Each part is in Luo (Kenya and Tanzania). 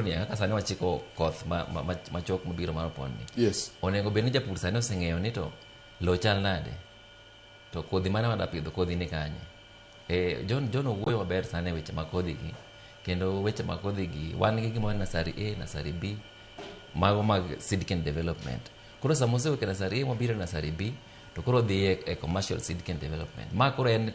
Ni kaka sani wachiko koth machok mabiro mar opon ni. Onego bed ni japur sani oseng'eyo ni to lowo chal nade, to kodhi mane wadwa pidho, kodhi ni kanye. John owuoyo maber sana e weche mag kodhi gi, kendo weche mag kodhi gi wan gi gimoro nursery A, nursery B, mago mag seed cane development. Koro sama osewuok e nursery A mobiro e nursery B, to koro dhi e commercial seed cane development. Ma koro en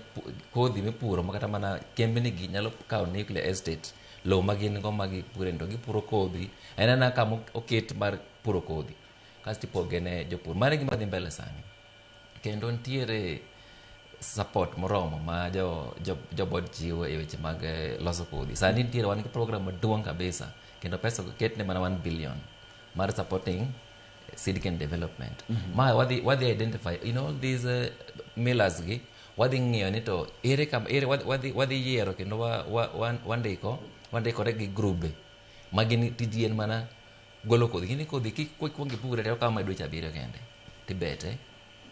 kodhi mipuro ma kata mana kembni gi nyalo kawo nuclear estate, lowo ma gin go ma gipure to gipuro kodhi. En ena kama oket mar puro kodhi, kasto ipoge ne jopur. Mano e gima dhi mbele sani. Kendo nitiere support moromo ma jo board chiwo e weche mag loso kodhi. Sani nitiere, wan gi program maduong' kabisa, kendo pesa oketne mana 1 billion mar supporting seed cane development. Ma wadhi identify in all these millers gi, wadhi ng'iyo ni to ere kam ere wadhi yiero kendo wandikore gi grube ma gin tijgi en mana golo kodhi. Gini kodhi kikuongo ipure to okawo mana dweche 7 kende tibete,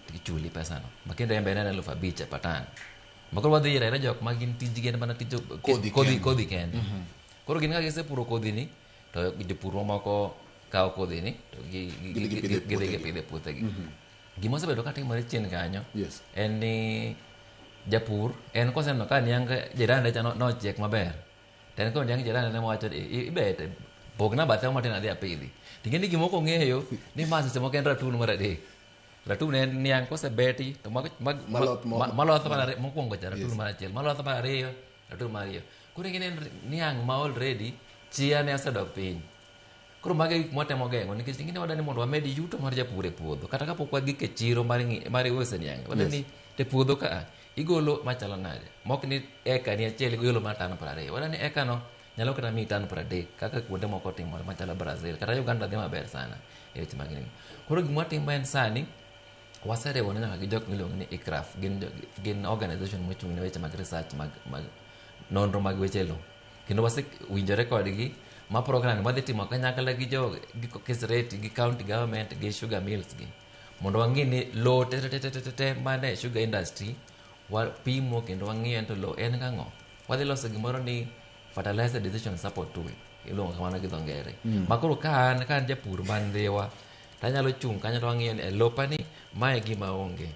tichuli pesano ma kendo en be en 5,000 per ton. Ma koro wadhi yiero ayira jok ma gin tijgi en mana tij kodhi kodhi kende. Kodhi kende. Koro gin ka gisepuro kodhi ni, to jopur mamoko kawo kodhi ni to gidhi gipidho e gidhi puothegi. Gipidho e puothegi. Gima osebedo katimore chien kanyo en ni japur en koseneno ka niang' jirande cha nochiek maber, to en koro niang' jirande ne wacho ni ibete pogna bathe matin adhi apidhi. Ting'e ni gima ok ong'eyo ni ma seche moko en ratun mar adek. Ratun en niang' kosebeti to maloth maloth mar mokwongo cha ratun mar achiel, maloth mar ariyo, ratun mar ariyo. Koro ing'e ni en niang' ma already chia ne osedok piny. Koro mago e gik mwatemo geng'o nikech ing'e ni wadwa ni mondo wamed yuto mar japur e puodho kata kapok wagik e chiro mar uso niang'. Wadwa ni e puodho ka igolo machalo nade, mok ni eka ni achiel igolo mar tan 20. Wadwa ni eka no nyalo kata miyi tan 30 kaka kuonde moko timore machalo Brazil kata Uganda dhi maber sana e weche mag nini. Koro gima watimo en sani waseriwore nyaka gi jok miluongo ni ICRAF, gin organization mochung' ne weche mag research mag nonro mag weche lowo. Kendo wasewinjore kodgi ma program wadhi timo kanyakla gi jo gi KESRETI gi county government gi sugar mills gi mondo wang'i ni lowo te te te te te te mane sugar industry wapimo kendo wang'iyo ni to lowo en gang'o. Wadhi loso gimoro ni fertilizer decision support tool, iluongo kamano gi dho ngere. Ma koro ka an japur man Ndhiwa, tanyalo chung' kanyo to wang'iyo ni e lopani mae gima onge.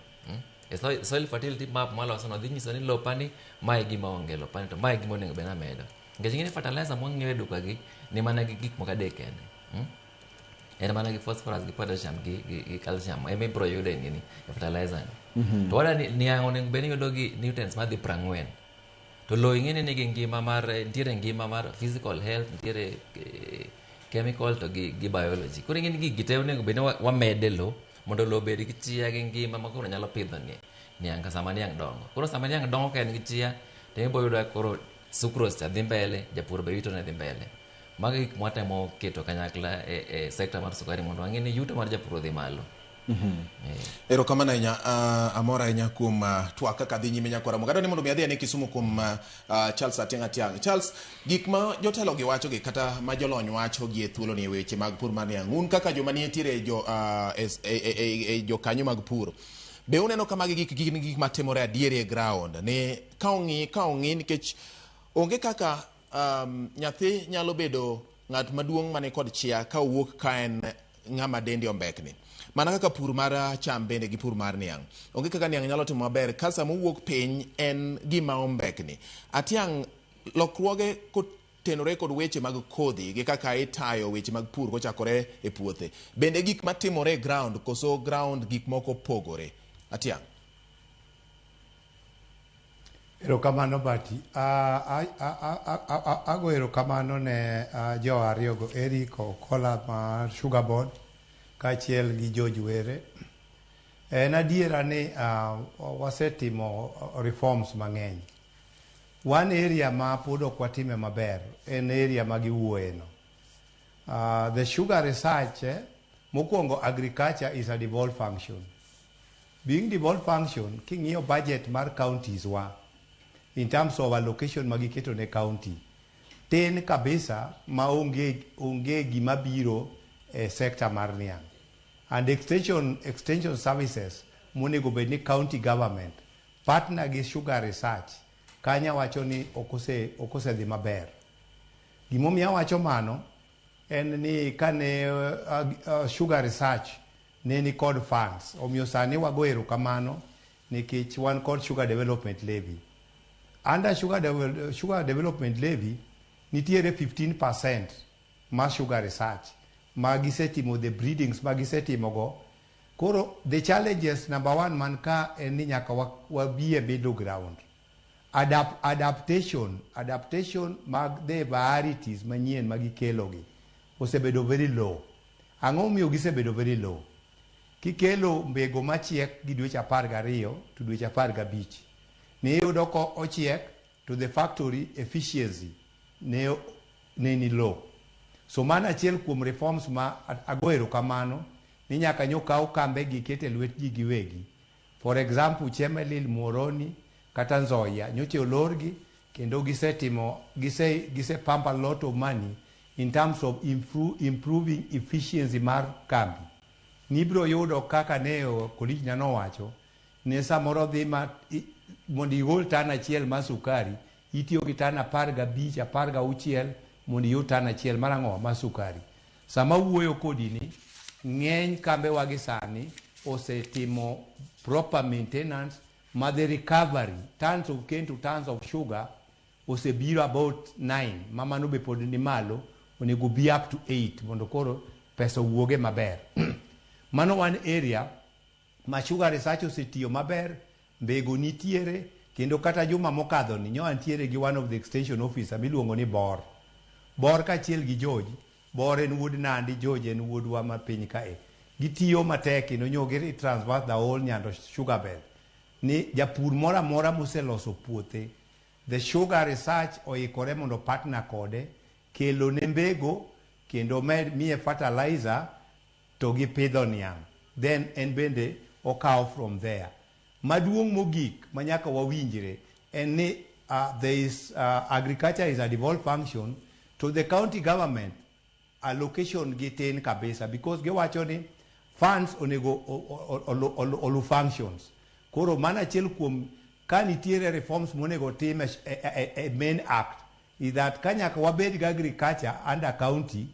E soil fertility map mwaloso no dhi nyiso ni lopani mae gima onge, lopani to mae gima onego bed ni amedo. Nikech ing'e ni fertilizer mwang'iewo e duka gi ni mana gi gik moko adek kende. En mana gi phosphorus gi potassium gi calcium ema ibiro yudo e nini, e fertilizer ni. To wadwa ni niang' onego bed ni yudo gi nutrients madhi 40. To lowo ing'e ni nigi ngima mar, nitiere ngima mar physical health, nitiere chemical to gi biology. Koro ing'e ni gigi te onego bed ni wamede lowo mondo lowo obed gi chia gi ngima ma koro nyalo pidho niang' ka sama niang' dongo. Koro sama niang' dongo ka en gi chia, to ibiro yudo ka koro sucrose cha dhi mbele, japur be yuto ne dhi mbele. Mago e gik mwatemo keto kanyakla e sector mar sukari mondo wang'e ni yuto mar japur odhi malo. Erokamano ahinya, amor ahinya kuom twak kaka dhi nyime nyakwara Ramogi. Adwa ni mondo mi adhi ane Kisumu kuom Charles Atiang' Atiang'. Charles, gik ma jotelo gi wacho gi kata ma jolony wacho gi e thuolo ni e weche mag pur mar niang', un kaka joma nitiere jo, e, e, e, e, jokanyo mag pur, be uneno ka magi gik gin gik matimore adieri e ground ni ka ong'i nikech onge kaka nyathi nyalo bedo ng'at maduong' mani kod chia ka owuok ka en ng'ama dende ombekni. Mana kaka pur mar cham bende gi pur mar niang'. Onge kaka niang' nyalo timo maber ka sama owuok piny en gima ombekni. Atiang', lokruoge kotenore kod weche mag kodhi gi kaka itayo weche mag pur kochakore e puothe. Bende gik matimore e ground koso ground gik moko pogore? Atiang'. Erokamano, Bati. Ago erokamano ne jo ariyogo, Eric Okola mar Sugar Board kaachiel gi George Were. En adiera ni wasetimo reforms mang'eny. One area ma pod ok watime maber en area ma giwuoye no. The sugar research, mokwongo agriculture is a devolved function. Being devolved function, king'iyo budget mar counties wa, in terms of allocation ma giketo ne county, tin kabisa ma onge gima biro e sector mar niang'. And extension services monego bed ni county government partner gi sugar research, kanya wacho ni ok osedhi maber. Gimomiyo awacho mano, en ni kane Sugar Research ne ni kod funds, omiyo sani wago erokamano nikech wan kod Sugar Development Levy. Under Sugar Development Levy nitiere 15% mar Sugar Research ma gisetimo the breedings ma gisetimogo. Koro the challenges number one man ka en ni nyaka wabi e middle ground. Adaptation mag the varieties manyien ma gikelogi osebedo very low. Ang'o momiyo gisebedo very low? Kikelo mbego machiek gi dweche 12 to dweche 15, niyudo ko ochiek to the factory efficiency ne ni low. So mano achiel kuom reforms ma ago erokamano ni nyaka nyo kaw kambe gi ket e lwet ji giwegi. For example, Chemelil, Muhoroni kata Nzoia nyocha olorgi kendo gisetimo gise pump a lot of money in terms of improving efficiency mar kambi. Nibiro yudo kaka ne colleague na nowacho ne samoro dhi ma mondo igol tan achiel mar sukari itiyo gi tan 15, 16 mondo iyud tan achiel mar ang'o mar sukari. Sama wuoyo kodi ni ng'eny kambewa gi sani osetimo proper maintenance ma the recovery tons of cane to tons of sugar osebiro about 9, ma mano be pod ni malo, onego bi up to 8 mondo koro pesa owuoge maber. Mano one area ma Sugar Research osetiyo maber, mbego nitiere kendo kata juma mokadho ni nyo antiere gi one of the extension officer miluongo ni Bor. Bor kaachiel gi George, Bor en wuod Nandi, George en wuodwa ma piny kae. Gitiyo matek kendo nyo gi transverse the whole Nyando sugar belt. Ni japur moro amora moseloso puothe, the Sugar Research oikore mondo partner kode, kelo ne mbego kendo med miye fertilizer to gi pidho niang'. Then en bende okawo from there. Maduong' mogik ma nyaka wawinjre en ni there is agriculture is a devolved function to the county government. Allocation gi tin kabisa because giwacho ni funds onego olu functions. Koro mano achiel kuom ka nitiere reforms monego tim e main act is that ka nyaka wabed gi agriculture under county,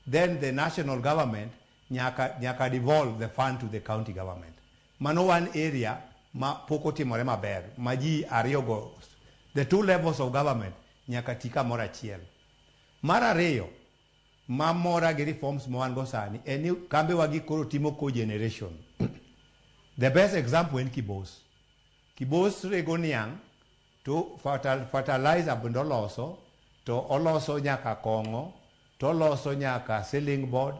then the national government nyaka devolve the fund to the county government. Mano one area ma pok otimore maber ma ji ariyo go, the two levels of government, nyaka ti kamoro achiel. Mar ariyo ma mora gi reforms ma wan go sani en ni kambewa gi koro timo cogeneration. The best example en Kibos. Kibos rego niang' to fertilizer bende oloso, to oloso nyaka kong'o, to oloso nyaka ceiling board,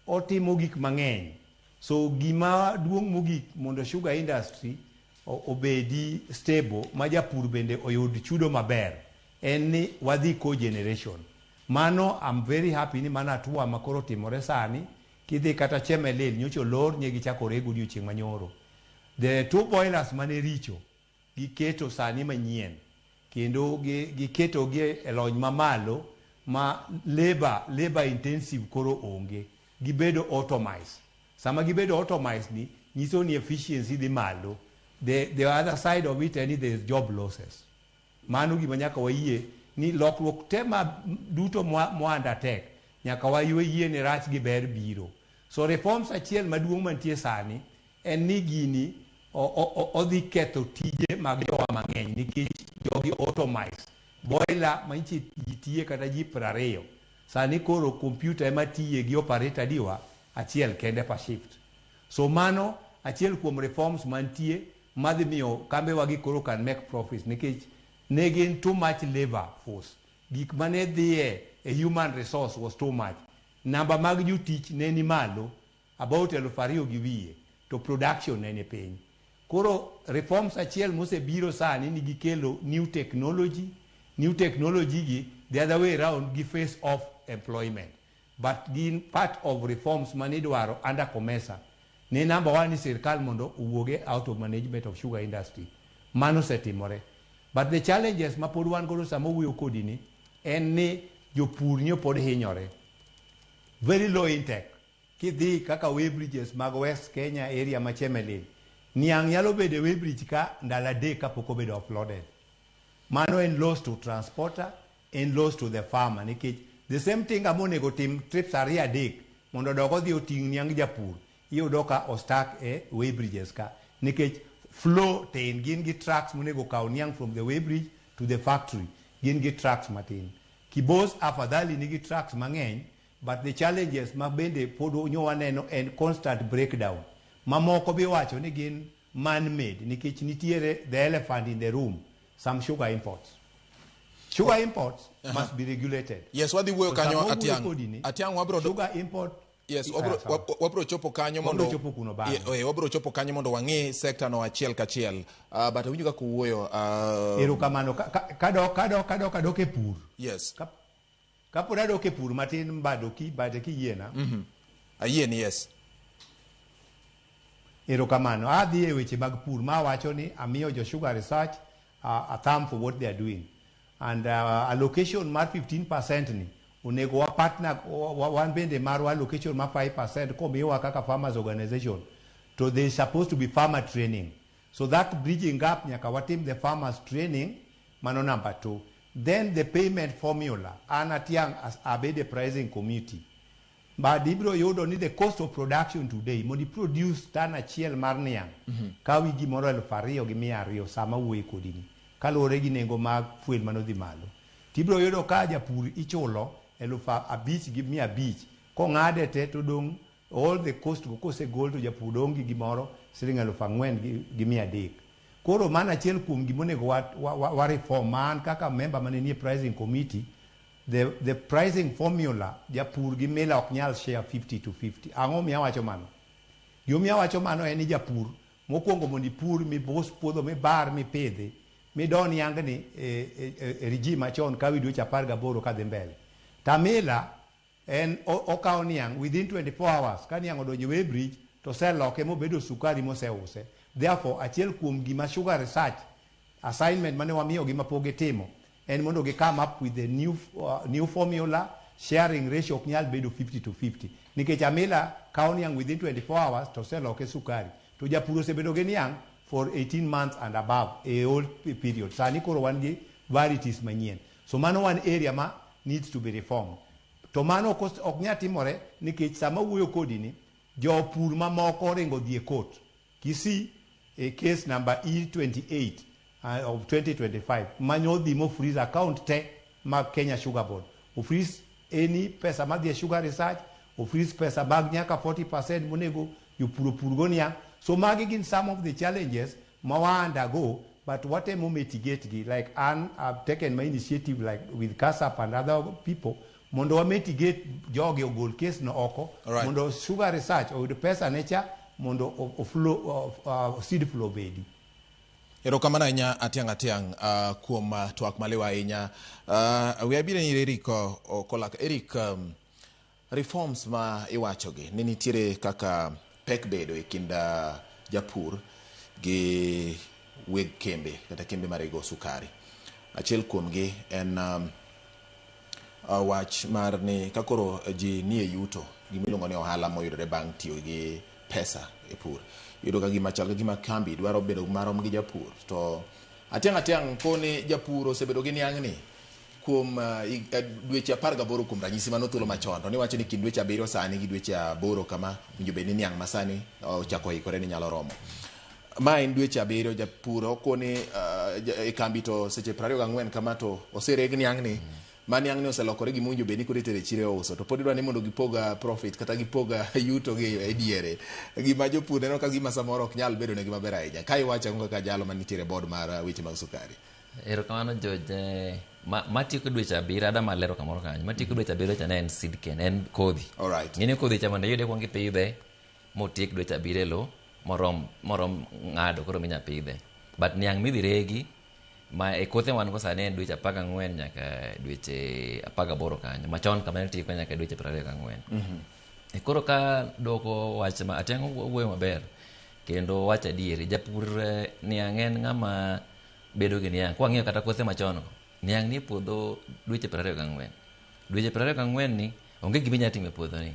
otimo gik mang'eny. So gima duong' mogik mondo sugar industry obedi stable ma japur bende oyud chudo maber en ni wadhi cogeneration. Mano I'm very happy ni mano hatua ma koro timore sani. Kidhi kata Chemelil nyocha olor ne gichako rego odiochieng' manyoro. The two boilers mane richo giketo sani manyien kendo giketo gi e lony mamalo ma labor intensive koro onge, gibedo automized. Sama gibedo automized ni nyiso ni efficiency dhi malo. The other side of it en ni there is job losses. Mano gima nyaka wayie ni lokruok te ma duto mwa undertake nyaka wayie yie ni rach gi ber biro. So reforms achiel maduong' mantie sani en ni gini odhi ketho tije mag jowa mang'eny nikech jogi automize. Boiler ma nyiche ji tiye kata ji 20, sani koro kompyuta ema tiye gi operator diwa achiel kende per shift. So mano achiel kuom reforms mantie madhi miyo kambewa gi koro can make profits nikech ne gin too much labor force. Gik mane dhiye e human resource was too much. Namba mag jotich ne ni malo about 2,200 to production ne ni piny. Koro reforms achiel mosebiro sani ni gikelo new technology. New technology gi the other way round gi face off employment, but gin part of reforms manidwaro under COMESA. Ni number one ni sirkal mondo owuoge out of management of sugar industry. Mano osetimore. But the challenges ma pod wan godo sama wuoyo kodi ni en ni jopur nyo pod hinyore. Very low intake. Kidhi kaka weighbridges mag West Kenya area ma Chemelil, niang' nyalo bedo e weighbridge ka ndalo 3 kapok obedo offloaded. Mano en loss to transporter, en loss to the farmer nikech The same tinga monego tim trips ariyo adek mondo odog odhi oting' niang' japur, iyudo ka o-stuck e weighbridges ka nikech flow tin. Gin gi trucks monego kaw niang' from the weighbridge to the factory, gin gi trucks matin. Kibos afadhali nigi trucks mang'eny, but the challenges ma bende pod nyo waneno en constant breakdown. Mamoko be iwacho ni gin man made nikech nitiere the elephant in the room, some sugar imports. Sugar imports must be regulated. Yes, wadhi wuoyo To kanyo. sama wawuoyo Atiang' kodi ni, Atiang' wabro sugar import. Yes, Aya, wabro, sawa. wabro chopo kanyo Wabro mondo chopo kuno bang'e. Wabro chopo kanyo mondo wang'i sekta no achiel kachiel. But awinjo kaka uwuoyo. Erokamano. Kadok e pur. Kapod adok e pur matin bado ki bade kiyiena. Ayie ni yes. Erokamano. Adhi e weche mag pur ma awacho ni amiyo jo Sugar Research a thumb for what they are doing. And allocation mar 15% ni onego wa partner wan bende marwa allocation mar 5% komiwa kaka farmers organization, to there is supposed to be farmer training. So that bridging gap nyaka watim the farmers training, mano number 2. Then the payment formula, an Atiang' as abede pricing committee. But ibiro yudo ni the cost of production today, mondo i produce tan achiel mar niang', kawi gimoro 2,200 sama wuoye kodi ni, kaluwore gi nengo mag fuel manodhi malo. Tibiro yudo ka japur ichulo 5,500, kong'ade te to dong' all the cost go kosegol to japur dong' gi gimoro siling 4,300. Koro mano achiel kuom gimonego wa reform. Ma an kaka member mane nie pricing committee, the pricing formula japur gi miller ok nyal share 50 to 50. Ang'o miyo awacho mano? Gimomiyo awacho mano en ni japur mokwongo mondo ipur mibus puodho mibar mipidhi midon yangni e regime machon kawi dweche 18 kadhi mbele. Tamila en okawo niang' within 24 hours ka niang' odonjo e weighbridge to oseloke mobedo sukari moseuse. Therefore achiel kuom gima Sugar Research assignment mane wamiyogi mapok gitimo en mondo gi come up with a new formula. Sharing ratio ok nyal bedo 50 to 50 nikech amila kawo niang' within 24 hours to oseloke sukari, to japur osebedo gi niang' for 18 months and above e old period. Sani koro wan gi varieties manyien, so mano one area ma needs to be reformed. To mano ok nyal timore nikech sama wuoyo kodi ni jopur mamoko oringo dhi e court. Kisii e case number E28 of 2025 manyo dhi mo freeze account te mag Kenya Sugar Board, o freeze any pesa madhi e Sugar Research, o freeze pesa mag nyaka 40% monego jopur opur go niang'. So magi gin some of the challenges ma wa undergo, but watemo mitigate gi. Like an I've taken my initiative, like with KASAP and other people, mondo wa mitigate jogi ogol case no oko mondo Sugar Research oyud pesa ne cha mondo o flow, seed flow bedi. Erokamano ahinya Atiang' Atiang' kuom twak maliw ahinya. We abiro ir Eric Okolak. Eric, reforms ma iwachogi ni nitiere kaka pek bedo e kind japur gi weg kembe kata kembe marego sukari. Achiel kuomgi en wach mar ni ka koro ji nie yuto, gimiluongo ni ohala moyudore bang' tiyo gi pesa e pur. Iyudo ka gima chal ka gima kambi dwaro bedo marom gi japur. To Atiang' Atiang' koni japur osebedo gi niang'ni kuom dweche 18 kuom ranyisi mano thuolo machon. To niwacho ni kind dweche 7 sani gi dweche 8 kama winjo bed ni niang' masani ochako ikore ni nyalo romo. Ma en dweche 7 japur okoni e kambi to seche 24 kama to osereg niang'ni. Ma niang'ni oselokore gima owinjo bed ni koro itere chiro uso to pod idwa ni mondo gipog profit kata gipog yuto gi e diere. Gima jopur neno ka gima samoro ok nyal bedo negi maber ahinya. Ka iwacho ang'o kaka jalo manitiere board mar weche mag sukari? Erokamano George. Matieko dweche 7 ada malero kamoro kanyo. Matieko dweche 7 cha ne en seed cane, en kodhi. Ng'eni kodhi cha mondo iyude kuong ipidhe motiek dweche 7 e lowo morom ng'ado koro minya pidhe. But niang' midhi regi ma e kothe wan go sani en dweche 14 nyaka dweche 18 kanyo. Machon kama ne tieko nyaka dweche 24. E koro ka dwoko wach ma Atiang' owuoyo maber kendo wach adieri, japur niang' en ng'ama bedo gi niang'. Kwang'iyo kata kothe machon go, niang' nie puodho dweche 24. Dweche 24 ni onge gima inyalo timo e puodho ni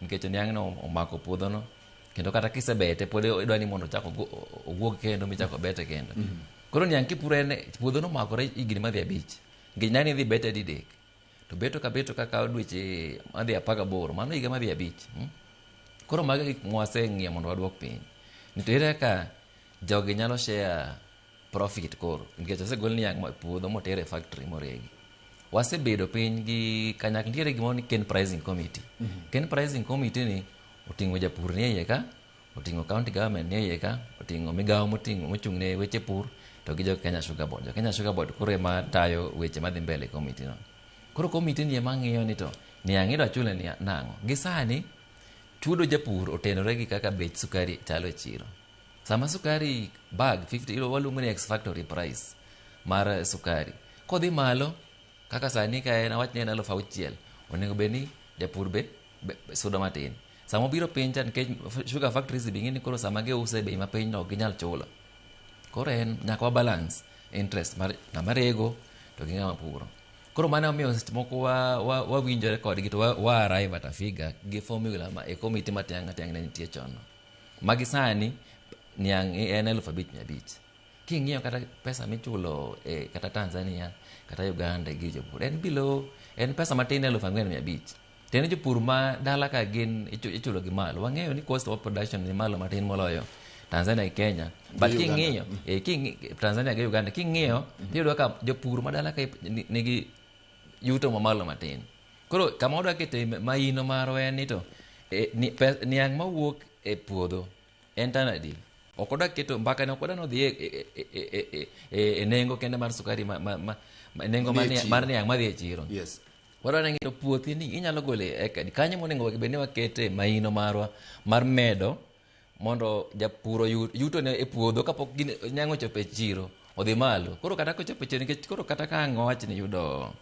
nikech niang' no omako puodho no, kendo kata kisebete pod idwa ni mondo ochak owuog kendo michako bete kendo. Koro niang' kipuro en puodho no omakore higni madhi 5 nikech niang' idhi bete didek. To beto ka beto ka kawo dweche madhi 18, mano higa madhi 5. Koro mago gik mwaseng'iyo mondo waduok piny. Ni to ere kaka jogi nyalo share profit koro, nikech osegol niang' e puodho moter e factory moregi. Wasebedo piny gi kanyakla, nitiere gimoro ni Cane Pricing Committee. Cane Pricing Committee ni oting'o japur ni e iye ka, oting'o county government ni e iye ka, oting'o migawo moting'o mochung' ne weche pur, to gi jo Kenya Sugar Board. Jo Kenya Sugar Board koro ema tayo weche madhi mbele e committee no. Koro committee ni ema ng'iyo ni to niang' idwa chule ni nang'o. Gi sani, chudo japur otenore gi kaka bech sukari chalo e chiro. Sama sukari bag 50, waluongo ni ex factory price mar sukari. Kodhi malo, kaka sani ka en awach ni en 6,000, onego bed ni japur be sudo matin. Sama obiro piny cha, nikech sugar factories be ing'e ni koro sama giuse e bei mapiny no ok ginyal chulo. Koro en nyaka wa balance interest mar ng'ama rego to gi ng'ama puro. Koro mano omiyo seche moko wawinjore kodgi to wa arrive at a figure gi formula ma e committee ma tiang' tiang' ne nitie chon no. Magi sani niang' en 5,500. King'iyo kata pesa michulo e kata Tanzania kata Uganda gi jopur en below, en pesa matin 4,500. Tene jopur ma dala ka gin ichulo gi malo. Wang'eyo ni cost of production ni malo matin moloyo Tanzania gi Kenya. But king'iyo, Tanzania gi Uganda, king'iyo, tiyudo ka jopur ma dala ka nigi yuto mamalo matin. Koro kama wadwa kete maino marwa en ni to niang' mawuok e puodho en tan adi? Ok wadwa keto mbaka ni, ok wadwa ni odhi e nengo kende mar sukari ma nengo mar niang' madhi e chiro. Yes. Wadwa ni ng'iyo puothi ni inyalo gole e eka kanyo monego bed ni wakete maino marwa mar medo mondo japur oyud yuto ne e puodho kapok niang' ochopo e chiro odhi malo. Koro kata kochopo e chiro, nikech koro kata ka ang' owach ni yudo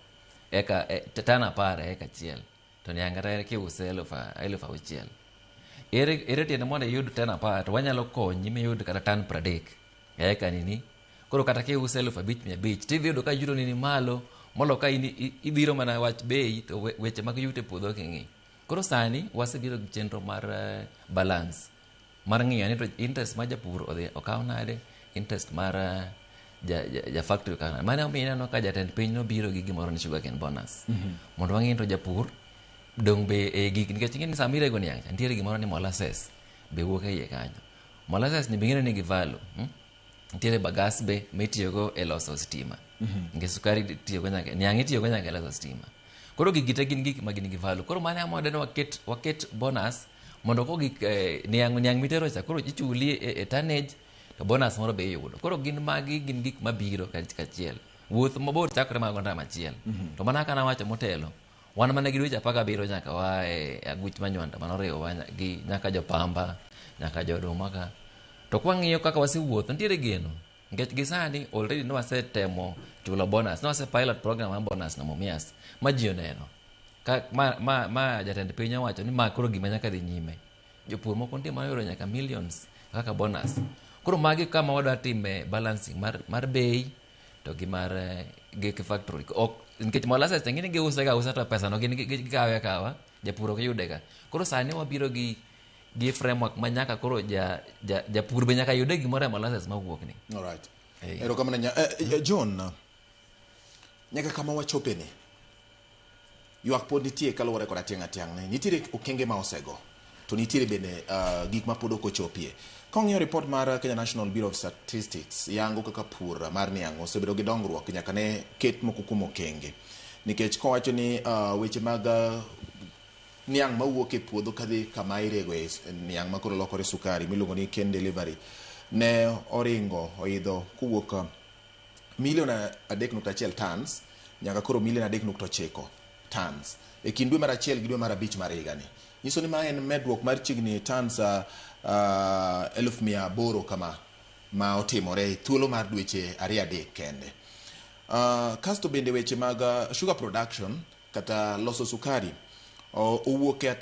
eka tan 10 e eka achiel, to niang' kata kiuse 6,000. Ere tiende mondo iyud tan 10 to wanyalo konyi miyud kata tan 30 e eka nini. Koro kata kiuse 5,500 tidhi yudo ka yuto ni ni malo molo ka in ibiro mana wach bei to weche mag yuto e puodho ok ing'i. Koro sani wasebiro gi chenro mar balance mar ng'iyo ni to interest mar japur odhi okaw nade, interest mar ja factory okaw nade. Mano omiyo ineno ka jatend piny nobiro gi gimoro ni sugarcane bonus. Mondo wang'i to japur dong' be e gik, nikech ing'e ni sama irego niang' cha nitiere gimoro ni molasses be wuok e iye kanyo. Molasses ni be ing'e ni nigi value. Nitiere bagasse be mitiyogo e loso stima. Nikech sukari itiyogo nyaka, niang' itiyogo nyaka e loso stima. Koro gigi te gin gik ma gin gi value. Koro mano ema wadwa ni waket bonus mondo kogik niang' mitero cha koro ichuli e tonnage to bonus moro be iyudo. Koro gin magi gin gik mabiro kachiel. Wuoth mabor chakore mana gonda machiel. To mana kaka nawacho motelo, wan mana gi dweche 17 nyaka waa e aguch manywanda manoriwowa gi nyaka jopamba, nyaka joduma ka. To kwang'iyo kaka wasewuotho, nitiere geno. Nikech gi sani already ne wasetemo chulo bonus, ne wase pilot program mar bonus no Mumias, ma ji oneno. Ka, ma jatend piny owacho ni ma koro gima nyaka dhi nyime. Jopur moko nitie manoyudo nyaka millions kaka bonus. Koro magi kama wadwa time balancing mar bei to gi mar gi factory. Ok, nikech molasses to ing'e ni giuse ga usa to pesa no gin gikawe akawa, japur ok yude ga. Koro sani wabiro gi framework ma nyaka koro japur be nyaka yude gimoro e molasses mawuok ni. All right. Erokamano John, nyaka kama wachope ni, ywak pod nitie kaluwore kod atieng' atiang' ni nitiere okenge ma osego to nitiere bende gik ma pod ok ochopie. Ka ong'iyo report mar Kenya National Bureau of Statistics yango kaka pur mar niang' osebedo gi dongruok nyaka ne ket moko kuom okenge. Nikech kowacho ni weche mag niang' mawuok e puodho kadhi kama irego e niang' ma koro lokore sukari miluongo ni cane delivery ne oringo oidho kowuok milion 3.1 tons nyaka koro milion 3.9 tons e kind dwe mar 1 gi dwe mar 5 mar higani. Nyiso ni ma en medruok mar chiegni tons 800,000 kama ma otimore e thuolo mar dweche 2-3 kende. Kasto bende weche mag sugar production kata loso sukari owuok e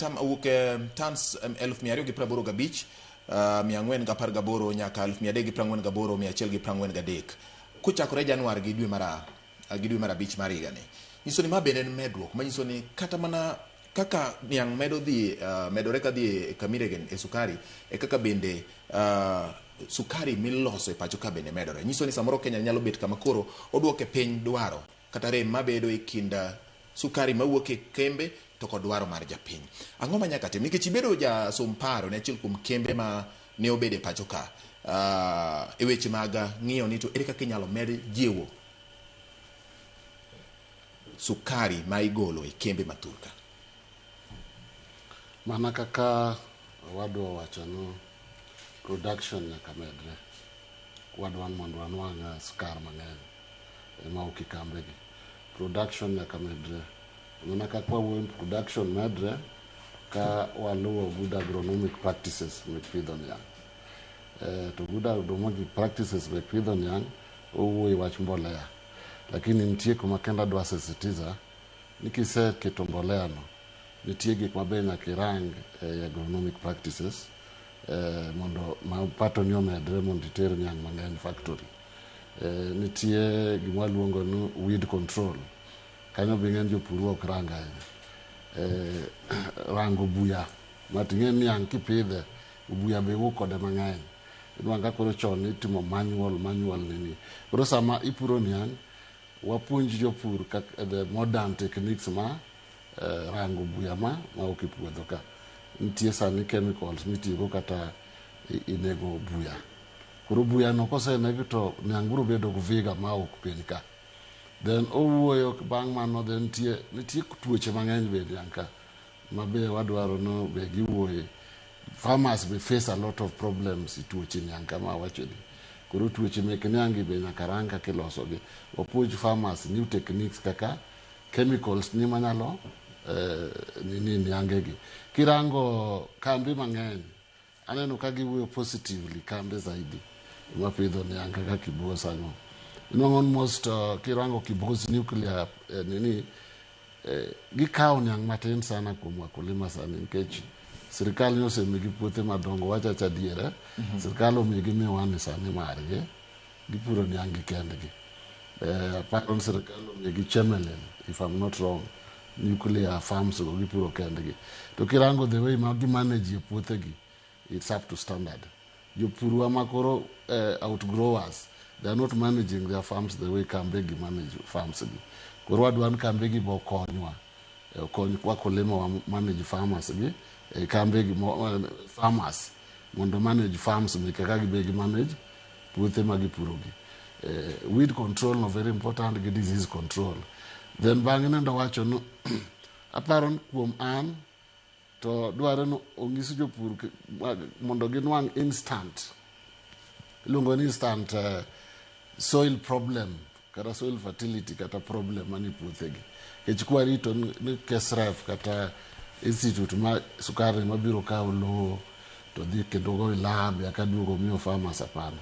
tons 285, 418 nyaka 348, 143 kochakore Januar gi dwe mar 5 mar higani. Nyiso ni ma bende en medruok manyiso ni kata mana kaka niang' medo dhi medore kadhi e kamirege e sukari e kaka bende sukari miloso e pacho ka bende medore. Nyiso ni samoro Kenya nyalo bet kama koro oduoke piny dwaro kata rem mabedo e kind sukari mawuok e kembe to kod dwaro mar japiny. Ang'o ma nyaka tim? Nikech ibedo jasom paro ne achiel kuom kembe ma ne obedo e pacho ka e weche mag ng'iyo ni to ere kaka inyalo med jiwo sukari ma igolo e kembe ma thurka. Mana kaka owadwa owacho no, production nyaka medre. Wadwa mondo wanwang' sukar mang'eny ema ok e kambegi. Production nyaka medre. Mana kaka wawuoyo ni production medre ka waluwo good agronomic practices mek pidho niang'. To good agronomic practices mek pidho niang' owuoyo e wach mbolea. Lakini nitie kuma kendo adwa sisitiza ni kiseketo mbolea no, nitie gik mabe nyaka irang e agronomic practices mondo mapato ni omedre mondo iter niang' mang'eny factory. Nitie gima waluongo ni weed control. Kanyo be ng'eny jopur ok rang ahinya. Rango buya. But ing'e ni niang' kipidhe, buya be wuok kode mang'eny. Inwang' ka koro chon itimo manual manual nini. Koro sama ipuro niang', wapuonj jopur kaka the modern techniques ma rango buya ma ok e puodho ka. Nitie sani chemicals mitiyogo kata inego buya. Koro buya no koseneg to niang' biro bedo gi vigour ma ok piny ka. Then owuoyo bang' mano then nitie tuoche mang'eny be niang' ka ma be wadwaro no be giwuoye. Farmers be face a lot of problems e tuoche niang' kama awacho ni. Koro tuoche mek niang' gi be nyaka rang kaka ilosogi. Wapuonj farmers new techniques kaka chemicals ni manyalo nini niange gi. Kirango kambi mang'eny, aneno ka giwuoyo positively kambe zaidi mapidho niang' kaka Kibos ang'o. Inwang'o ni most kirango Kibos nuclear nini gikawo niang' matin sana kuom wakulima sani nikech sirikal ni osemigi puothe madongo wacho acha adiera. Sirikal omigi miwani sani margi gipuro niang' gi kendgi. Aparo ni sirikal omigi Chemelil if I'm not wrong nuclear farms go gipuro kendgi. To kirango the way ma gimanage e puothegi it's up to standard. Jopurwa ma koro outgrowers they are not managing their farms the way kambe gi manage farms gi. Koro wadwa ni kambe gi bo konywa okony wakulima wa manage farmers gi kambe gi farmers mondo manage farms meke ka gibe gi manage puothe ma gipuro gi. Weed control no very important gi disease control. Then bang'e nendo wacho no aparo ni kuom an to dwaro ni onyis jopur mondo ginwang' instant iluongo ni instant soil problem kata soil fertility kata problem manie puothegi. Nikech kwarito ni KESREF kata institute ma sukari mabiro kawo lowo to dhi kendo go e lab eka duogo miyo farmers hapana.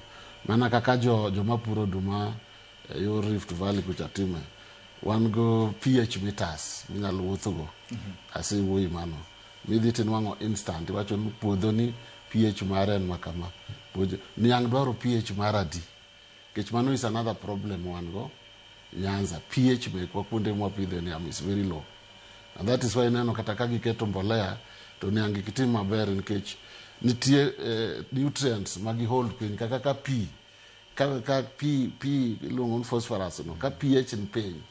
Mana kaka joma puro oduma e yor Rift Valley kucha time, wan go pH meters minyalo wuothogo. Asewuoyi mano. Midhi tinwang'o instant iwacho ni puodho ni pH mare en makama. Niang' dwaro pH mar adi? Nikech mano is another problem wan go Nyanza. pH mekwa kuonde mwapidhe niang' is very low. And that is why ineno kata ka giketo mbolea to niang' kik tim maber nikech nitie nutrients ma gi hold piny kaka ka pi ka pi iluongo ni phosphorus no ka pH ni piny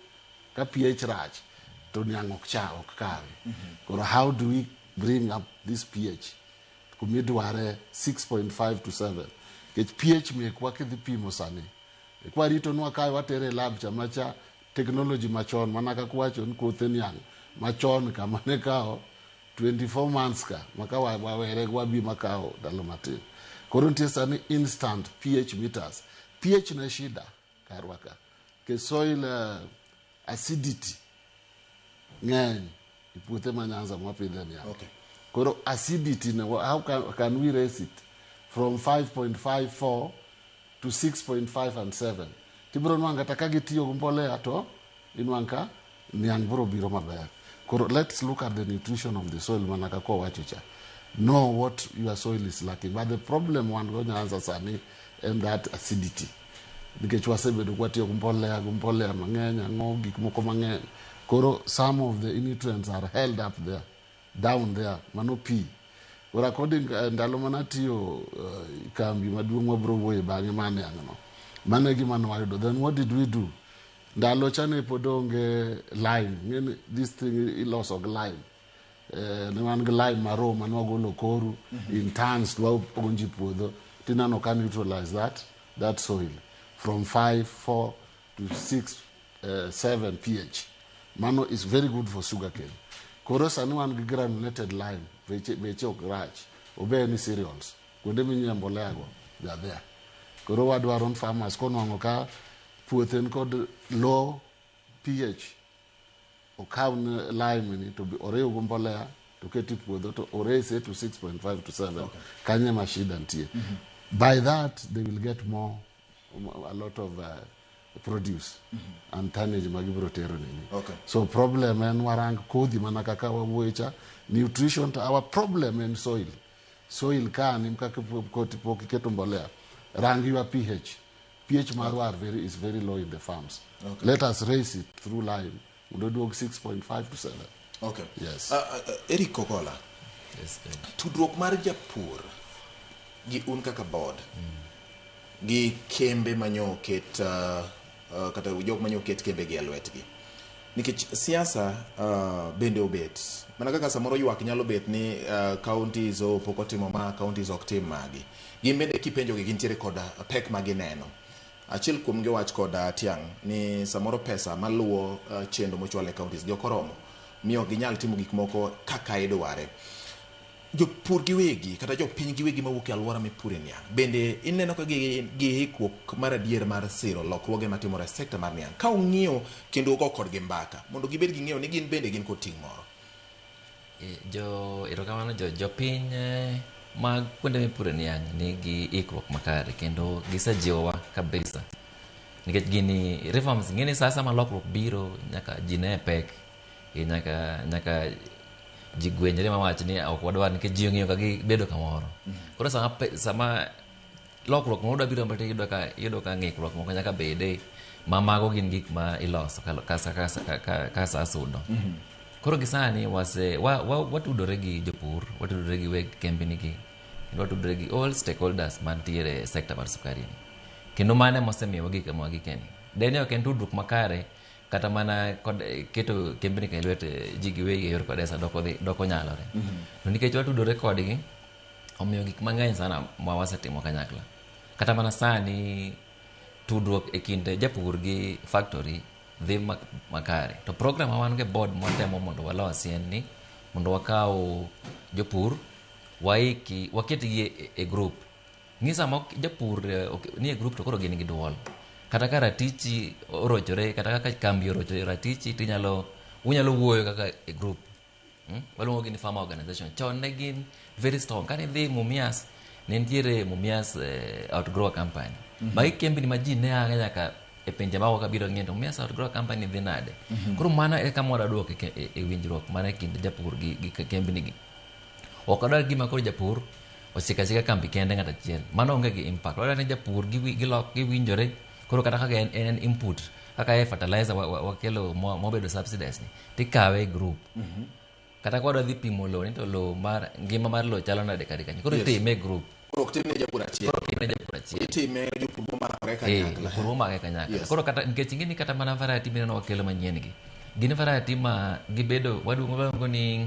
ka pH rach to niang' ok cha ok kawe. Koro how do we bring up this pH kumidware 6.5 to 7 nikech pH mekwa kidhi pimo sani kwarito nwa kae watere e lab cha macha technology machon mana kaka wacho ni kothe niang' machon kama ne kawo 24 months ka maka wawere wabi makawo ndalo matin. Koro nitie sani instant pH meters. pH ne shida karwa ka ke soil acidity ng'eny e puothe ma Nyanza mwapidhe niang'. Koro acidity ne how can we raise it from 5.54 to 6.5 and 7? Tibiro nwang'o kata ka gitiyo gi mbolea to inwang' ka niang' biro biro maber. Koro let's look at the nutrition of the soil mana kaka owacho cha. Know what your soil is lacking. But the problem wan go Nyanza sani en that acidity. Nikech wasebedo kwatiyo gi mbolea mang'eny, ang'o gik moko mang'eny. Koro some of the nutrients are held up there, down there, mano pi. Koro according ndalo manatiyo kambi maduong' wabiro wuoye bang'e mar niang' no. Mano e gima ne wayudo. Then what did we do? Ndalo cha ne pod onge lime. Ng'eni this thing iloso gi lime. Ne wan gi lime marom mane wagolo koru in tons to wapuonji puodho. Tineno ka neutralize that soil from 5, 4 to 6, 7 pH. Mano is very good for sugarcane. Koro sani wan gi granulated lime, beche ok rach. Ober ni cereals. Kuonde minyiewe mbolea go, they are there. Koro wadwaro ni farmers konwang'o ka puothe ni kod low pH, okaw lime ni to oriw gi mbolea to ket e puodho to oraise to 6.5 to 7. Okay. Kanyo ema shida nitie. By that they will get more, a lot of produce and tonnage ma gibiro tero nini. Okay. So problem en warang kodhi mana kaka wawuoye cha, nutrition to our problem en soil. Soil ka ni kaka pok iketo mbolea, rang your pH. pH marwa is very low in the farms. Okay. Let us raise it through lime. Mondo duog 6.5 to 7. Okay. Yes. Eric Ogola. Yes, thank you. Tudruok mar japur gi un kaka board gi kembe manyo oket, kata jok manyo oket kembe gi e lwetgi. Nikech siasa bende obet. Mana kaka samoro ywak nyalo bet ni counties pok otimo ma, counties ok tim magi. Gin bende kipenjogi gintiere kod pek ma gineno. Achiel kuom gi wach kod Tiang' ni samoro pesa maluwo chenro mochwal e counties gi ok oromo. Miyo ok ginyal timo gik moko kaka idware. Jopur giwegi kata jopiny giwegi mawuok e alwora mipure niang' bende ineno ka gi ikruok mar adier mar siro lokruoge matimore e sekta mar niang' ka ung'iyo kendo ugo kodgi mbaka mondo gibed gi ng'eyo ni gin bende gin kod ting' moro. Jo erokamano jopiny mag kuonde mipure niang' nigi ikruok makare kendo gisejiwowa kabisa nikech gini reforms ng'eni sa ma lokruok biro nyaka ji ne pek, nyaka ji gwenyre mawach ni ok wadwar nikech ji ong'iyo ka gibedo kamoro. Koro sama lokruok moro dwa biro mbele iyudo ka ng'ikruok moko nyaka bede ma mago gin gik ma iloso ka sa sudo. Koro gi sani watudore gi jopur, watudore gi weg kembni gi, kendo watudore gi all stakeholders mantiere e sekta mar sukari ni. Kendo mano ema osemiyo wagik kama wagikeni. Deni ok en tudruok makare kata mana kod keto kembni ka e lwet ji giwegi e yor kodesa doko nyalore. To nikech watudore kodgi, omiyo gik mang'eny sana ma wasetimo kanyakla. Kata mana sani tudruok e kind japur gi factory dhi makare. To program ma wan go e board mwatemo mondo walosi en ni mondo wakaw jopur, waiki, waketgi e group. Ng'i sama japur ni e group to koro gin gi duol. Kata ka ratichi orochore, kata kaka kambi orochore ratichi, unyalo wuoyo kaka e group. Waluongo gi ni farmer organization. Chon ne gin very strong. Kane idhi Mumias, ne nitiere Mumias Outgrower Company. Magi kembni ma ji ne a nyaka e pinje maoko kabiro ng'iyo to Mumias Outgrower Company dhi nade. Koro mano e kama wadwa duoko e winjruok mana e kind japur gi kembni gi. Ok wadwar gima koro japur ochiko achika kambi kende ng'at achiel. Mano onge gi impact. Wadwaro ni japur giwinjore. Koro kata kaka en input, kaka e fertilizer wakelo mobedo subsidized ni, tikawe e group. Kata ka wadwa dhi pimo lowo ni to lowo mar ngima mar lowo chalo nade kar kanyo. Koro itime e group. Koro ok timne japur achiel. Koro ok timne japur achiel. Itime jopur momakore kanyakla. Jopur momakore kanyakla. Koro kata nikech ing'e ni kata mana variety mineno wakelo manyien gi. Gin variety ma gibedo waluongo ni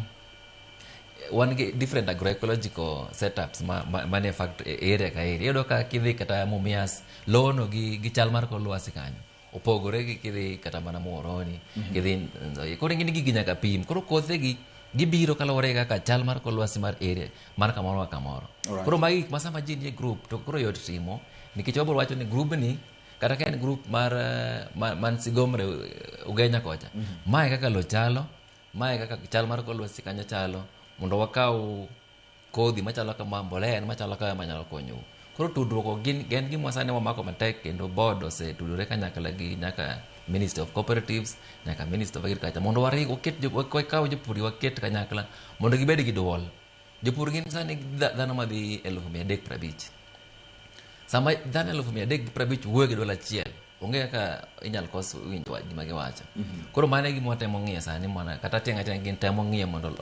wan gi different agroecological setups manie factory area ka area. Iyudo ka kidhi kata Mumias, lowono gi chal mar kor lwasi kanyo opogore gi kidhi kata mana Muhoroni, kidhi Nzoia. Koro ing'e ni gigi nyaka pim. Koro kothegi gibiro kaluwore gi kaka chal mar kor lwasi mar area mar kamoro ka kamoro. Koro magi gik ma sama ji nie group to koro yot timo nikech wabiro wacho ni group ni kata ka en group mar man Sigomre Ugenya kocha. Mae kaka lowo chalo, mae kaka chal mar kor lwasi kanyo chalo, mondo wakaw kodhi machalo kama, mbolea en machalo kama manyalo konyou. Koro tudruok ok gin gima sani wamako matek kendo board osetudore kanyakla gi nyaka Ministry of Cooperatives, nyaka Ministry of Agriculture mondo wakaw jopur waket kanyakla mondo gibed gi duol. Jopur gin sani dhano madhi 350,000. Sama dhano 350,000 wuoyo gi duol achiel, onge kaka inyal kos winjo wach gima giwacho. Koro mano e gima watemo ng'iyo sani, mana kata tieng' achiel gin temo ng'iyo mondo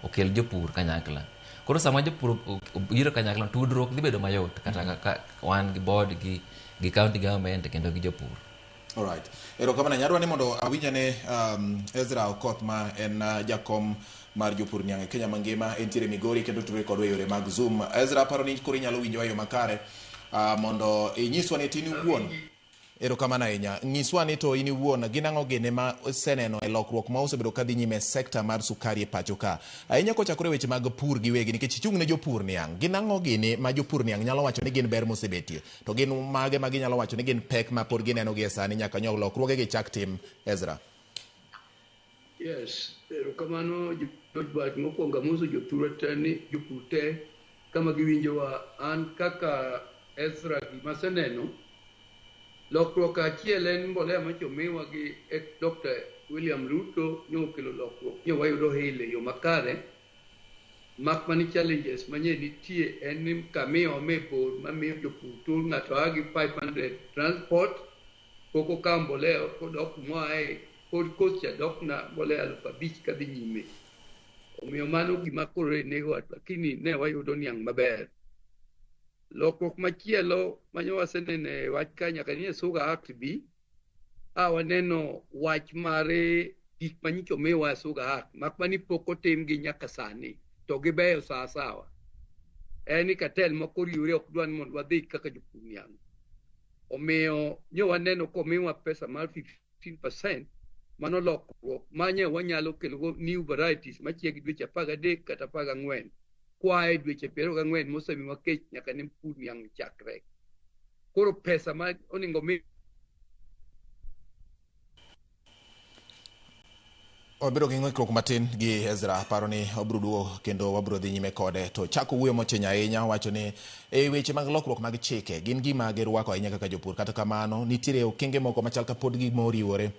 okel jopur kanyakla. Koro sama jopur obiro kanyakla, tudruok dhi bedo mayot kata kaka wan gi board gi county government kendo gi jopur. Alright. Erokamano ahinya. Adwa ni mondo awinj ane Ezra Okoth ma en jakom mar jopur niang' e Kenya mangima, entiere Migori kendo tudore kodwa e yore mag Zoom. Ezra, aparo ni koro inyalo winjowa e yo makare mondo inyiswa ni tin iwuon. Erokamano ahinya. Nyiswa ni to in iwuon gin ang'o gini ma iseneno e lokruok ma osebedo ka dhi nyime e sekta mar sukari e pacho ka? Ahinya kochakore weche mag pur giwegi nikech ichung' ne jopur niang'. Gin ang'o gini ma jopur niang' nyalo wacho ni gin ber mosebetie? To gin mage ma ginyalo wacho ni gin pek ma pod gineno gie sani nyaka nyo lokruoge gi chak tim, Ezra? Yes, erokamano George Bat. Mokwongo amoso jothurwa te ni jopur te kama giwinjowa. An kaka Ezra gima aseneno, lokruok achiel en mbolea machomiwa gi Dr. William Ruto nyokelo lokruok, nyo wayudo hail e yo makare. Mak mani challenges manye nitie en ni kamiome bor mamiyo jopur tur ng'ato a gi 500 transport pok okawo mbolea kodok kumoaye pod koth cha dok na mbolea 5,000 kadhi nyime. Omiyo mano gima koro nego lakini ne wayudo niang' maber. Lokruok machielo manyo waseneno e wach ka nyaka nie Sugar Act bi, a waneno wach mare gik manyicho omiwa Sugar Act mak mani pok otimgi nyaka sani to gibeyo sawa sawa. En ni katel moko oriwre ok dwa ni mondo wadhi kaka jopur niang'. Omiyo nyo waneno komiwa pesa mar 15% mano lokruok manye wanyalo kelogo new varieties machiegni dweche 13 kata 14 kwae dweche 24 mosemiwa kech nyaka ne pur niang' chakre. Koro pesa ma onego mi Wabedo gi ng'ikruok matin gi Ezra, aparo ni obiro duogo kendo wabiro dhi nyime kode. To chako wuoyo mochiny ahinya, wacho ni e weche mag lokruok mag chike gin gima girwako ahinya kaka jopur. Kata kamano, nitiere okenge moko machal ka pod gima oriwore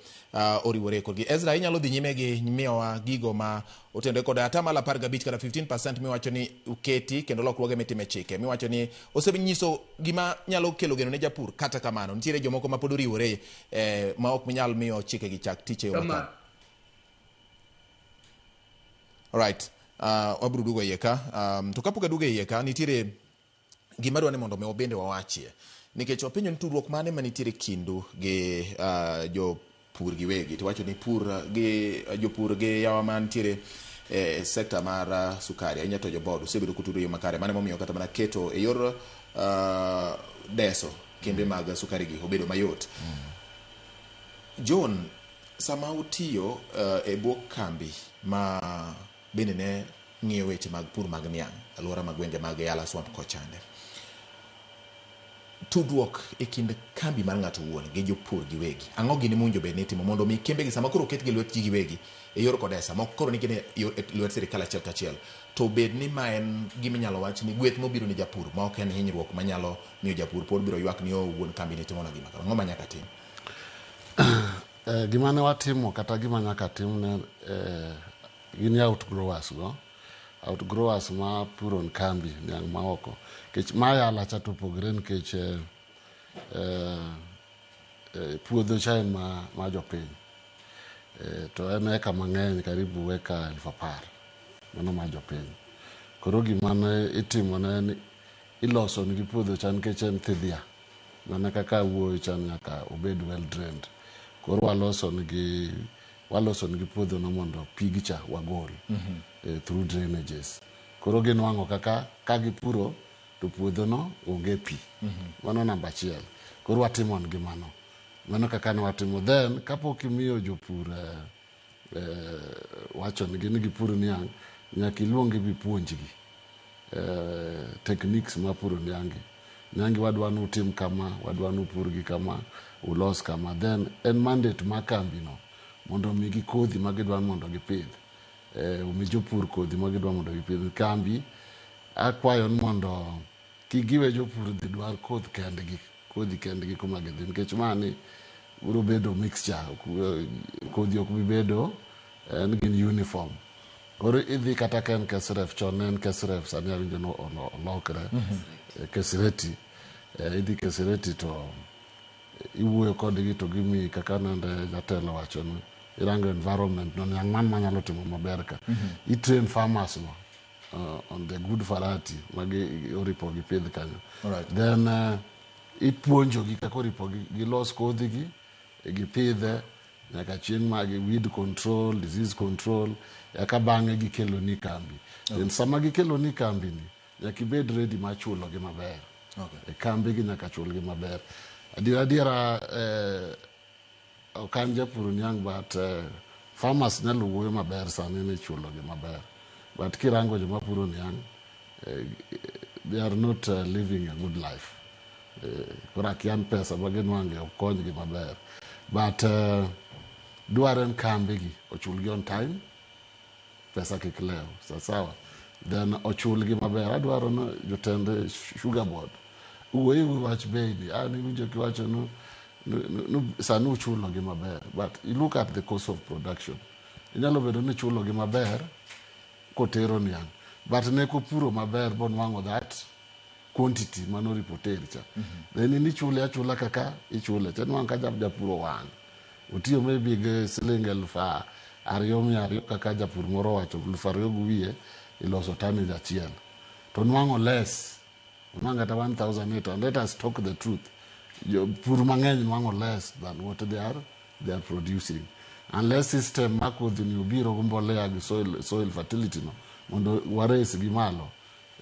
oriwore kodgi. Ezra, inyalo dhi nyime gi miyowa gigo ma otenore kod atamalo 15 kata 15% miwacho ni uketi kendo lokruoge mitime chike miwacho ni osenyiso gima nyalo kelo geno ne japur. Kata kamano, nitiere jomoko ma pod oriwore ma ok nyal miyo chike gi chak tich e yo makare. Alright, wabiro duogo iye ka. To kapok aduogo iye ka, nitiere gima adwa ni mondo mi wabende wawachie. Nikech wapenjo ni tudruok mane manitiere kindu gi jopur giwegi. To wacho ni pur gi jopur gi yawa mantiere e sekta mar sukari, ahinya to jo board osebedo kotudore e yo makare. Mano emomiyo kata mana keto e yor deso kembe mag sukari gi obedo mayot. John, sama utiyo e bwo kambi ma bende ne ng'iyo weche mag pur mag niang' alwora mag gwenge mag Yala Swamp kochande, tudruok e kind kambi mar ng'ato owuon gi jopur giwegi, ang'o gini mowinjo bed ni itimo mondo mi kembe gi sama koro oketgi e lwet ji giwegi e yor kodesa mok koro ni gin e lwet sirikal achiel kachiel, to bed ni ma en gima inyalo wach ni gweth mobiro ne japur ma ok en hinyruok manyalo miyo japur pod biro ywak ni o wuon kambi ne timona gima kama. Ang'o ma nyaka tim? Gima ne watimo kata gima nyaka tim ne gin outgrowers go. Outgrowers ma puro kambi niang' ma oko. Nikech ma Yala cha to opogore nikech puodho cha en ma jopiny. To en eka mang'eny karibu eka 10,000. Mano ma jopiny. Koro gima ne itimo ne en iloso nigi puodho cha nikech en thidhia. Mana kaka wuoyo cha nyaka obed well drained. Koro waloso nigi puodho no mondo pigi cha wagol through drainages. Koro ginwang'o kaka ka gipuro to puodho no onge pi. Mano namba achiel. Koro watimo nigi mano. Mano kaka ne watimo. Then kapok imiyo jopur wacho nigi ni gipur niang', nyaka iluong gi bipuonjgi techniques mar puro niang' gi. Niang' wadwa ni utim kama, wadwa ni upur gi kama, ulos kama. Then en mandate mar kambi no mondo omigi kodhi ma gidwa mondo gipidh. Omi jopur kodhi ma gidwa mondo gipidh. Kambi akwayo ni mondo kik giwe jopur dhi dwar koth kendgi, kodhi kendgi kuma gidhi. Nikech mani biro bedo mixture, kodhi ok bi bedo en gin uniform. Koro idhi kata ka en Kesref, chon ne en Kesref, sani awinjo ni olokre. Kesreti. Idhi Kesreti to iwuoyo kodgi to gimiyi kaka nende jatelo wacho ni irango environment no niang' man manyalo timo maber ka. I train farmers no on the good variety magi oripo gipidh kanyo. Then ipuonjogi kaka oripo gilos kodhigi, Gipidhe nyaka chieng' ma gi weed control, disease control, eka bang'e gikelo ni kambi. Then sama gikelo ni kambi ni, nyaka ibed ready mar chulo gi maber. E kambi gi nyaka chulgi maber. Adiera adiera ok an japur niang' but farmers nyalo wuoyo maber sani ni ichulo gi maber. But kirango joma puro niang', they are not living a good life. Koro akia ni pesa ma ginwang'o ok konygi maber. But dware ni kambi gi ochulgi on time, pesa kik lew, sawa. Then ochulgi maber. Adwaro ni jotend sugar board wuoye wi wach bei ni. An iwinjo kiwacho ni sani uchulo gi maber. But you look at the cost of production. Inyalo bedo ni ichulo gi maber kotero niang'. But ne kopuro maber bonwang'o that quantity manoripo ter cha. Then in ichule achula kaka ichule. Tinwang'o ka japur owang'. Otiyo maybe gi siling 2,200 kaka japur moro owacho 2,500 iloso tonnage achiel. To nwang'o less. Onwang'o kata 1,800. Let us talk the truth. Jopur mang'eny nwang'o less than what they are producing. Unless system mar kodhi ni obiro gi mbolea gi soil fertility no mondo wares gi malo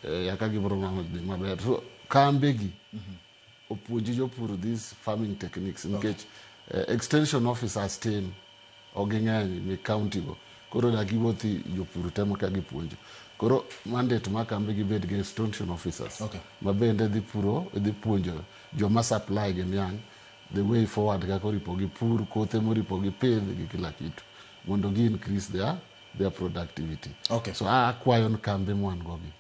eka gibiro nwang'o dhi maber. So kambe gi opuonji jopur these farming techniques nikech extension officers tin ok ging'eny mi county go koro dak giwuothi jopur te ka gipuonjo koro mandate mar kambi gibed gi extension officers ma bende dhi puro dhi puonjo joma supply gi niang' the way forward kaka oripo gipur kothe moripo gipidh gi kila kitu mondo gi increase their productivity. So akwayo ni kambe mwan go gi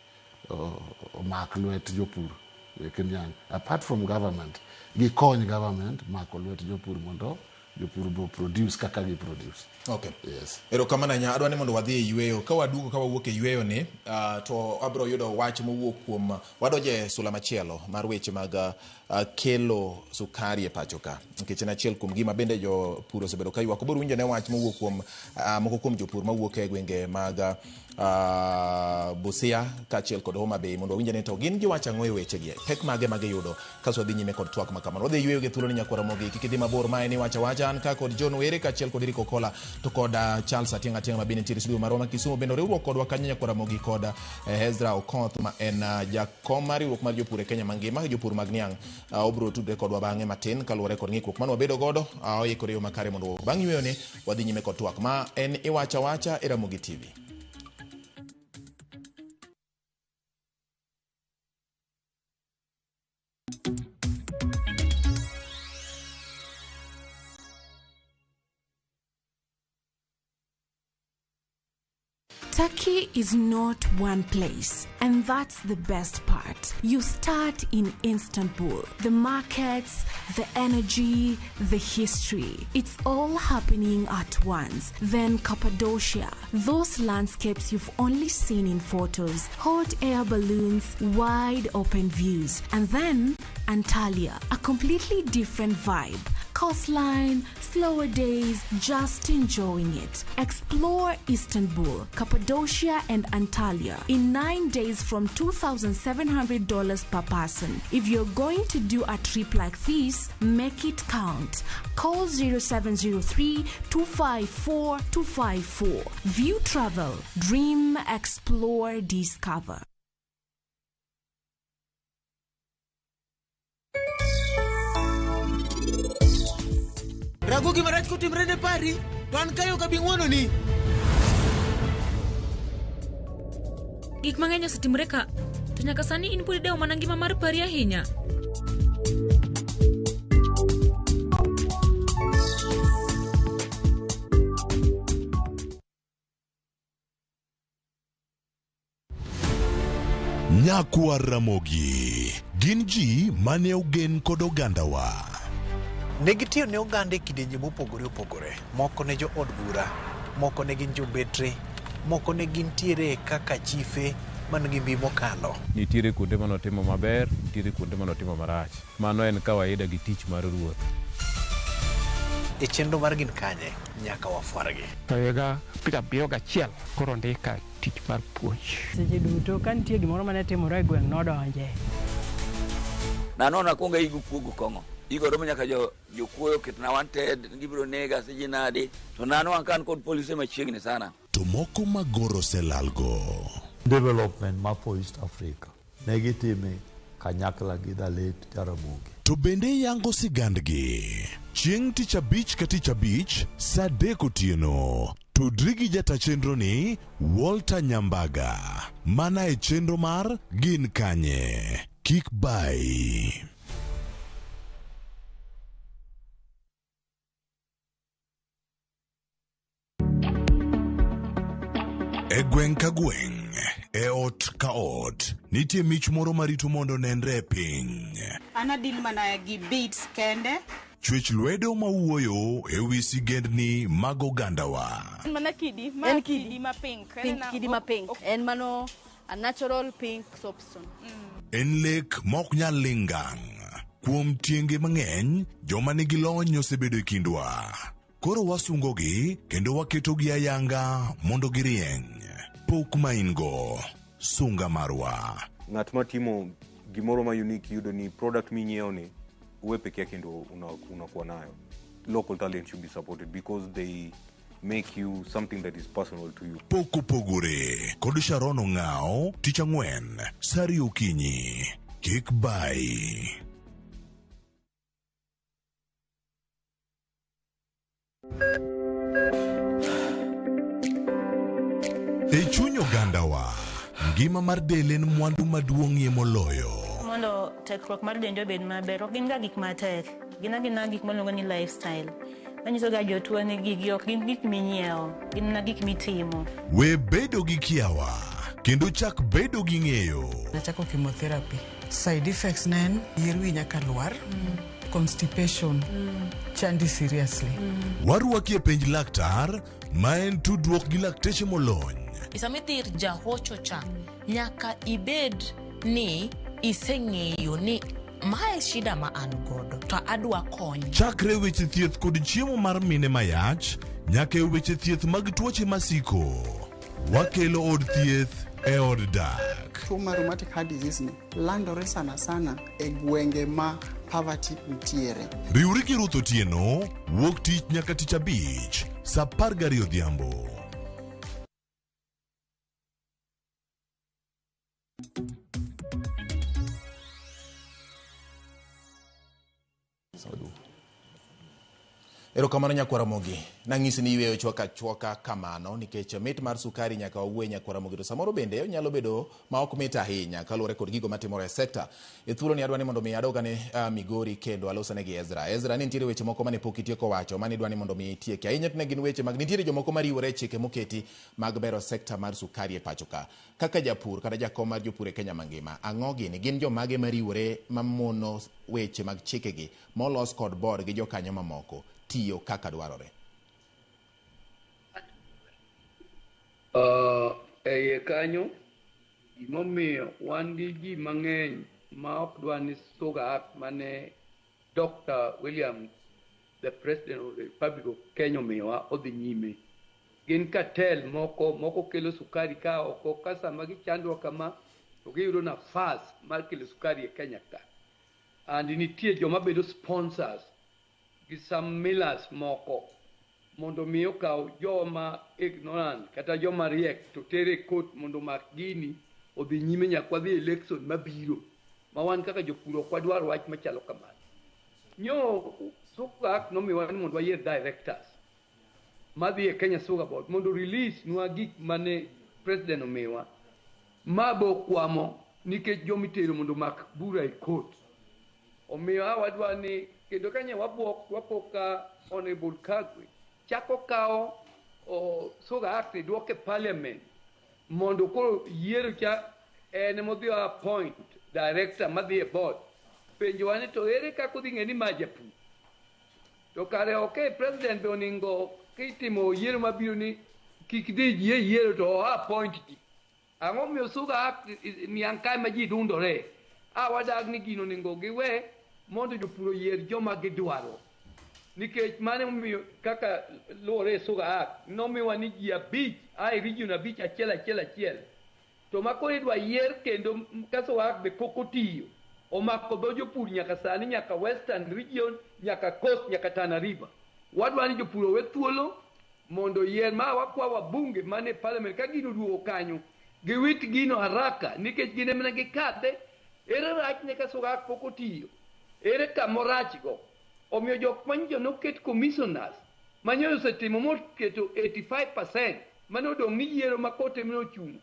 omak lwet jopur mek niang' apart from government gikony government mako lwet jopur mondo jopur bo produce kaka gi produce. Yes. Erokamano ahinya. Adwa ni mondo wadhi e yweyo. Ka waduogo ka wawuok e yweyo ni, to abiro yudo wach mowuok kuom wadonjo e sula machielo mar weche mag kelo sukari e pacho ka. Nikech en achiel kuom gima bende jopur osebedo ka ywak. Obiro winjo ne wach mowuok kuom moko kuom jopur mawuok e gwenge mag Busia kaachiel kod Homa Bay mondo wawinj ane to gin giwacho ang'o e wechegi. Pek mage ma giyudo kasto wadhi nyime kod twak ma kamano. Wadhi yweyo gi thuolo ni nyakwara Ramogi kik idhi mabor mae ni wacha wacha an ka kod John Were kaachiel kod Eric Okola to kod Charles Atieng' Atieng' ma bende nitiere e studio marwa ma Kisumu bende riwruok kodwa kanyo nyakwara Ramogi kod Ezra Okoth ma en jakom mar riwruok mar jopur e Kenya mangima jopur mag niang' obiro tudre kodwa bang'e matin kaluwore kod ng'ikruok mane wabedo godo oikore yo makare mondo bang' yweyo ni wadhi nyime kod twak ma en iwacha wacha e Ramogi TV. Turkey is not one place, and that's the best part. You start in Istanbul. The markets, the energy, the history. It's all happening at once. Then Cappadocia, those landscapes you've only seen in photos, hot air balloons, wide open views. And then Antalya, a completely different vibe. Coastline, slower days, just enjoying it. Explore Istanbul, Cappadocia, and Antalya in 9 days from $2,700 per person. If you're going to do a trip like this, make it count. Call 0703 254 254. View Travel, Dream, Explore, Discover. Rago gima rach kotimre ne pari, to an kae ok abi ng'wononi. Gik mang'eny osetimore ka, to nyaka sani in pod idewo mana ngima mar pari ahinya. Nyakwar Ramogi gin ji mane ogen kod ogandawa. Ne gitiyo ne oganda e kidienje mopogore opogore. Moko ne jo od bura, moko ne gin jobetre, moko ne gintiere kaka chife man gi mbi mokalo. Nitiere kuonde manotimo maber, nitiere kuonde manotimo marach. Mano en kawaida gi tich mar ruoth. E chenro mar Gin Kanye, nyaka wafwargi. To higa 71 koro ndika tich mar puonj. Seche duto ka nitie gimoro mane timore e gweng' nodonje. Nanono akwongo aigo kuogo kong'o. Gigo romo nyaka jo jokuoyo oketna wanted, gibiro nega siji nadi. To nanwang'o ka an kod polise machiegni sana. To moko magoro oselalgo. Development ma for East Africa ne gitime kanyakla gi the late Jaramogi. To bende yango sigandgi. Chieng' tich abich ka tich abich saa adek otieno. Tudri gi jata chenro ni Walter Nyambaga. Mana e chenro mar Gin Kanye. Kik bayi. E gweng' ka gweng', e ot ka ot, nitie mich moro marito mondo onenre e piny. An adil mana gi beats kende. Chwech lwedo mawuoyo e wi sigendni mag ogandawa. En mana kidi, ma En kidi ma pink. En Pink, na- kidi ma pink. En mano a natural pink soapstone. En lek ma ok nyal ling' ngang'. Kuom tienge mang'eny, joma nigi lony osebedo e kindwa. Koro wasungogi kendo waketogi ayanga mondo girieny. Pok ma in go, sunga marwa. Ng'at ma timo gimoro ma unique yudo ni product minyiewo ni uwe peke yake ndo unakuwa nayo. Local talent should be supported because they make you something that is personal to you. Pok opogore kod Sharon Ong'ao tich ang'wen saa ariyo okinyi. Kik bayi. E chuny ogandawa, ngima mar del en mwandu maduong'ie moloyo. Mondo tekruok mar dendi obed maber, ok gin ga gik matek. Gin agina gik miluongo ni lifestyle. Manyiso ga jotuo ni gigi ok gin gik minyiewo, gin mana gik mitimo. We bedo gi kiawa kendo chak bedo gi ng'eyo. Nachako chemotherapy. Side effects ne en yier wi nyaka lwar, constipation, chandi seriously. Warwaki e penj laktar ma en tudruok gi lakteche molony. Sama idhi ir jahocho cha, nyaka ibed ni iseng'eyo ni mae shida ma an godo to adwa kony. Chakre weche thieth kod chiemo mar mine mayach nyaka e weche thieth mag tuoche masiko. Wakelo od thieth e od dak. Tuo mar rheumatic heart disease ni landore sana sana e gwenge ma poverty nitiere. Riwri gi Ruth Otieno wuok tich nyaka tich abich saa 12 odhiambo. Erokamano nyakwar Ramogi. Nang'isi ni yweyo chwaka achwaka kamano nikech mit mar sukari nyaka wawuoye nyakwar Ramogi to samoro bende onyalo bedo ma ok mit ahinya kaluwore kod gigo matimore e sekta. E thuolo ni adwa ni mondo mi adogane Migori kendo alosane gi Ezra. Ezra ni nitiere weche moko mane pok itieko wacho mane idwa ni mondo mi itieki. Ahinya to ne gin weche mag nitiere jomoko mariwore e chike moketi mag bero sekta mar sukari e pacho ka. Kaka japur kata jakom mar jopur e Kenya mangima, ang'o gini? Gin jomage mariwore mamono weche mag chikegi molos kod board gi jokanyo mamoko tiyo kaka dwarore? E iye kanyo, gimomiyo wan gi ji mang'eny ma ok dwa ni Sugar Act mane Dr. William, the President of the Republic of Kenya omiyowa odhi nyime. Gin cartel moko, moko kelo sukari ka oko, ka sama gichandwa kama, to giyudo nafas mar kelo sukari e Kenya ka. And nitie joma bedo sponsors gi some millers moko mondo mi okaw joma ignorant kata joma riek to tere e court mondo omak gini odhi nyime nyaka wadhi e election mabiro ma wan kaka jopur ok wadwar wach machalo kamano. Nyo Sugar Act nomiwa ni mondo wayier directors madhi e Kenya Sugar Board mondo release nwa gik mane president omiwa ma bo kwamo nikech jomitero mondo omak bura e court. Omiyo a wadwa ni kendo kanye wabuok wapo ka Honorable Kagwe chako kawo Sugar Act duoke e parliament mondo koro yiero cha en emodhi appoint director madhi e board. Penjowa ni to ere kaka odhi ng'e ni ma japur? To kare ok president be oningo kitimo yiero mabiro ni kik dhi ji e yiero to o appoint ji. Ang'o miyo Sugar Act niang' kae ma ji dundore? A wadag ni gino oningo giwe mondo jopur oyier joma gidwaro. Nikech mano emomiyo kaka luwore e Sugar Act nomiwa ni ji abich a e region abich achiel achiel achiel. To ma koro idwa yier kendo ka Sugar Act be pok otiyo. Omako dho jopur nyaka sani, nyaka Western Region, nyaka Coast, nyaka Tana River. Wadwa ni jopur owe thuolo mondo yier ma wakwa wabunge mane parliament ka gino duogo kanyo giwit gino haraka nikech gin emana gikadhe. Ere rachne ka Sugar Act pok otiyo? Ere kamorach go? Omiyo jok manyicho noket commissioners manyo osetimo moketo 85% mane odong' ni yiero ma kote mane ochung'.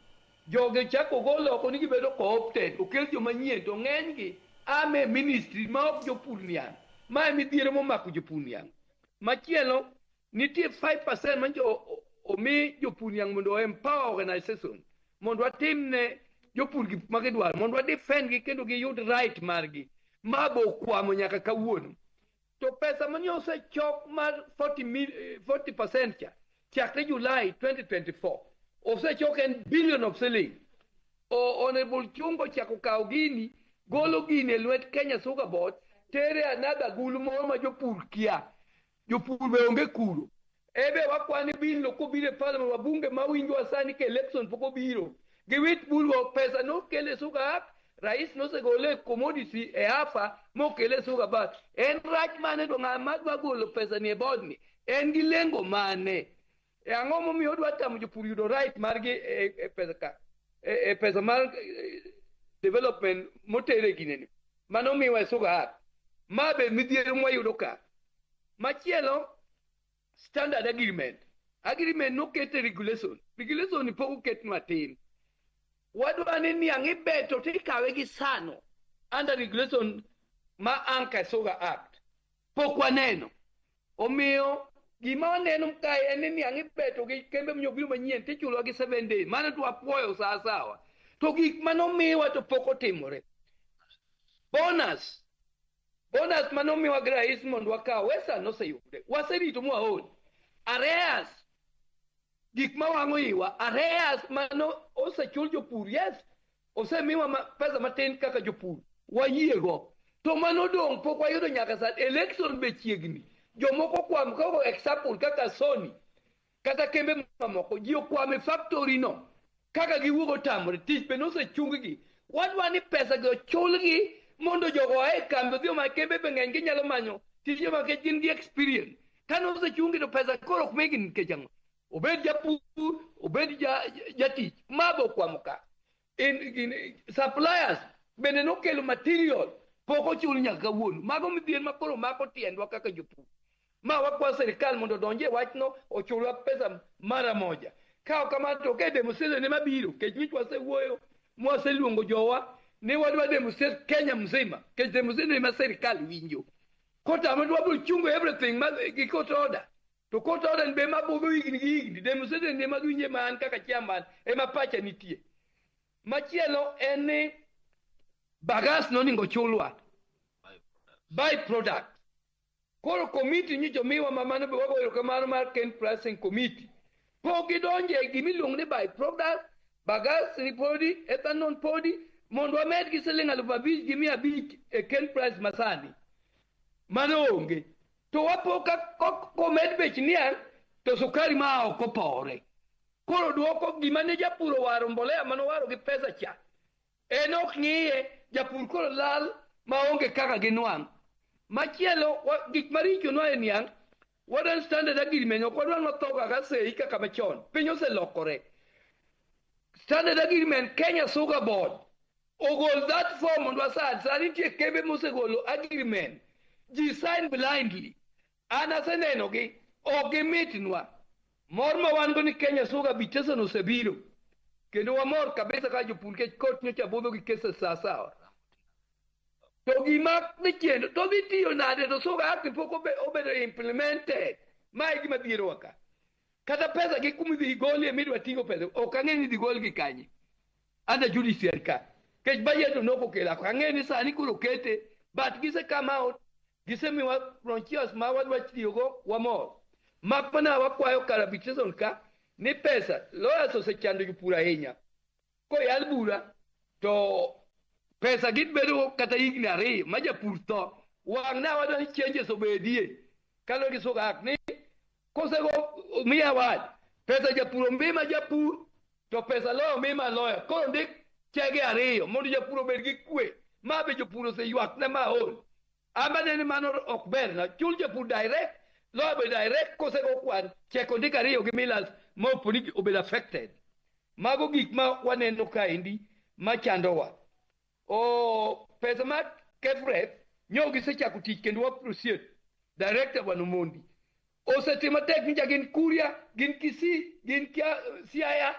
Jogi chako gol oko ni gibedo co-opted, okel joma nyien to ng'enygi ame ministry ma ok jopur niang'. Ma e midhiero momako jopur niang'. Machielo, nitie 5% manyo omi jopur niang' mondo empower organization mondo watimne jopur gik ma gidwaro, mondo wa defend gi kendo giyud right margi. Ma bo okwamo nyaka kawuono. To pesa mane osechok mar 40% cha chakre July 2024 osechok en billion of shilling. Honorable Chungo chako kawo gini, golo gini e lwet Kenya Sugar Board, tere another gulu moro ma jopur kia. Jopur be onge kuro. Ebe wakwani bill no kobiro e parliament, wabunge mawinjowa sani ka election pok obiro. Giwit bulwo pesa nokele Sugar Act, rais nosegole commodity e AFA mokele Sugar Board. En rach mane to ng'ama dwa golo pesa ni e board ni? En gi lengo mane? E ang'o momiyo odwa tamo jopur yudo right margi e pesa ka? E pesa mar development motere ginene. Mano miwa e Sugar Act. Ma be midhiero mwayudo ka. Machielo, standard agreement. Agreement noket e regulation. Regulation ni pok oketnwa tin. Wadwa ni niang' ibeto tikawe gi sano under regulation ma anka Sugar Act. Pok waneno. Omiyo gima waneno kae en ni niang' ibeto gi kembe manyobiro manyien tichulowa gi 7 days. Mano to wapuoyo sawa sawa. To gik manomiwa to pok otimore. Bonus. Bonus manomiwa gi rais mondo wakaw Western noseyude. Waserito mwaol. Arrears. Gik mawang'o iwa, arrears mano osechul jopur, yes. Osemiwa pesa matin kaka jopur. Wayiego. To mano dong' pok wayudo nyaka sani. Election be chiegni. Jomoko kwam kaka example kaka Sony kata kembe mamoko ji okwam e factory no kaka giwuok otamore tich be nosechung gi. Wadwa ni pesa gi ochulgi mondo jogo oa e kambi odhi omany kembe be ng'eny ginyalo manyo tije makech gin gi experience. Kane osechung gi to pesa koro ok migi nikech ang'o? Obed japur, obed jatich, ma be okwamo ka. In suppliers bende nokelo material pok ochul nyaka kawuono. Mago midhiero ma koro mako tiendwa kaka jopur. Ma wakwa sirikal mondo odonje e wachno ochulwa pesa mara moja. Ka ok kamano to ok e demonstration ema biro kech nyocha wasewuoyo mwaseluongo jowa ni wadwa demonstrate Kenya mzima kech demonstration ema sirikal winjo. Kotamo to wabiro chungo everything ma gi court order. To court order be ema budho higni gi higni. Demonstration ema giwinje ma an kaka chairman ema pacha nitie. Machielo en ni bagas noningo chulwa. By product. Koro committee nyocha omiwa ma mano be wago erokamano mar Cane Pricing Committee. Pok gidonje e gimiluongo ni by product, bagas ni podi, ethanol podi, mondo wamed gi siling 5,500 e cane price masani. Mano onge. To wapo ka komed bech niang' to sukari ma oko opowore. Koro duoko gima ne japur owaro mbolea manowaro gi pesa cha. En ok ng'iye, japur koro lal maonge kaka ginwang'. Machielo, gik maricho nwa e niang', wadwa standard agreement, ok wadwa nwatho kaka sei kaka machon. Piny oselokore. Standard agreement, Kenya Sugar Board ogol that form mondo wasign. Sani nitie kembe mosegolo agreement. Ji sign blindly. An aseneno gi, ok gimitnwa. Mor ma wan go ni Kenya Sugar arbitration osebiro. Kendo wamor kabisa ka jopur nikech court nyocha budho gi cases sawa sawa. To gima dhi chendo, to dhi tiyo nade to Sugar Act pok obedo implemented. Ma e gima dhierowa ka. Kata pesa gi kuma idhi golie midwa ting'o pesa, ok ang'e ni idhi golgi kanye. Under judiciary ka. Nikech budget to nok okelo, ok ang'e ni sani koro okete, but gise come out, gisemiwa frontiers ma wadwa tiyogo, wamor. Mak mana wakwayo kar arbitration ka, ni pesa, lawyers osechando jopur ahinya. Koyal bura, to pesa gibedo kata higni 2 ma japur tho. Wang' na wadwa ni changes obedie. Kaluwore gi Sugar Act ni kosego miya award, pesa japur omi ma japur, to pesa lawyer omi ma lawyer. Koro ndik chege ariyo mondo japur obed gi kwe. Ma be jopur oseywak ne ma ol. Amba nene mano ok ber na chul japur direct, loya be direct kosego kwan cheko ndik ariyo gi millers ma opo ni obedo affected. Mago gik ma waneno kaendi machandowa. O pesa mar KEFREF nyo gisechako tich kendo wa appreciate director Bwana Omondi. Osetimo matek ni gin Kuria, gin Kisii, gin Siaya.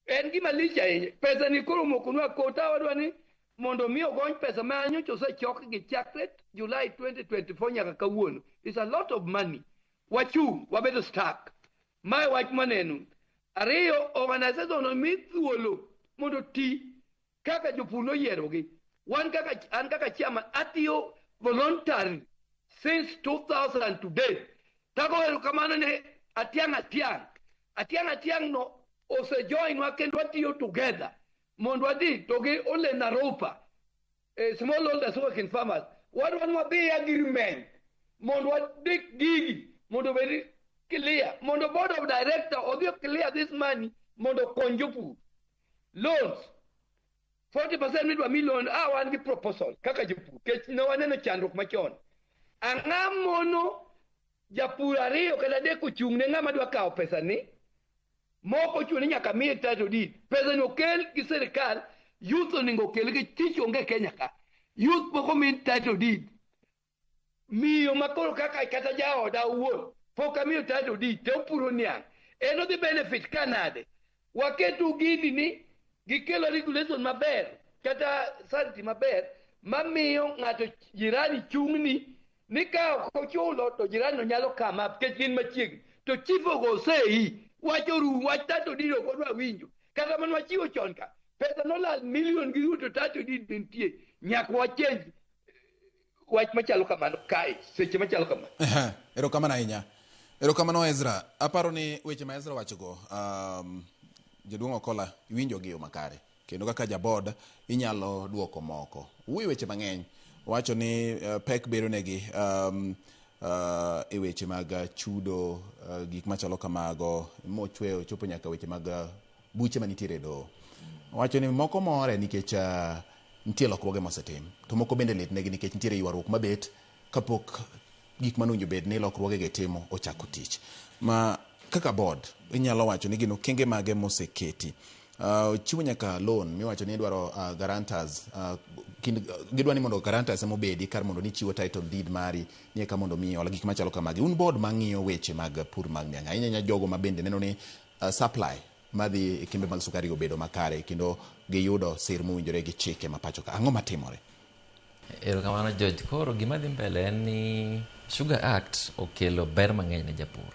En gima lich ahinya. Pesa ni koro omokonwa kota wadwa ni mondo mi ogony pesa ma nyocha osechok gi chakre July 2024 nyaka kawuono. It's a lot of money. Wachung', wabedo stuck. Mae wach maneno. Ariyo, organization omi thuolo mondo ti kaka jopur noyierogi. Wan kaka an kaka chairman atiyo voluntary since 2000 to date. Tago erokamano ne Atiang' Atiang'. Atiang' Atiang' no osejoin wa kendo watiyo together mondo wadhi to gi Ole Naropa smallholders working farmers wadwa ni wadhi e agreement mondo wadik gigi mondo obed clear mondo board of director odhi o clear this money mondo okony jopur loans 40% midwa mi loan wan gi proposal kaka jopur kech ne waneno chandruok machon ang'a mono japur ariyo kata adek ochung' ne ng'ama dwa kawo pesa ni moko ochuno ni nyaka miye title deed pesa ni okel gi sirikal youth onego okel gi tich onge Kenya ka youth pok omi title deed miyo makoro kaka kata jaoda owuon pok amiyo title deed to opuro niang' en odhi benefit ka nade waketu gini ni gikelo regulation maber kata sanity maber mamiyo ng'ato jirani chung'ni ni ka ok ochulo to jirani no nyalo come up nikech gin machiegni to chief ogo sei wach orum wach title deed ok wadwa winjo kata mana wachiwo chon ka pesa nolal million gi ruto title deed nitie nyaka wachange wach machalo kamano kae seche machalo kamano. Erokamano ahinya. Erokamano Ezra. Aparo ni weche ma Ezra wachogo, jaduong' Okola iwinjo gi yo makare. Kendo kaka jaboard inyalo duoko moko. Wuoyo weche mang'eny. Wacho ni pek bedo negi e weche mag chudo, gik machalo kamago, mochweyo chopo nyaka weche mag buche manitiere e doho. Wacho ni moko more nikech nitie lokruoge mosetim. To moko bende lit negi nikech nitiere ywaruok mabet kapok gik manowinjo bed ni lokruoge gi timo ochako tich. Ma kaka board inyalo wacho ni gin okenge mage moseketi. Chiwo nyaka loan miwacho ni idwaro guarantors, gidwa ni mondo guarantors ema obedi kar mondo ni chiwo title deed mari ni eka mondo mi hola gik machalo kamagi. Un board mang'iyo weche mag pur mag niang' ahinya ahinya jogo ma bende neno ni supply madhi e kembe mag sukari obedo makare kendo giyudo sir mowinjore gi chike ma pacho ka. Ang'o matimore? Erokamano George. Koro gima dhi mbele en ni Sugar Act okelo ber mang'eny ne japur.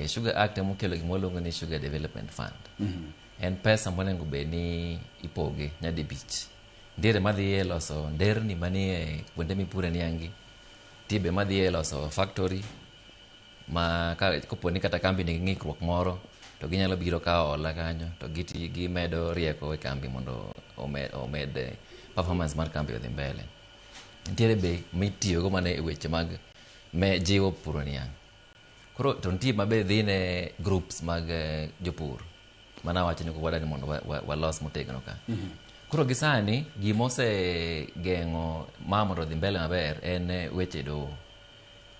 Sugar Act ema okelo gima waluongo ni Sugar Development Fund. En pesa monego bed ni ipoge nyadibich. Nitiere madhi e loso nderni manie kuonde mipure niang' gi. Nitie be madhi e loso factory ma kopo ni kata kambi nigi ng'ikruok moro to ginyalo biro kawo hola kanyo to gimedo rieko e kambi mondo omed performance mar kambi odhi mbele. Nitiere be mitiyogo mana e weche mag me jiwo puro niang'. Koro to nitie mabe dhi ne groups mag jopur. Mana wacho ni wadwa ni mondo walos motegno ka. Koro gi sani gimose geng'o ma mondo odhi mbele maber en weche doho.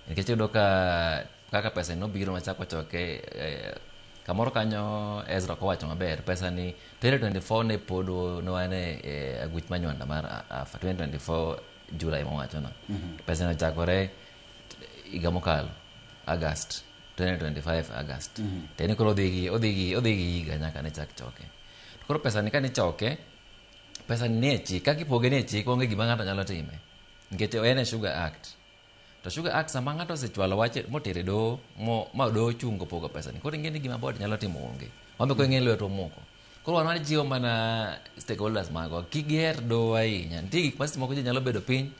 Nikech iyudo ka kaka pesa nobiro machako choke kamoro kanyo Ezra ok owacho maber pesa ni 2024 ne pod ne wan e aguch manywanda mar AFA 2024 July mowacho no. Pesa no ochakore higa mokalo August 2025 August. To en koro odhi gi higa nyaka ne chak choke. To koro pesa ni kane choke pesa ni nie chik kaka ipoge nie chik onge gima ng'ato nyalo time nikech en e Sugar Act. To Sugar Act sama ng'ato osechwalo wach motere doho ma doho ochungo pogo pesa ni koro ing'e ni gima board nyalo timo onge. Wan be koro ing'e lwetwa omoko. Koro wan wajiwo mana stakeholders magwa kik giher doho ahinya. Nitie gik ma seche moko ji nyalo bedo piny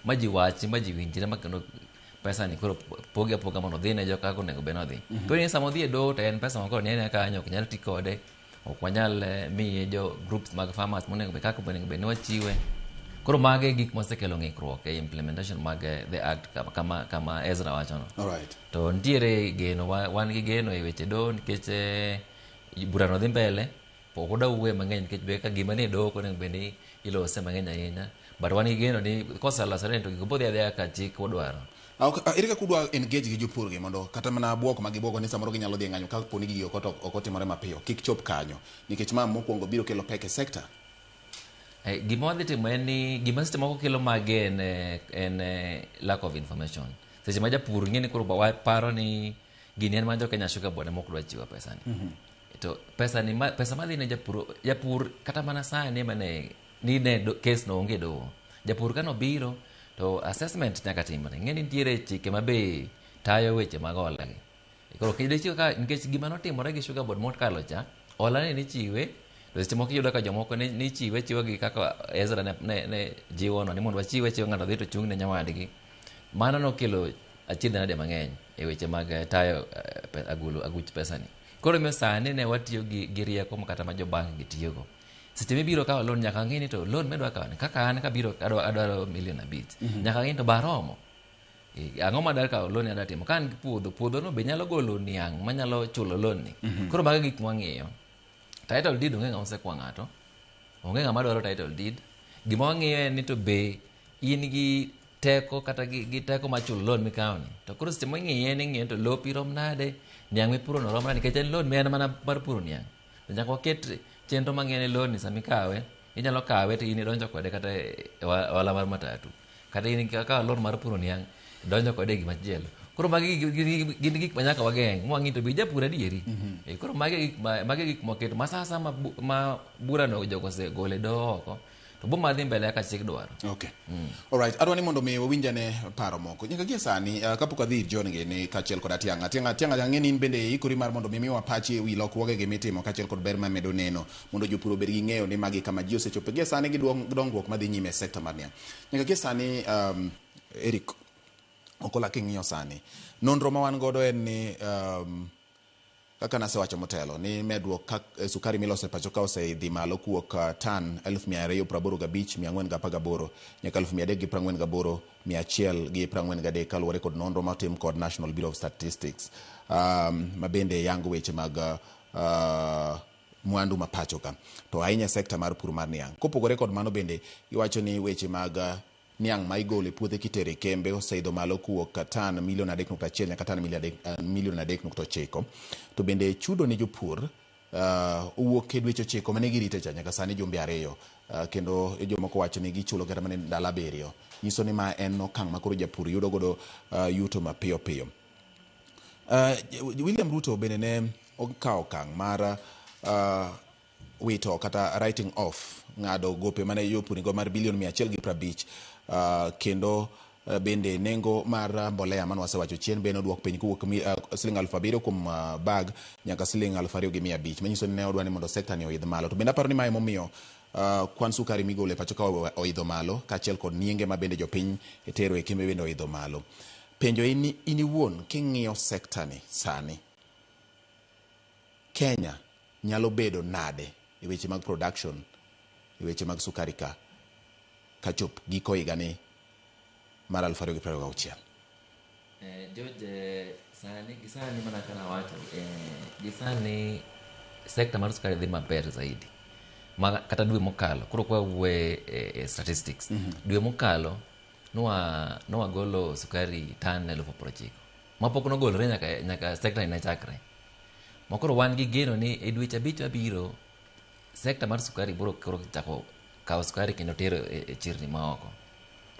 ma ji wachi ma ji winjre ma kendo pesa ni koro pogi apoga mondo odhi ne jo kaka onego bed ni odhi. Koro ni sama odhi e doho to en pesa ma koro ni en kanyo ok nyal ti kode ok wanyal miye jo groups mag farmers monego bed kaka onego bed ni wachiwe. Koro mago e gik mosekelo ng'ikruok e implementation mag the act kama Ezra wachono. To nitiere geno, wan gi geno e weche doho nikech burano dhi mbele. Pok odwa wuoye mang'eny nikech be ka gima nie doho ok onego bed ni ilose mang'eny ahinya. But wan gi geno ni koselosore to gigo bodhi adhiya kaka chik odwaro. Ok, ere kaka udwa engage gi jopur gi mondo kata mana buok ma gibuogo ni samoro ginyalo dhi e ng'anyo kapo ni gigi ok otimore mapiyo kik chop kanyo nikech ma mokwongo biro kelo pek e sector. Gima wadhi timo en ni gima seche moko kelo magi en lack of information. Seche ma japur ng'e ni koro paro ni gini en mana jo Kenya Sugar Board ema ok dwa chiwo pesa ni. To pesa ni pesa madhi ne japur, japur kata mana sani mane ni ne case no onge doho. Japur kano biro to assessment nyaka timre. Ng'e ni nitiere chike ma be tayo weche mag hola gi. Koro kidechiwo ka nikech gima notimore gi Sugar Board mokalo cha, hola ni nichiwe to seche moko iyudo ka jomoko ni chiwe chiwa gi kaka Ezra ne jiwo no ni mondo wachiwe chiwa ng'ato dhi to chung' ne nyawadgi. Mano nokelo achiedh nade mang'eny e weche mag tayo aguch pesa ni. Koro miyo sani ne watiyo gi rieko kata ma jobank gi tiyogo. Seche mibiro kawo loan nyaka ng'i ni to loan midwa kawo ni kaka an kabiro adwaro milion 5. Nyaka ng'i ni to baromo. Ang'o ma adwa kawo loan ni adwa timo? Ka an gi puodho, puodho no be nyalo golo niang' manyalo chulo loan ni. Koro mago e gik mwang'iyo. Title deed onge ng'ama osekwa ng'ato. Onge ng'ama dwaro title deed. Gima wang'iyo en ni to be in gi teko kata gi teko mar chulo loan mikawo ni. To koro seche ming'iye ni ing'iyo to lopi rom nade, niang' mipuro no rom nade, nikech en loan ma en mana mar puro niang'. To nyaka waket chenro mang'iyo ni loan ni sama ikawe, inyalo kawe to in idonjo kode kata e ohala mar matatu. Kata in ikawo loan mar puro niang', idonjo kode e gima chielo. Koro magi gin gik ma nyaka wageng' mwang'i to be japur adieri. Koro magi gik mwaketo ma sa asaya ma burano jogo osegolo e doho oko, to bo madhi mbele kaka chik dwaro. Okay. Alright, adwa ni mondo mi wawinj ane paro moko. Nyaka gie sani, kapok adhi ir John gi ni kaachiel kod Atiang'. Atiang' ang'e ni in bende ikori mar mondo mi miwa pachi ewi lokruoge gi mitimo kaachiel kod ber ma medo neno mondo jopur obed gi ng'eyo ni magi kama ji osechopo gie sani gi dongruok madhi nyime e sekta mar niang'. Nyaka gie sani, Eric Okola king'iyo sani, nonro ma wan godo en ni kaka nasewacho motelo ni medruok ka sukari miloso e pacho ka oseidhi malo kuwuok tan 285,418 nyaka 348,143 kaluwore kod nonro motim kod National Bureau of Statistics ma bende yango weche mag mwandu ma pacho ka to ahinya e sekta mar pur mar niang'. Kopogore kod mano bende giwacho ni weche mag niang' ma igolo e puothe kitere e kembe oseidho malo kuwuok tan milion 3.1 nyaka tan milion 3.9. To bende chudo ne jopur owuok e dweche 9 mane girite cha nyaka sani jumbe 2 kendo jomoko wacho ni gichulo kata mana ndalo 7. Nyiso ni ma en okang' ma koro japur yudo godo yuto mapiyo piyo. William Ruto bende ne okawo okang' mar wito kata writing off ng'ado gope mane jopur nigo mar bilion 150 kendo bende nengo mar mbolea mane wasewacho chien bende oduok piny kowuok siling 7,000 kuom bag nyaka siling 2,500 manyiso ni ne odwa ni mondo sekta ni oidh malo. To bende aparo ni mae emomiyo kwan sukari migolo e pacho ka oidho malo kaachiel kod nienge ma bende jopiny tero e kembe bende oidho malo. Penjo en ni in iwuon king'iyo sekta ni sani, Kenya nyalo bedo nade e weche mag production e weche mag sukari ka kachop giko higani mar 2026? George, sani gi sani mana kaka nawacho, gi sani sekta mar sukari dhi maber zaidi. Ma kata dwe mokalo, koro kwa wuoye e statistics, dwe mokalo nwagolo sukari tan 90,000 mapok nogolore nyaka sekta ni ne chakre. Ma koro wan gi geno ni e dweche 5 mabiro sekta mar sukari biro koro chako kawo sukari kendo tero e chirni maoko.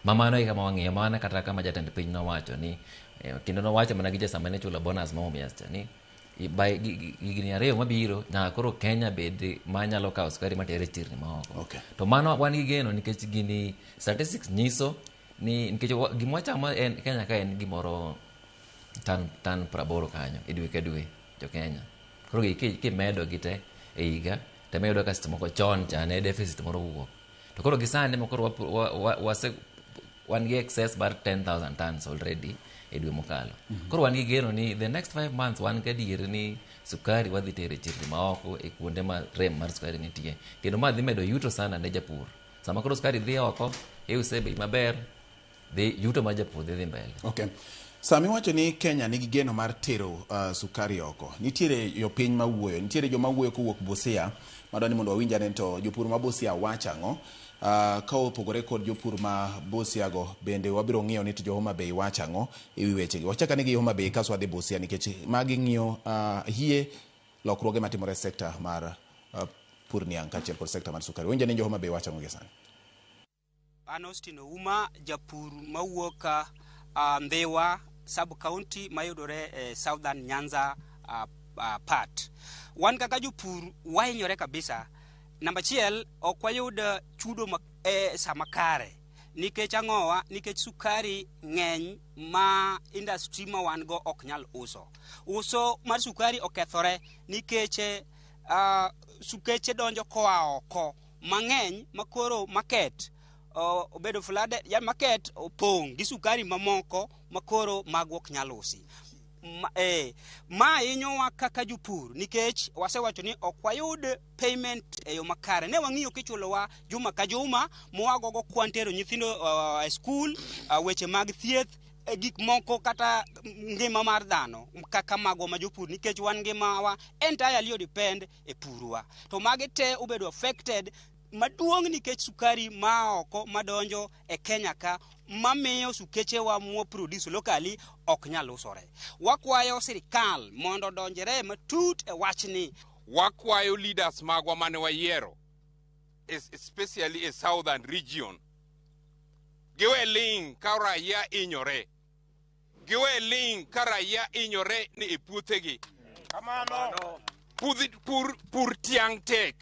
Ma mano e kama wang'iyo, mana kata kama jatend piny nowacho ni kendo nowacho mana gi sama ne chulo bonus ma Mumias cha ni by higni 2 mabiro nyaka koro Kenya bed manyalo kawo sukari matere chirni maoko. To mano wan gi geno nikech gini statistics nyiso ni nikech gima wachamo en Kenya ka en gimoro tan 80 kanyo e dwe ka dwe jo Kenya. Koro kimedo gi te e higa to ema iyudo ka seche moko chon cha ne deficit moro owuok. To koro gi sani ma koro wan gi excess mar 10,000 tons already e dwe mokalo. Koro wan gi geno ni the next 5 months wan gadier ni sukari wadhi tero e chirni maoko e kuonde ma rem mar sukari nitie. Kendo ma dhi medo yuto sana ne japur. Sama koro sukari dhi oko, iuse e bei maber, dhi yuto mar japur dhi mbele. Okay. Sama iwacho ni Kenya nigi geno mar tero sukari oko, nitiere jopiny mawuoyo, nitiere joma wuoyo kowuok Busia Madwa ni mondo wawinj ane to jopur ma Busia wacho ang'o. Ka opogore kod jopur ma Busia go, bende wabiro ng'iyo ni to jo Homa Bay wacho ang'o e wi wechegi. Wachak ane gi Homa Bay kaso wadhi Busia nikech magi ng'iyo hie lokruoge matimore e sekta mar pur niang' kaachiel kod sekta mar sukari. Winj ane jo Homa Bay wacho ang'o gie sani. An Austin Ouma, japur mawuok Ndhiwa sub county mayudore e Southern Nyanza part. Wan kaka jopur wahinyore kabisa. Namba achiel, ok wayud chudo sama kare. Nikech ang'owa? Nikech sukari ng'eny ma industry ma wan go ok nyal uso. Uso mar sukari okethore nikech sukeche donjo koa oko mang'eny makoro market obedo flooded, ya market opong' gi sukari mamoko makoro magwa ok nyal usi. Ma hinyowa kaka jopur nikech wasewacho ni ok wayud payment e yo makare. Ne wang'iyo kichulowa juma ka juma, mwagogo kwan tero nyithindo e skul, weche mag thieth, gik moko kata ngima mar dhano kaka magwa ma jopur nikech wan ngimawa entirely depend e purwa. To magi te obedo affected maduong' nikech sukari ma oko madonjo e Kenya ka mamiyo sukechewa mwa produce locally ok nyal usore. Wakwayo sirikal mondo odonjre matut e wachni. Wakwayo leaders magwa mane wayiero, especially e southern region, giwe ling' ka raia hinyore. Giwe ling' ka raia hinyore ni e puothegi. Kamano. Pur tiang' tek.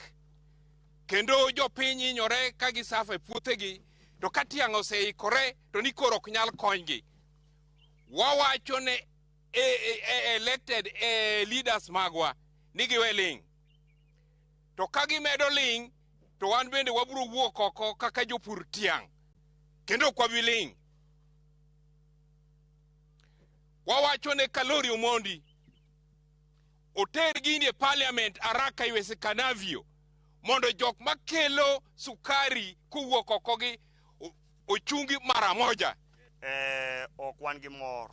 Kendo jopiny hinyore ka gisafa e puothegi, to ka tiang' oseikore to ni koro ok nyal konygi. Wawacho ne elected leaders magwa ni giwe ling'. To ka gimedo ling' to wan bende wabiro wuok oko kaka jopur tiang', kendo ok wabi ling'. Wawacho ne Kalori Omondi oter gini e parliament haraka iwezekanavyo mondo jok makelo sukari kowuok oko gi ochungi mara moja. Ok wan gi mor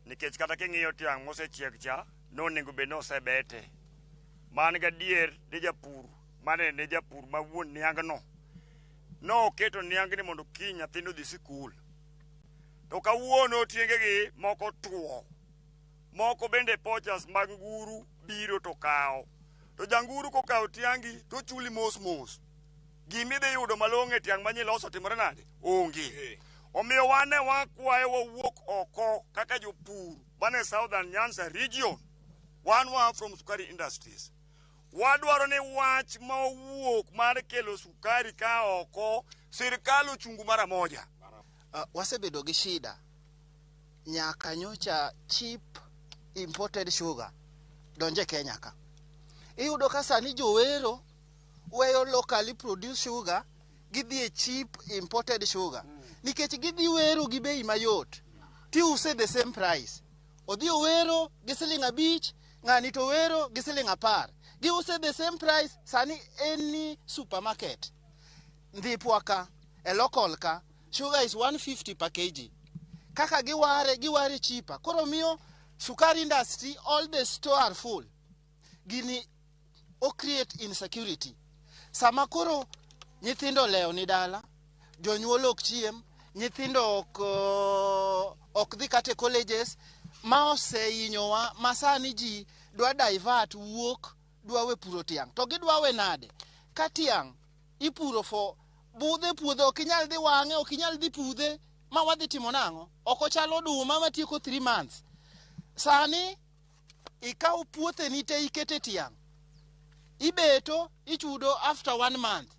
nikech kata king'iyo tiang' mosechiek cha nonego bed ni osebete. Man gadier ni japur mane ne japur ma wuon niang'no noketo niang'ni mondo kiny nyathino odhi sikul. To kawuono tiengegi moko tuo, moko bende poachers mag nguru biro to kawo. To janguru kokawo tiangi to chuli mos mos. Gimidhi yudo malong'o e tiang' manyiloso timore nade? Onge. Omiyo wan ne wakwayo wawuok oko kaka jopur mane Southern Nyanza region. Wan wa from Sukari Industries. Wadwaro ni wach ma owuok mar kelo sukari ka oko, sirikal ochungu mara moja. Wasebedo gi shida nyaka nyocha cheap imported sugar donje Kenya ka. Iyudo ka sani jowero weyo locally produced sugar gidhi e cheap imported sugar nikech gidhi wero gi bei mayot tiuse the same price. Odhi owero gi siling 5, ng'ani to wero gi siling 10. Giuse the same price sani any supermarket. Ndhipwa ka, e local ka, sugar is 150 per kg. Kaka giware cheaper. Koro miyo sukari industry all the store are full. Gini o create insecurity. Sama koro nyithindo leo ni dala, jonyuol ok chiem, nyithindo ok dhi kata e colleges, ma osehinyowa ma sani ji dwa divert wuok dwa we puro tiang'. To gidwa we nade? Ka tiang' ipuro for budhe puodho ok inyal dhi wang'e, ok inyal dhi pudhe, ma wadhi timo nang'o? Ok ochalo oduma matieko 3 months. Sani ikaw puotheni te ikete tiang', ibeto ichudo after 1 month.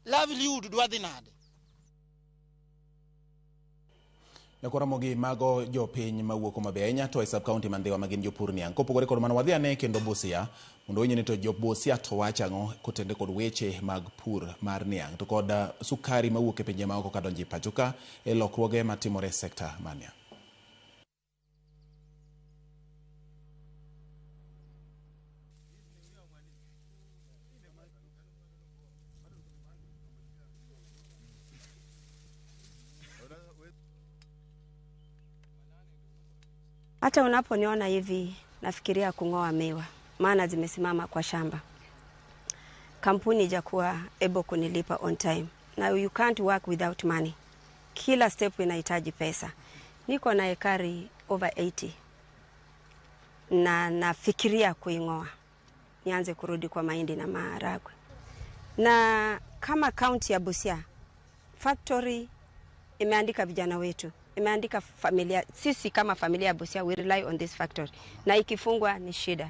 Livelihood dwa dhi nade? Nyakoromogi mago jopiny mawuok Homa Bay ahinya to e sub county ma Ndhiwa ma gin jopur niang'. Kopogore kod mano wadhi ane kendo Busia mondo winj ni to jo Busia to wacho ang'o kotenore kod weche mag pur mar niang' to kod sukari mawuok e pinje maoko kadonjo e pacho ka e lokruoge matimore e sekta mar niang'. Hata unaponiona hivi nafikiria kung'oa miwa, maana zimesimama kwa shamba. Kampuni ijakuwa able kunilipa on time. Na you can't work without money. Kila step inahitaji pesa. Niko na ekari over 80 na nafikiria kuing'oa, nianze kurudi kwa mahindi na maharagwe. Na kama county ya Busia, factory imeandika vijana wetu, imeandika familia. Sisi kama familia ya Busia, we rely on this factory. Na ikifungwa ni shida,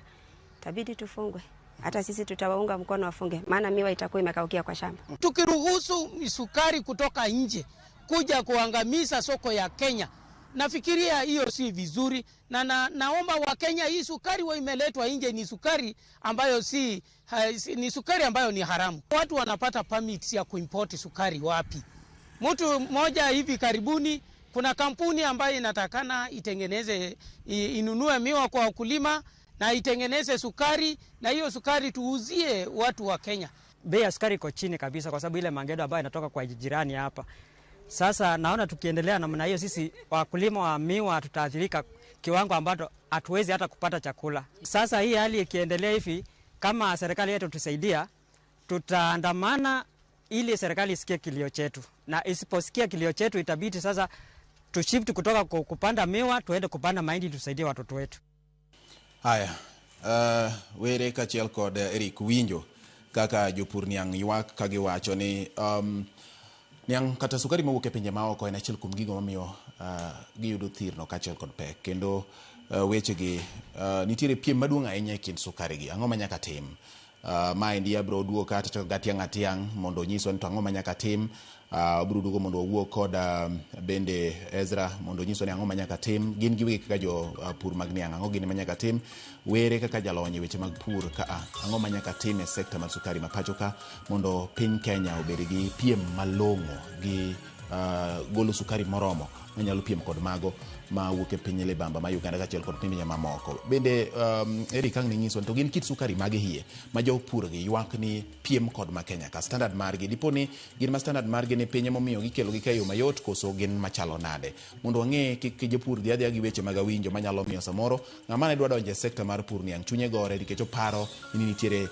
tabidi tufungwe. Hata sisi tutawaunga mkono wafunge, maana miwa itakuwa imekaukia kwa shamba. Tukiruhusu sukari kutoka nje kuja kuangamiza soko ya Kenya, nafikiria hiyo si vizuri, na naomba wa Kenya, hii sukari wa imeletwa nje ni sukari ambayo ni sukari ambayo ni haramu. Watu wanapata permits ya kuimport sukari wapi? Mtu mmoja hivi karibuni, kuna kampuni ambayo inatakana itengeneze, inunue miwa kwa wakulima na itengeneze sukari, na hiyo sukari tuuzie watu wa Kenya. Bei ya sukari iko chini kabisa kwa sababu ile mangedo ambayo inatoka kwa jirani hapa. Sasa naona tukiendelea namna hiyo, sisi wakulima wa miwa tutaathirika kiwango ambacho hatuwezi hata kupata chakula. Sasa hii hali ikiendelea hivi, kama serikali yetu tusaidia, tutaandamana ili serikali isikie kilio chetu. Na isiposikia kilio chetu, itabidi sasa tushift kutoka kupanda miwa tuende kupanda mahindi tusaidie watoto wetu. Haya, were kaachiel kod Eric winjo kaka jopur niang' ywak ka giwacho ni niang' kata sukari mawuok e pinje maoko en achiel kuom gigo mamiyo giyudo thirno kaachiel kod pek. Kendo wechegi nitiere piem maduong' ahinya e kind sukari gi. Ang'o ma nyaka tim? Maendi abiro duogo kata chako gatiang' atiang' mondo onyiswa ni to ang'o ma nyaka tim. Abiro duogo mondo wawuo kod bende Ezra mondo onyiswa ni ang'o ma nyaka tim. Gin giwegi kaka jopur mag niang', ang'o gini ma nyaka tim? Were kaka jalony e weche mag pur ka ang'o ma nyaka tim e sekta mar sukari ma pacho ka mondo piny Kenya obed gi piem malong'o gi golo sukari moromo manyalo piem kod mago mawuok e piny libamba ma Uganda kaachiel kod pinje mamoko. Bende Eric ang' ninyiswa to gin kit sukari mage hie ma jopur gi ywak ni piem kod ma Kenya ka standard margi dipo ni gin ma standard margi ni piny emomiyo gikelo gi ka e yo mayot koso gin machalo nade, mondo wang'e kik jopur dhi adhiya gi weche mag awinjo manyalo miyo samoro ng'ama ne dwa donjo e sekta mar pur niang' chunye gore nikech oparo ni nitiere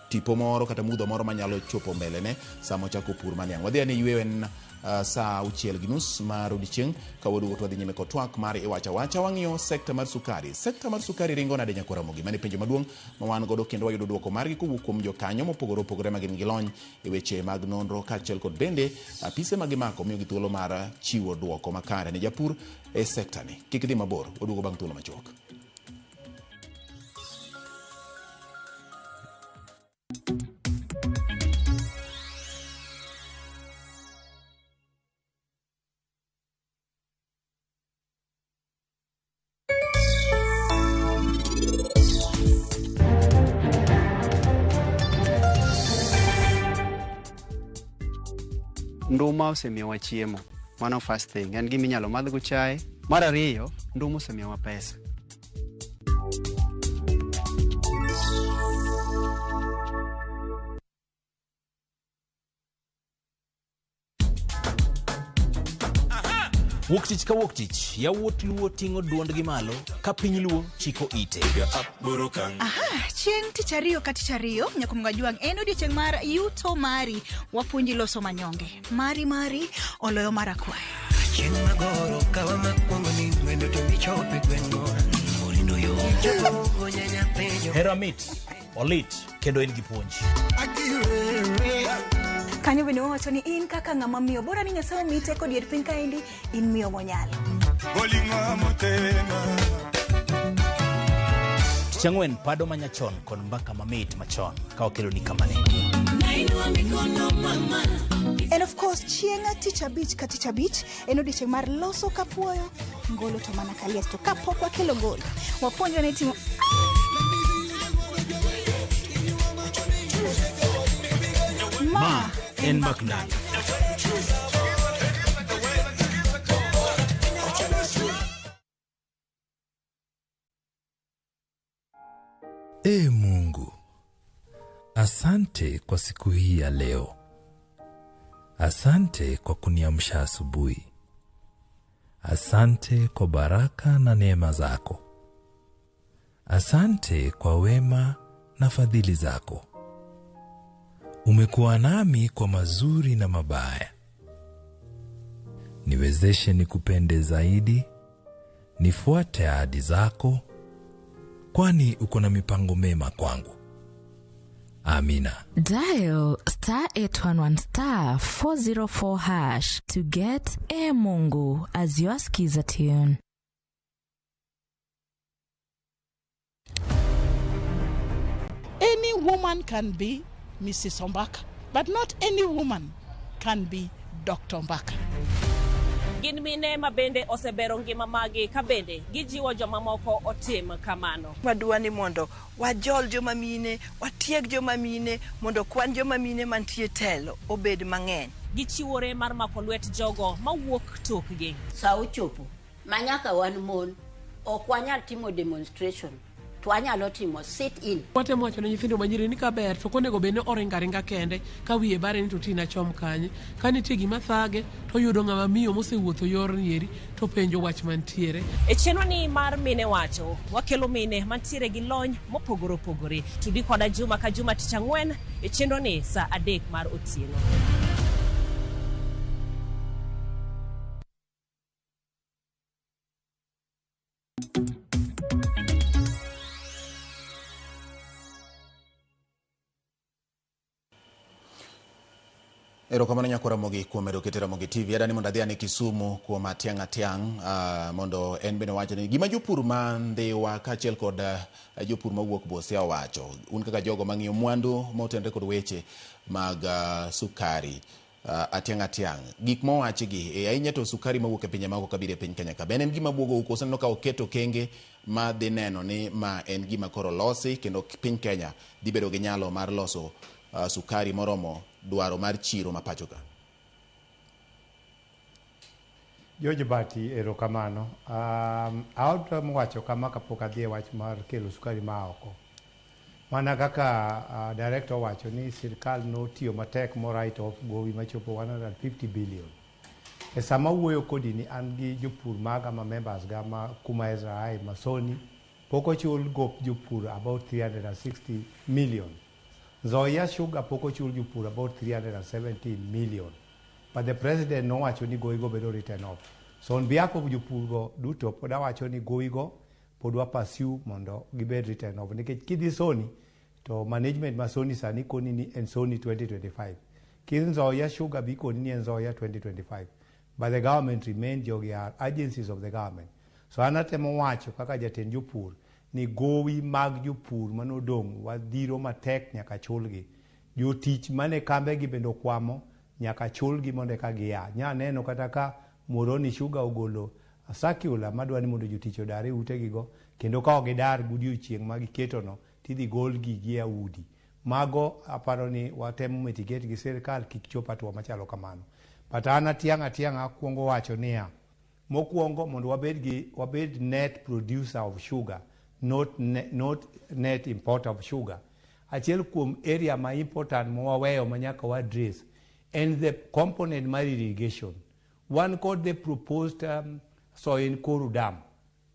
tipo moro kata mudho moro manyalo chopo mbelene sama ochako pur mar niang'. Wadhi ane yweyo en saa 6:30 mar odiechieng' ka waduogo to wadhi nyime kod twak mar iwacho awacha. Wang'iyo sekta mar sukari. Sekta mar sukari ringo nade nyakwar Ramogi? Mano e penjo maduong' ma wan godo kendo wayudo duoko margi kowuok kuom jokanyo mopogore opogore ma gin gi lony e weche mag nonro kaachiel kod bende apise ma gimako miyogi thuolo mar chiwo duoko makare ne japur e sekta ni. Kik idhi mabor, waduogo bang' thuolo machuok. Nduma osemiyowa chiemo, mano first thing, en gima inyalo madhgo chae. Mar ariyo, nduma osemiyowa pesa. Wuok tich ka wuok tich, yawuot Luo ting'o duondgi malo ka piny Luo chiko ite. Aha, chieng' tich ariyo ka tich ariyo, Nyakumga Jwang' en odiechieng' mar yuto mari. Wapuonji loso manyonge. Mari mari oloyo mar akwaya. Chieng' magoro kawa makwongo ni wendo to michope gweng'wa. Orindo yo. Hera mit, olit kendo en gi puonj. Kanyo bende wawacho ni in kaka ng'ama miyo, bora ni Nyasaye omiyi teko dier piny kaendi, in miyo monyalo. Tich ang'wen, pado manyachon kod mbaka mamit machon ka wakeloni kamane. And of course, chieng' tich abich ka tich abich en odiechieng' mar loso kapuoyo, ngolo to mana kalies. To kapok wakelo ngolo, wapuonjwa ni timo Ma en Maknal. Ee Mungu, asante kwa siku hii ya leo. Asante kwa kuniamsha asubuhi. Asante kwa baraka na neema zako. Asante kwa wema na fadhili zako. Umekuwa nami kwa mazuri na mabaya. Niwezeshe nikupende zaidi, nifuate ahadi zako, kwani uko na mipango mema kwangu. Amina. Dial star 811 star 404 hash to get E Mungu as your skiza tune. Any woman can be Mrs. Ombaka, but not any woman can be Dr. Ombaka. Gin mine ma bende osebero ngima magi ka bende gijiwo jomamoko otim kamano. Wadwa ni mondo wajol joma mine, watieg joma mine, mondo kwan joma mine mantie telo obed mang'eny. Gichiwore mar mako lwet jogo mawuok tokgi. Sa ochopo ma nyaka wan mon ok wanyal timo demonstration to wanyalo timo sit in. Watemo wacho ne nyithindo manyiri ni kaber to ok onego bed ni oringo aringa kende ka wiye bare ni to tina chom kanye. Ka nitie gima thage to oyudo ng'ama miyo mosewuotho yorni eri to penjo wach mantiere. E chenro ni mar Mine Wacho, wakelo mine mantiere gi lony mopogore opogore. Tudi koda juma ka juma tich ang'wen e chenro ni saa 3 mar otieno. Erokamano nyakwara Ramogi kuom medo kete Ramogi TV. Adani mondo adhi ane Kisumu kuom Atiang' Atiang' mondo en bende owacho ni gima jopur ma Ndhiwa kaachiel kod jopur mawuok Busia owacho. Un kaka jogo mang'iyo mwandu motenore kod weche mag sukari. Atiang' Atiang', gik mowachgi ahinya to sukari mawuok e pinje maoko kabiro e piny Kenya ka. Bende en gima buogou koso aneno ka oketo okenge ma dhi neno ni ma en gima koro losi kendo piny Kenya dhi bedo gi nyalo mar loso sukari moromo dwaro mar chiro ma pacho ka. George Bati, erokamano. Aotemo wacho kama kapok adhi e wach mar kelo sukari ma oko. Mana kaka director wacho ni sirkal notiyo matek mo write off gowi machopo 150 billion. E sama wuoyo kodi ni an gi jopur maga ma members ga ma kuma Ezra ae Masoni pok ochul gop jopur about 360 million. Nzoia Sugar pok ochul jopur about 317 million. But the president nowacho ni gowigo bedo written off. So on behalf of jopur go duto pod awacho ni gowigo pod wa pursue mondo gibed written off. Nikech kidhi Sony to management ma Sony sani koni ni en Sony 2025. Kidhi Nzoia Sugar bi koni ni en Nzoia 2025. But the government remain jogi are agencies of the government. So an atemo wacho kaka jatend jopur ni gowi mag jopur manodong' wadhiro matek nyaka chulgi. Jotich mane kambegi bende okwamo nyaka chulgi mondo eka gia. Nya neno kata ka Moroni Sugar ogolo circular madwa ni mondo jotich odar e utegigo kendo ka ok gidar godiochieng' ma giketono tidhi golgi gi e udi. Mago aparo ni watemo mitigate gi sirkal kik chop hatua machalo kamano. But an Atiang' akwongo wacho niya, mokwongo mondo wabed net producer of sugar, not net importer of sugar. Achiel kuom area ma important ma waweyo ma nyaka wa address en the component mar irrigation. Wan kod the proposed Soin Koru Dam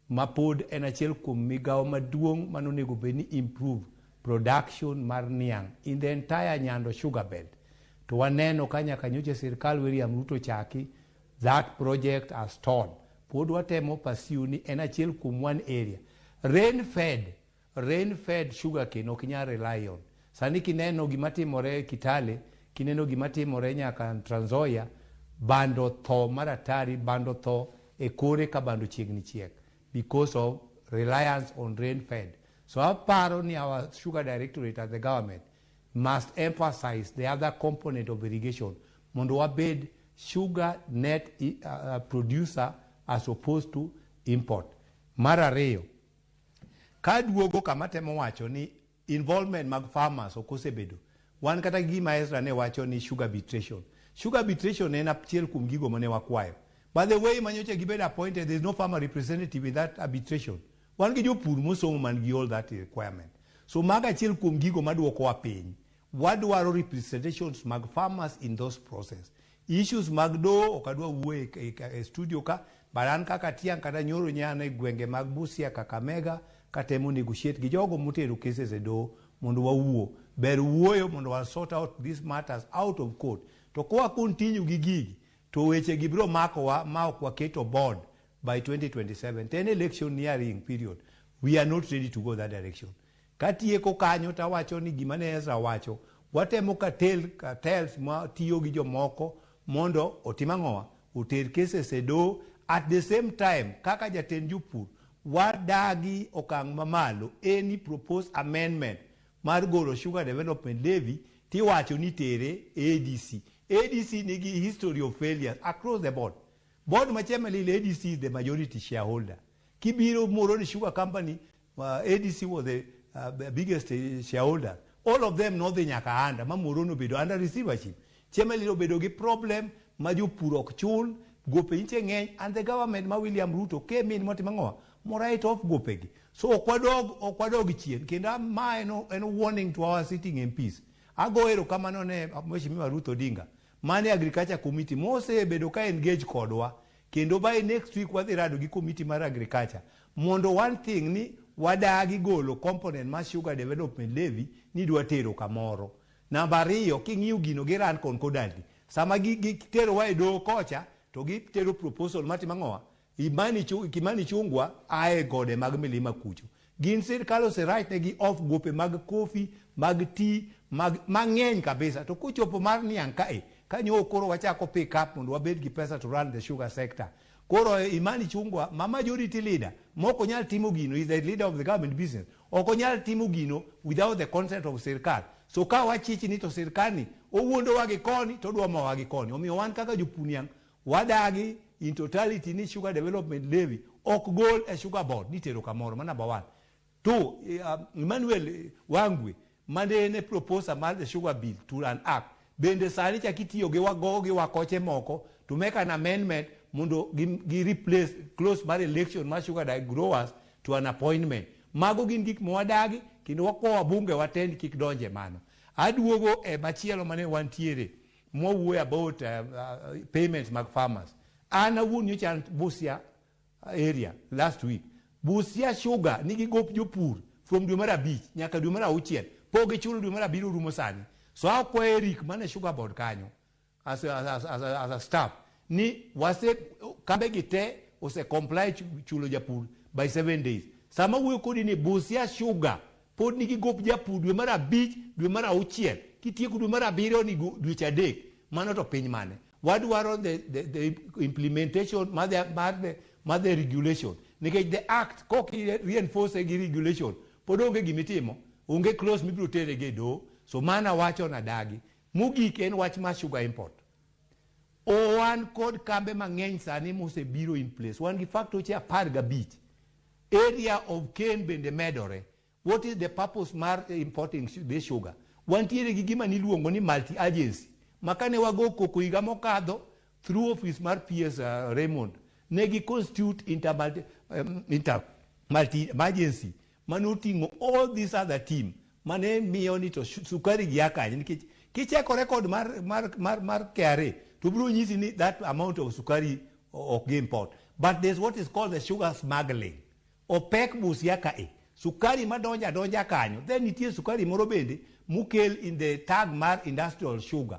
ma pod en achiel kuom migawo maduong' manonego bed ni improve production mar niang' in the entire Nyando sugar belt. To waneno ka nyaka nyocha sirkal William Ruto chaki, that project has stalled. Pod watemo pursue ni en achiel kuom one area. Rain fed sugar cane ok nyal rely on. Sani kineno gima timore Kitale, kineno gima timore nyaka Trans Nzoia, bando tho maratari, bando tho e kore ka bando chiegni chiek because of reliance on rain fed. So aparo ni our sugar directorate at the government must emphasize the other component of irrigation mondo wabed sugar net producer as opposed to import. Mar ariyo, kaduogo kama temo wacho ni involvement mag farmers ok osebedo. Wan kata gima Ezra ne wacho ni sugar arbitration. Sugar arbitration en achiel kuom gigo mane wakwayo. By the way, manyocha gibedo appointed, there is no farmer representative in that arbitration. Wan gi jopur mosomo man gi all that requirement. So mago achiel kuom gigo maduokowa piny. Wadwaro representations mag farmers in those process. Issues mag doho ok adwa wuoyo e studio ka, but an kaka Atiang' kata nyoro nyana e gwenge mag Busia, Kakamega, katemo negotiate gi jogo motero cases e doho mondo wawuo. Ber wuoyo mondo wa sort out these matters out of court. To kwa continue gi gigi, to weche gi biro makowa ma ok waketo board by 2027. To en electioneering period. We are not ready to go that direction. Katieko kanyo tawacho ni gima ne Ezra wacho, watemo cartels ma tiyo gi jomoko mondo otim ang'owa, oter cases e doho. At the same time, kaka jatend jopur, wadagi okang' mamalo any proposed amendment mar golo Sugar Development Levy tiwacho ni tere ADC. ADC nigi history of failures across the board. Board ma Chemelil, ADC is the majority shareholder. Kibiro Muhoroni Sugar Company, ADC was the biggest shareholder. All of them nodhi nyaka under, ma Muhoroni obedo under receivership. Chemelil obedo gi problem ma jopur ok chul, gope nyiche ng'eny, and the government ma William Ruto came in motimo ang'owa, mo write off gopegi. So ok wadog chien, kendo ma en warning to our sitting MPs. Ago erokamano ne Mheshimiwa Ruth Odinga, mane Agriculture Committee, mosebedo ka engage kodwa, kendo by next week wadhi rado gi committee mar Agriculture, mondo one thing ni wadagi golo component mar Sugar Development Levy ni dwa tero kamoro. Namba ariyo, king'iyo gino gi run concordantly. Sama giterowa e doho kocha, to gitero proposal matimo ang'owa? Kimani Ichung'wah ae gode mag milima kucho. Gin sirkal ose write negi off gope mag coffee, mag tea, mag mang'eny kabisa. To kochopo mar niang' kae, kanyo koro wachako pick up mondo wabed gi pesa to run the sugar sector. Koro Kimani Ichung'wah, ma majority leader, mok onyal timo gino, is the leader of the government business. Ok onyal timo gino without the consent of sirkal. So ka wachich ni to sirkal ni, owuondowa gi koni, to odwomowa gi koni. Omiyo wan kaka jopur niang', wadagi in totality ni Sugar Development Levy ok gol e Sugar Board nitero kamoro, ma number one. Two, Emmanuel Wangwe, mane en e proposer mar the sugar bill to an act, bende sani chak itiyo gi wago gi wakoche moko to make an amendment mondo gi replace clause mar election mar sugar growers to an appointment. Mago gin gik ma wadagi kendo wakwayo wabunge watend kik donje mano. Aduogo e machielo mane wantiere mwawuoyo about payments mag farmers. An awuon nyocha an Busia area last week. Busia Sugar nigi gop jopur from dwe mar 5 nyaka dwe mar 6 pok gichulo dwe mar 7 rumo sani. So akwayo Eric mane Sugar Board kanyo as a staff ni wase kambe gi te ose comply chulo japur by 7 days. Sama wuoyo kodi ni Busia Sugar pod nigi gop japur dwe mar 5 dwe mar 6 kitieko dwe mar 7 ni dweche 3 mano to piny mane. Wadwaro the implementation mar the regulation nikech the act kok reinforce gi regulation pod onge gimitimo, onge clause mibiro tere gi e doho. So mana wacho nadagi. Mogik en wach mar sugar import. Wan kod kambe mang'eny sani mosebiro in place. Wan gi factory 15. Area of cane bende medore. What is the purpose mar importing this sugar? Wantiere gi gima niluongo ni multi agency. Ma kane wago koko higa mokadho through office mar PS Raymond, ne gi constitute inter multi emergency manoting'o all these other team mane miyo ni to sukari gi a kanye nikech kicheko record mar KRA to biro nyisi ni that amount of sukari ok gi import. But there's what is called the sugar smuggling. Opek Busia kae sukari madonjo adonja kanyo, then nitie sukari moro bende mokel in the tag mar industrial sugar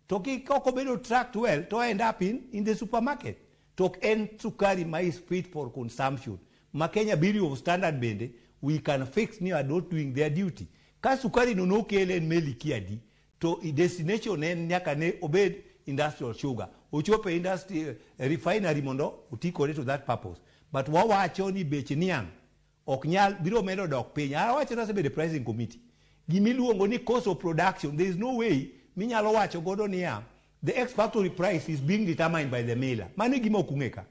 to ok obedo tracked well to end up in the supermarket to ok en sukari ma is fit for consumption ma Kenya Bureau of Standard bende we can fix ni are not doing their duty. Ka sukari no nokel en meli kiadi to i destination en nyaka ne obed industrial sugar ochopo e industry refinery mondo oti kode to that purpose. But wawacho ni bech niang' ok nyal biro medo dok piny. Awacho ni asebedo e pricing committee. Gimiluongo ni cost of production, there is no way minyalo wacho godo niya the ex factory price is being determined by the miller. Mano e gima ok ung'e ka.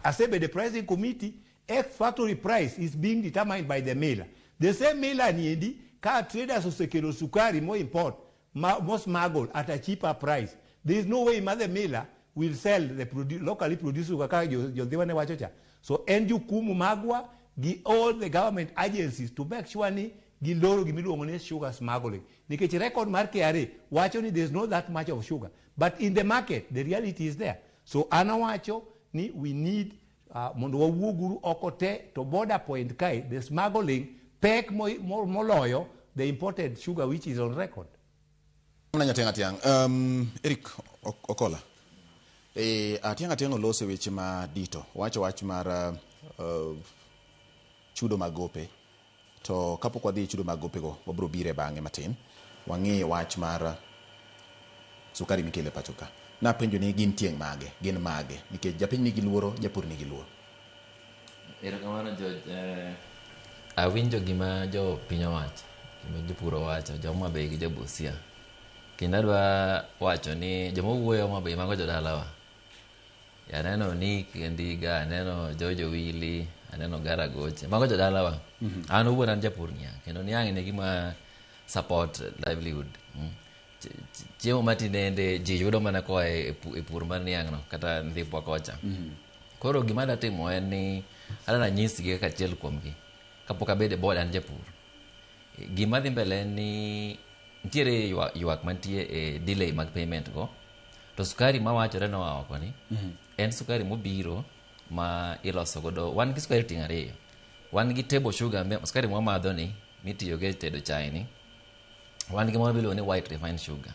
Asebedo e pricing committee, ex factory price is being determined by the miller. The same miller niendi ka traders osekelo sukari mo import ma, mo smuggle at a cheaper price, there is no way ma the miller will sell the locally produced sugar kaka jodhiwa ne wacho cha. So en jukumu magwa gi all the government agencies to make sure ni giloro gimiluongo ni sugar smuggling nikech record mar KRA wacho ni there is not that much of sugar, but in the market the reality is there. So an awacho ni we need mondo wawuoguru oko te to border point kae the smuggling pek moloyo. the imported sugar which is on record. Mna Nyateng Atiang. Eric Okola. Atiang Atiang oloso weche ma dito. Wacho wach mar chudo mag gope. To kapok wadhi e chudo mag gopego, wabiro bire bang'e matin. Wang'i wach mar sukari mikelo e pacho ka. Napenjo ni gin tieng' mage, gin mage. Nikech japiny nigi luoro, japur nigi luoro. Erokamano George. Awinjo gima jo piny owacho, gima jopur owacho, jo Homa Bay gi jo Busia. Kendo adwa wacho ni joma wuoyo Homa Bay mago jodalawa. Aneno Nick Ndiga, aneno George Owili, aneno Gara Goche. Mago jodalawa. An owuon an japur niang', kendo niang' ne gima support livelihood. Chiemo ma tinende ji yudo mana koa e pur mar niang' no, kata Ndhipwa kocha. Koro gima adwa timo en ni adwa nanyisgi kaka achiel kuomgi. Kapok abedo e board an japur. Gima dhi mbele en ni nitiere ywak mantie e delay mag payment go. To sukari mawachore noa oko ni en sukari mobiro ma iloso godo. Wan gi sukari tieng' ariyo. Wan gi table sugar, sukari mwamadho ni mitiyogo e tedo chai ni. Wan gi moro miluongo ni white refined sugar.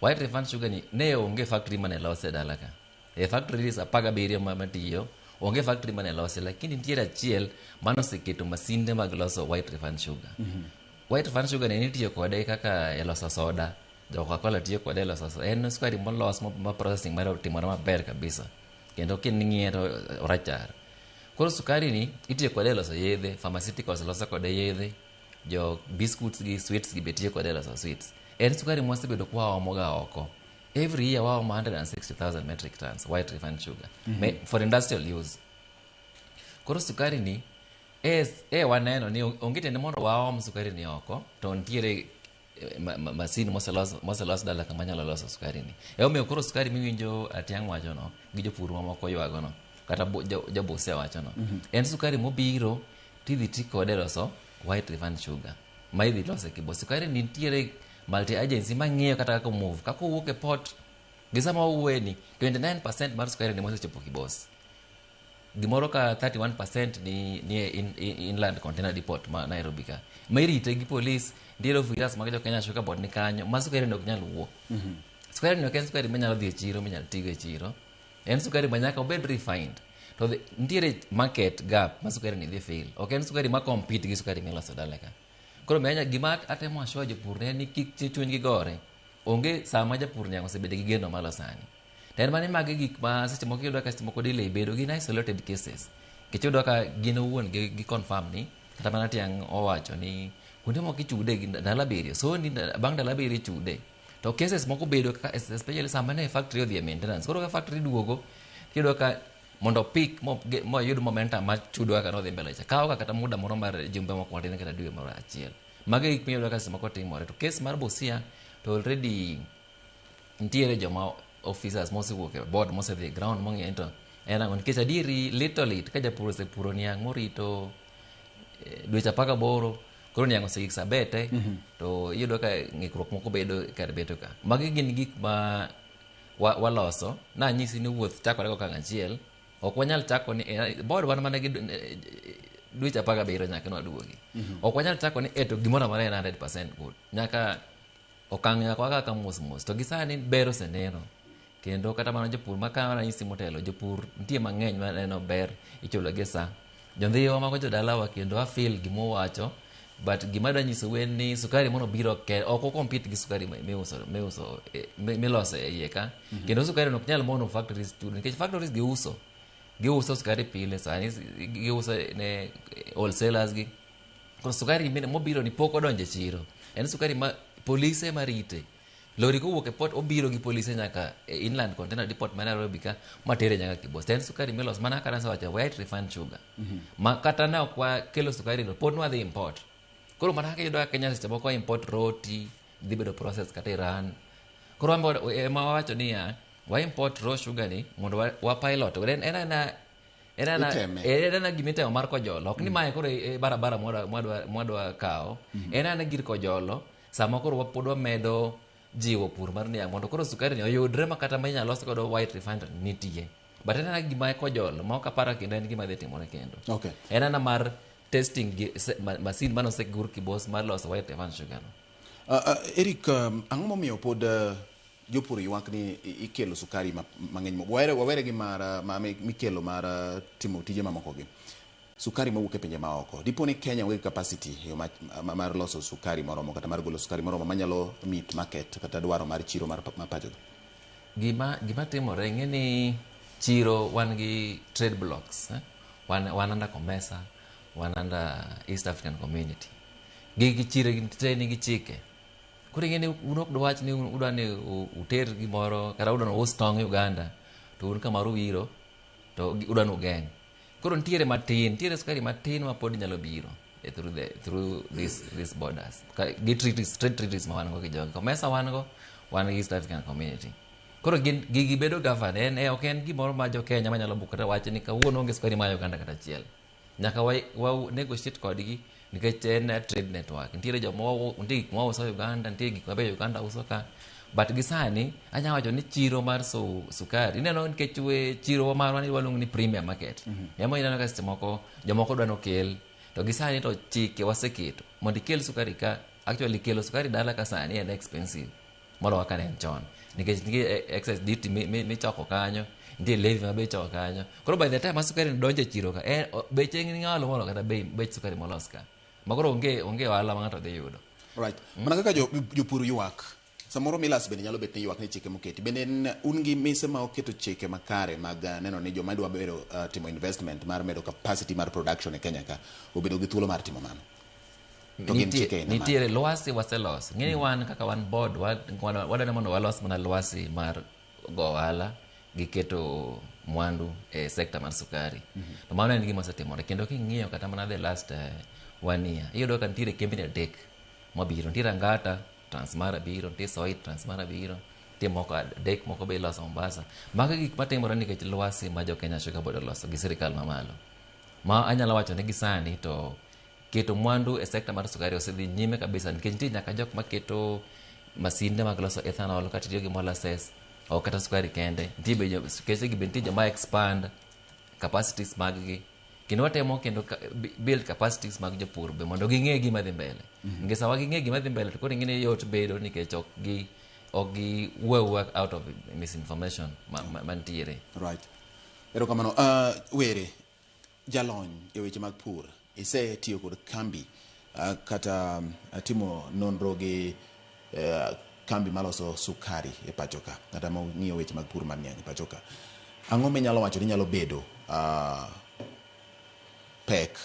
White refined sugar ni ne onge factory mane lose e dala ka. E factories 17 matiyo, onge factory mane lose, lakini nitiere achiel mane oseketo masinde mag loso white refined sugar. White refined sugar ni nitiyo kode kaka e loso soda. Jo Coca-Cola tiyo kode e loso soda. En sukari molos ma processing mare otimore maber kabisa. Kendo king'iye to orachar. Koro sukari ni itiyo kode e loso yedhe, pharmaceuticals loso kode yedhe, jo biscuits gi sweets gi be tiyo kode e loso sweets. En sukari mwasebedo kwaomo ga oko. Every year waomo 160,000 metric tons white refined sugar for industrial use. Koro sukari ni waneno ni onge tiende mondo waom sukari ni oko, to nitiere masin moselos dala kama nyalo loso sukari ni. Emomiyo koro sukari miwinjo Atiang' wacho no, gi jopur mamoko ywago no, kata jo Busia wacho no. En sukari mobiro tidhi ti kode loso white refined sugar ma idhi lose Kibos. Sukari ni nitiere multi agency mang'iyo kata kaka move, kaka owuok e port gi sama wawuoye ni 29% mar sukari ni mosechopo Kibos. Gimoro ka 31% ni e inland container depot ma Nairobi ka. Ma irite gi polis, nitiere officers mag jo Kenya Sugar Board ni kanyo, ma sukari ni ok nyal wuok. Sukari ni ok en sukari minyalo dhi e chiro, minyalo tigo e chiro. En sukari ma nyaka obed refined. To nitiere market gap ma sukari ni dhi fill. Ok en sukari ma compete gi sukari miloso dala ka. Koro menya gima atemo assure jopur ne ni kik chunygi gore. Onge sama japur niang' osebedo gi geno malo sani. To en mana ni magi gik ma seche moko iyudo ka seche moko delay bedo gin isolated cases. Nikech iyudo ka gin owuon gi confirm ni kata mana Atiang' owacho ni kuonde moko ichude gi ndalo 7. So ni bang' ndalo 7 ichude. To cases moko bedo kaka especially sama ne factory odhi e maintenance. Koro ka factory duogo, iyudo ka mondo pick moyud momentum mar chudo kaka nodhi mbele cha. Kawo kata muda moro mar jumbe moko matin kata dwe moro achiel. Mago e gik miyudo ka seche moko timore. To case mar Busia to already nitiere joma officers mosewuok e board mosedhi e ground mong'eyo ni to en ang'o. Nikech adieri little it ka japur osepuro niang' morito dweche 18 koro niang' osegik sa bete, to iyudo ka ng'ikruok moko bedo kar beto ka. Magi gin gik ma waloso. Nanyisi ni wuoth chakore go okang' achiel. Ok wanyal chako ni board wan mana gi dweche 17 nyaka nwaduogi. Ok wanyal chako ni to gimoro amora en 100% good. Nyaka okang' nyaka wakaka mos mos. To gi sani ber oseneno. Kendo kata mana jopur ma ka ranyisi motelo, jopur nitie mang'eny maneno ber ichulo gi sa. Jondhiwa mago jodalawa kendo afil gimowacho, but gima adwa nyisou en ni sukari mono biro ok okompete gi sukari miuso, miloso e iye ka. Kendo sukari no ok nyal mono factories chudo, nikech factories giuso. Giuso sukari pile, sani giuso ne wholesalers gi. Koro sukari mobiro ni pok odonjo e chiro. En sukari ma polise marite. Lori kowuok e port obiro gi polise nyaka e inland container depot ma Nairobi ka matere nyaka Kibos. En sukari miloso mana kaka nasewacho, white refined sugar. Ma kata ne ok wakelo sukari no, pod nwadhi import. Koro mana kaka iyudo ka Kenya seche moko import roti, dhi bedo process kata Iran. Koro wan be ema wawacho niya, wa import raw sugar ni mondo wa pilot. En ana gima itemo mar kojolo. Ok ni mae koro e barabara mwadwa kawo. En ana gir kojolo. Sama koro pod wamedo jiwo pur mar niang' mondo koro sukari ni oyudre ma kata ma inyalo los godo white refined nitie. But en ana gima kojolo ma ok aparo kendo en gima dhi timore kendo. En ana mar testing gi masin mane osegur Kibos mar loso white refined sugar no. Eric, ang'o momiyo pod jopur ywak ni ikelo sukari mang'eny? Wawere gi mar mikelo mar timo tije mamoko gi sukari mawuok e pinje maoko. Dipo ni Kenya onge gi capacity e yo mar loso sukari moromo kata mar golo sukari moromo manyalo meet market kata dwaro mar chiro mar ma pacho. Gima timore, ing'e ni chiro wan gi trade blocks, eh? Wan under COMESA, wan under East African Community. Gi chiro te nigi chike. Koro ing'e ni un ok dwach ni udwa ni uter gimoro kata udwa ni us tong' Uganda to un kamoro wiro to udwa ni ugeng'. Koro nitiere matin, nitiere sukari matin ma pod nyalo biro through these borders. Gi treaties, trade treaties ma wan go gi jogi. COMESA wan go, wan gi East African Community. Koro gin gigi bedo governed, en ok en gimoro ma jo Kenya manyalo buko kata wacho ni kawuono onge sukari ma Uganda kata achiel. Nyaka wa negotiate kodgi nikech en trade network. Nitiere joma nitie gik ma wauso Uganda, nitie gik ma be Uganda uso ka. But gi sani anya wacho ni chiro mar sukari ineno nikech we chiro marwa ni waluongo ni premium market. Ema ineno ka seche moko jomoko dwa nokel to gi sani to chike waseketo mondo ikel sukari ka. Actually, kelo sukari dala ka sani en expensive moloyo kaka ne en chon nikech nitie excise duty michoko kanyo, nitie levy ma be ichoko kanyo. Koro by the time ma sukari donjo e chiro ka, beche ni malo moloyo kata bech sukari molos ka ma koro onge ohala ma ng'ato dhi yudo. Right. Mana kaka jopur ywak, samoro Milas bende nyalo bet ni ywak ni chike moketi. Bende en un gi mise ma oketo chike makare mag neno ni joma dwa bedo timo investment mar medo capacity mar production e Kenya ka obedo gi thuolo mar timo mano. To gin chike aina mage? Nitiere lwasi waseloso. Ng'eni wan kaka wan board wadwaro mondo walos mana lwasi mar go ohala gi keto mwandu e sekta mar sukari. To mano en gima osetimore kendo king'iyo kata mana the last one year, iyudo ka nitiere kembni adek mabiro. Nitiere Angata Transmara biro, nitie Soit Transmara biro, nitie moko adek moko be iloso Mombasa. Mago gik matimore nikech lwasi ma jo Kenya Sugar Board oloso gi sirikal mamalo. Ma anyalo wacho ni gi sani to keto mwandu e sekta mar sukari osedhi nyime kabisa nikech nitie nyaka jok maketo masinde mag loso ethanol kata tiyo gi molasses ok kata sukari kende. Nitie be keche gi be nitie joma expand capacities mag gi. Kendo watemo kendo build capacities mag jopur be mondo ging'e gima dhi mbele. Nikech sama ging'e gima dhi mbele to koro ing'e ni yot bedo nikech ok gi wuo out of misinformation mantiere. Right. Erokamano. Were, jalony e weche mag pur, isetiyo kod kambi kata timo nonro gi kambi maloso sukari e pacho ka kata mong'iyo weche mag pur mar niang' e pacho ka. Ang'o minyalo wacho ni nyalo bedo pek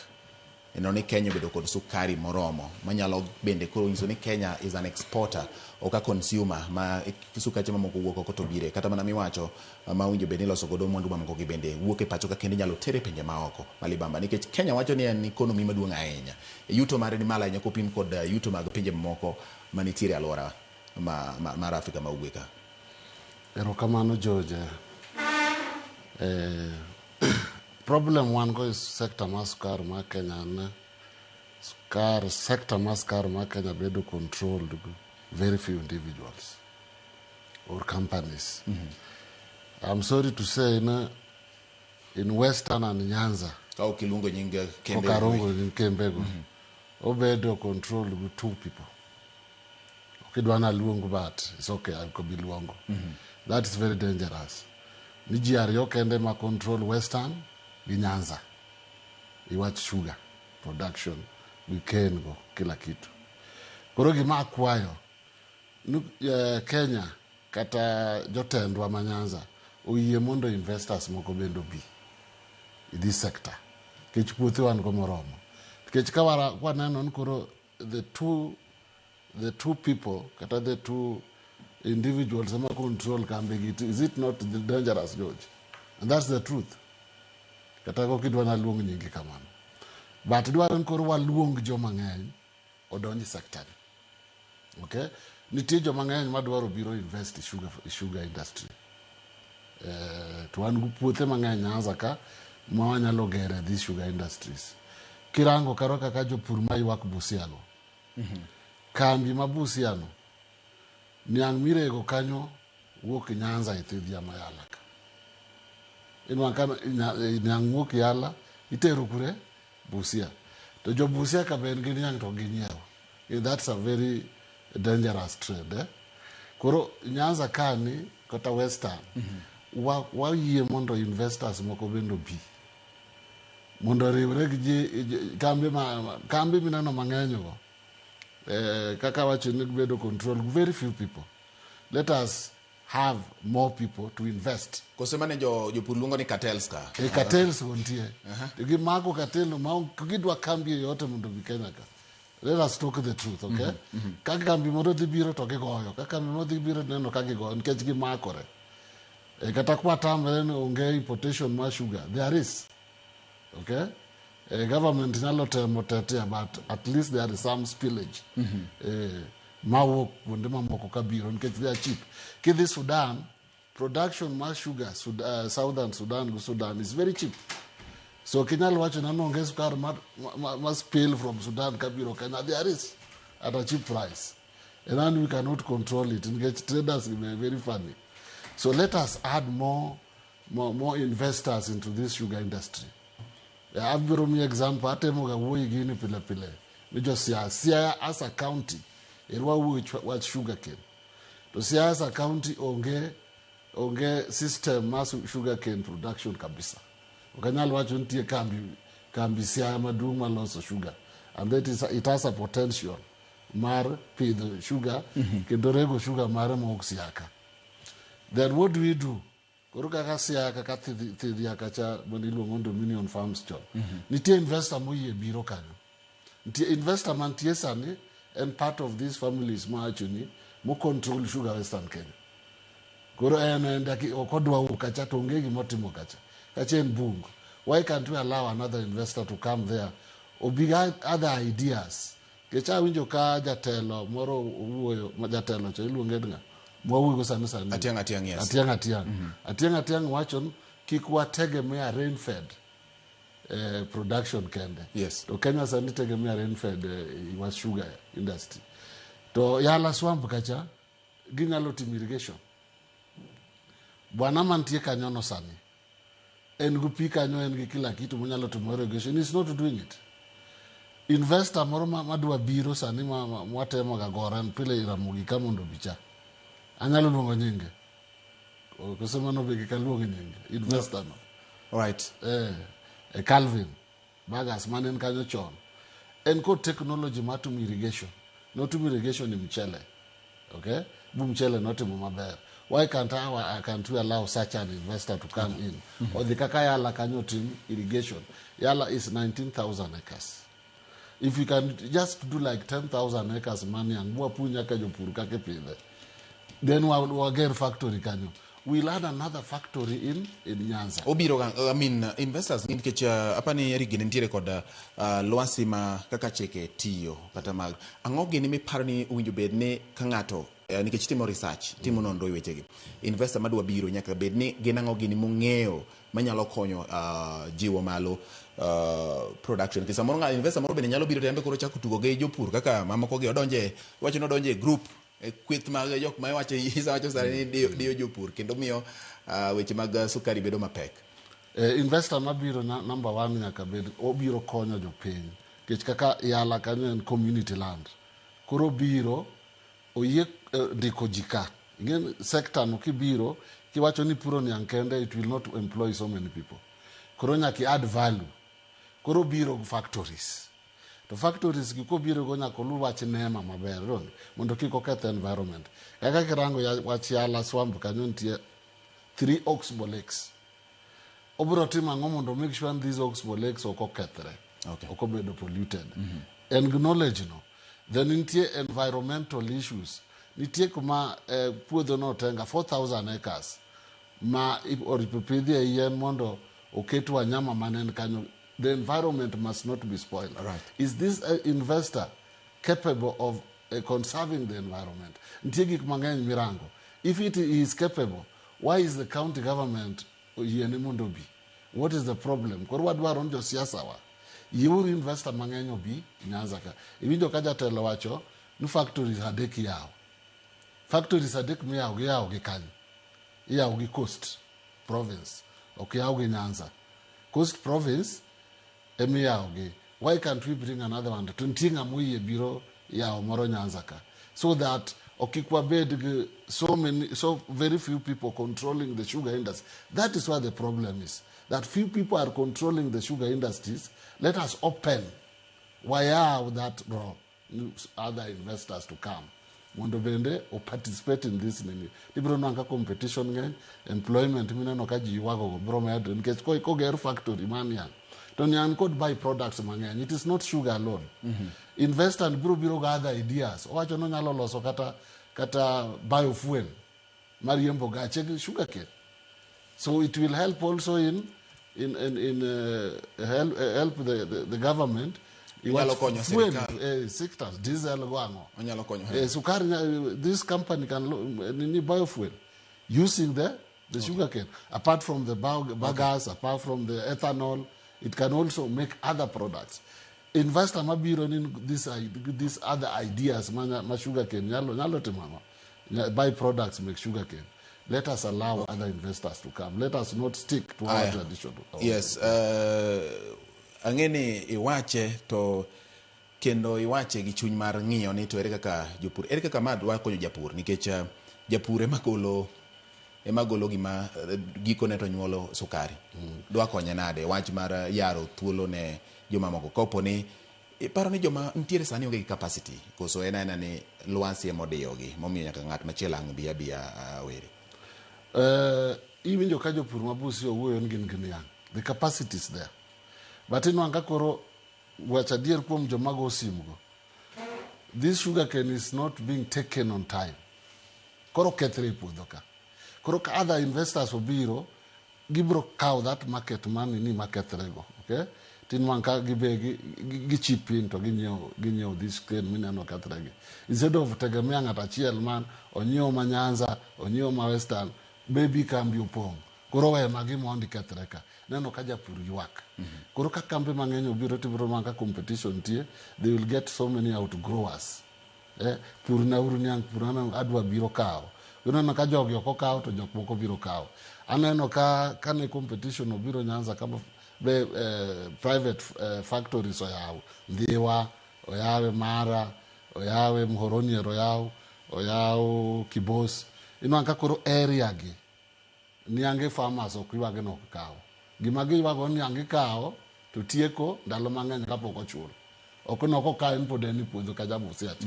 neno ni Kenya obedo kod sukari moromo manyalo bende koro nyiso ni Kenya is an exporter ok a consumer ma sukache mamoko wuok oko to bire kata mana miwacho ma owinjo bed ni iloso godo mwandu mamoko gi bende wuok e pacho ka kendo inyalo tere pinje maoko malibamba nikech Kenya wacho ni en economy maduong' ahinya, yuto mare ni malo ahinya kopim kod yuto mag pinje mamoko manitiere e alwora mar Afrika ma ugwe ka. Erokamano, George. Problem wan go e sector mar sukari mar Kenya en sukari, sector mar sukari mar Kenya bedo controlled gi very few individuals or companies. I'm sorry to say na in Western and Nyanza ka ok iluongo nying kembe. Ok aluongo nying kembego. Obedo controlled gi two people. Ok idwa naluong, but it's okay, ok bi luongo. That is very dangerous. Ni ji ariyo kende ma control Western gi Nyanza. Iwach sugar production gi cane go kila kitu. Koro gima akwayo ni Kenya kata jotendwa ma Nyanza oyie mondo investors moko bende obi i this sector nikech puothe wan go moromo. Nikech ka waneno ni koro the two people kata the two individuals ema control kambi gi, is it not the dangerous, George? And that's the truth. Kata ok idwa naluong nyingi kamano. But dwaro ni koro waluong joma ng'eny odonj e sector ni. Okay? Nitie joma ng'eny madwaro biro invest e sugar industry. To wan gi puothe mang'eny Nyanza ka ma wanyalo gere these sugar industries. Kirango karo kaka jopur ma ywak Busia go. Kambi ma Busia no, niang' mirego kanyo wuok Nyanza e thidhia ma Yala ka. Inwang'o ka niang' wuok Yala itero kure? Busia. To To jo Busia ka be en gi niang' to ginyiewo. That's a very dangerous trade. Eh? Koro Nyanza kani kata Western wayie mondo investors moko bende obi mondo oriwre gi ji kambi ma kambi mineno mang'eny go kaka wacho ni bedo control very few people. Let us have more people to invest. Kose mane jo jopur luongo ni cartels ka. E cartels go nitie. To gimako cartel no ma gidwa kambi yoyote mondo obi Kenya ka. Let us talk the truth, okay? Ka kambi moro dhi biro to gigoyo, ka kambi moro dhi biro neno ka gigoyo nikech gimakore. E, kata kwatamre ni onge importation mar sugar, there is. Okay? E, government nyalo temo tetea but at least there is some spillage. E, mawuok kuonde mamoko kabiro nikech they are cheap. Kidhi Sudan, production mar sugar Southern Sudan go Sudan is very cheap. So kinyal wacho na onge sukari ma spill from Sudan kabiro Kenya, there is at a cheap price. And then we cannot control it. Nikech traders be very funny. So let us add more investors into this sugar industry. Abiro mi example atemo ga wuoyi gini pile pile. Ni jo Siaya, Siaya as a county, erwa wuoyi wach sugar cane. To Siaya as a county onge system mar sugar cane production kabisa. Ok anyal wacho nitie kambi Siaya maduong' maloso sugar. And that is, it has a potential mar pidho sugar kendo rego sugar mare mowuok Siaya ka. Then what do we do? Koro kaka Siaya kaka Thidhia kacha maniluongo ni Dominion Farms chon. Nitie investor moyie biro kanyo. Nitie investor mantie sani en part of these families mawachoni mo control sugar Western Kenya. Koro en ok odwa wuok kacha to onge gimotimo kacha. Kacha en bungu. Why can't we allow another investor to come there? Obi gi other ideas. Nikech awinjo ka jatelo moro owuoyo, jatelo cha iluonge ni ng'a? Mwawuoyo sani sani. Atiang' Atiang', yes. Atiang' Atiang'. Atiang' Atiang' wacho ni kik wategemea rain-fed production kende. To Kenya sani tegemea rain-fed wach sugar industry. To Yala Swamp kacha ginyalo timo irrigation. Bwana mantie kanyo no sani en gi pi kanyo en gi kila kitu monyalo timo irrigation. He's not doing it. Investor moro madwa biro sani ma mwatemo ga gore en pile Ramogi ka mondo obi cha. Anyalo luongo nyinge. Koso mano be kik aluong nyinge. Investor no. Right. Calvin Bagas mane en kanyo chon. En kod technology mar timo irrigation. Notimo irrigation e mchele. Okay? Bu mchele notimo maber. Why can't we allow such an investor to come in? Odhi kaka Yala kanyo tim irrigation. Yala is 19,000 acres. If you can just do like 10,000 acres maniang, bwa puny nyaka jopur kaka ipidhe. Then wager factory kanyo. We'll add another factory in Nyanza. Obiro I mean investors nikech apani Eric gini nitiere kod lwasi ma kaka chike tiyo kata mag ang'o gini miparo ni owinjo bed ni ka ng'ato nikech timo research timo nonro e wechegi investor madwa biro nyaka bed ni gin ang'o gini mong'eyo manyalo konyo jiwo malo production nikech samoro ng'a investor moro bende nyalo biro to en be koro chako tugo gi jopur kaka mamoko gi odonje iwacho ni odonje e group e kweth mag jok ma iwacho isewacho sani ni diyo jopur kendo miyo weche mag sukari bedo mapek. Investor mabiro number one nyaka bed obiro konyo jopiny nikech kaka Yala kanyo en community land. Koro obiro oyie ndiko ji ka. Ing'e sector no kibiro kiwacho ni puro niang' kende it will not employ so many people. Koro nyaka i add value. Koro obiro gi factories. To factories gi kobiro go nyaka oluw wach NEMA maber donge mondo kik oketh environment. Kaka kirango wach Yala Swamp kanyo nitie 3 oxbow lakes. Obiro timo ang'o mondo make sure ni these oxbow lakes ok okethre. Ok obedo polluted. En gi knowledge no. Then nitie environmental issues. Nitie kuma puodho no otenga 4,000 acres ma oripo pidhie yien mondo oket wanyama manen kanyo. The environment must not be spoiled. Is this investor capable of conserving the environment? Nitie gik mang'eny mirango. If it is capable, why is the county government oyiene mondo obi? What is the problem? Koro wadwaro ni josiasa wa yieuru investor mang'eny obi Nyanza ka. Iwinjo ka jatelo wacho ni factories adek iyawo. Factories adek miyawo giyawo gi kanyo. Iyawo gi Coast Province, ok yaw gi Nyanza. Coast Province emiyawo gi. Why can't we bring another one? To nitie ng'ama oyie biro yawo moro Nyanza ka. So that okik wabed gi so many, so very few people controlling the sugar industry. That is where the problem is. That few people are controlling the sugar industries. Let us open wayaw that role other investors to come mondo bende o participate in this nini ibiro nwang'o ka competition ng'eny employment mineno ka ji ywago go biro medre nikech koger factory mar niang' to niang' kod by products mang'eny it is not sugar alone mm -hmm. investor biro biro gi other ideas owacho ni onyalo loso kata kata biofuel mar riembo gache gi sugar cane so it will help also in in in, in help, help the, the, the government Onyalo konyo fuel, sirikal. sectors diesel go ang'o Onyalo konyo. Sukari this company can nini biofuel using the the okay. sugar cane apart from the biogas okay. apart from the ethanol it can also make other products investor mabiro ni this these other ideas ma, ma sugar cane nyalo nyalo timo ang'o By products make sugar cane let us allow okay. other investors to come let us not stick to our Aya. tradition Yes, ang'e ni iwache to kendo iwache gi chuny mar ng'iyo ni to ere kaka jopur ere kaka ma dwa konyo japur nikech japur ema golo ema golo gima gikone to nyuolo sukari dwa konye nade wach mar yaro thuolo ne jomamoko kopo ni iparo ni joma nitiere sani onge gi capacity koso en aena ni lwasi ema odiyogi momiyo nyaka ng'at machielo ang' bi abiya were Iwinjo ka jopur ma Busia owuoyo ni gin gi niang' the capacity is there but inwang' ka koro wach adier kuom joma go sim go this sugar cane is not being taken on time koro kethre e puodho ka koro ka other investors obiro gibiro kawo that market money ni makethre go okay tinwang' ka gibe gi chip in to ginyiewo ginyiewo this cane mineno kethre gi instead of tegemea ng'at achiel man onyiewo ma Nyanza onyiewo ma Western maybe kambi opong' koro we magi mondi kethre ka neno ka japur ywak koro ka kambe mang'eny obiro tibiro nwang' ka competition nitie they will get so many outgrowers pur na uru niang' pur na adwa biro kawo ineno ka jogi ok okawo to jok moko biro kawo aneno ka kane competition obiro Nyanza kama be private factories oyaw Ndhiwa oyawe Mara oyawe Muhoroni ero oyaw oyaw Kibos inwang' ka koro area gi niange farmers ok ywag ni ok kaw gima giywago ni niang' ikawo to tieko ndalo mang'eny kapok ochul ok ni ok okawe ni pod en e puodho ka ja Busia cha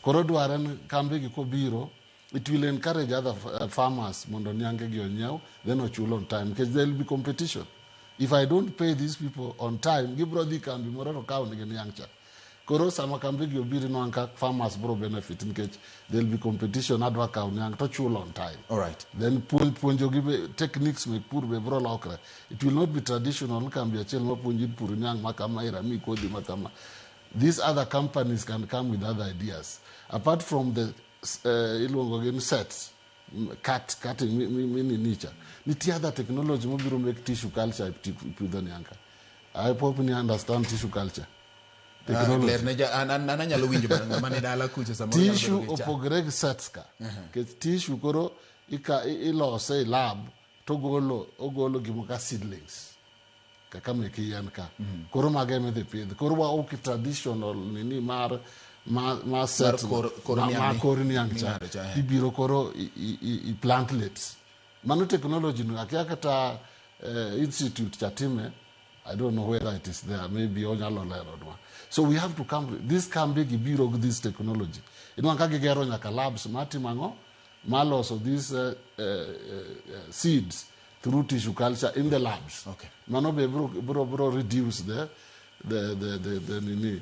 koro dware ni kambi gi kobiro it will encourage other farmers mondo niange gi onyiew then ochul on time nikech there will be competition if I don't pay these people on time gibiro dhi kambi moro to kawo nigi niang' cha koro sama kambi gi obiro inwang' ka farmers biro benefit nikech there will be competition adwa kawo niang' to chul on time All right. then puonjo gi be techniques mek pur be biro lokre it will not be traditional kambi achiel ma puonji pur niang' ma kama irami kodhi ma kama these other companies can come with other ideas apart from the iluongo gi ni sets cut cutting mini nicha nitie other technology mobiro make tissue culture e pidho niang' ka I hope ni understand tissue culture Technology. Lerne ja an anyalo winjo bana ng'ama ni dala kucho samoro nyalo tissue bedo gi cha. opogre gi sets ka nikech tissue koro ika ilose e lab to ogolo ogolo gimo ka seedlings kaka mek yien ka koro mago ema idhi pidh koro wa ok traditional nini mar ma set kor ma, niang' ma kor niang' cha ming'ado cha, eh. ibiro koro i plantlets mano technology no akia kata institute cha time I don't know whether it is there maybe onyalo leronwa so we have to come this kambi gi biro gi this technology inwang' ka gigero nyaka labs matimo ang'o maloso these seeds through tissue culture in the labs Okay. mano be bro reduce the nini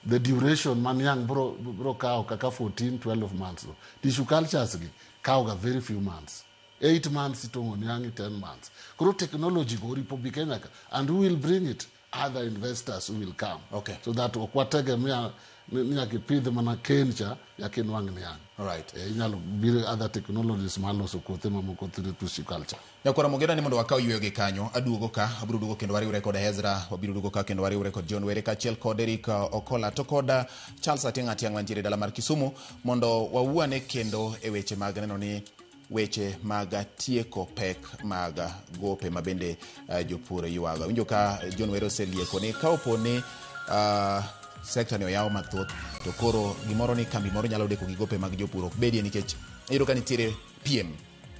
the duration ma niang' bro kawo kaka 14 12 months no. tissue cultures gi kawo ga very few months 8 months itong'o niang' 10 months koro technology go oripo bi Kenya ka and who will bring it other investors who will come Okay. so that ok wategemea ni nyaka ipidh mana cane cha nyaka inwang' niang' All right. Inyalo biro other technologies maloso kothe mamoko through tissue culture Nyakwara Mogena ni mondo wakaw yweyo gi kanyo aduogo ka abiro duogo kendo wariwre kod Ezra wabiro duogo ka kendo wariwre kod John Were kaachiel kod Eric Okola to kod Charles Atieng' Atieng' mantiere e dala mar Kisumu mondo wawuane kendo e weche mag neno ni weche mag tieko pek mag gope ma bende jopur ywago. Winjo ka John Were oselieko ni ka opo ni sekta ni oyaw mathoth to koro gimoro ni kambi moro nyalo deko gi gope mag jopur ok bedie nikech iyudo ka nitiere piem.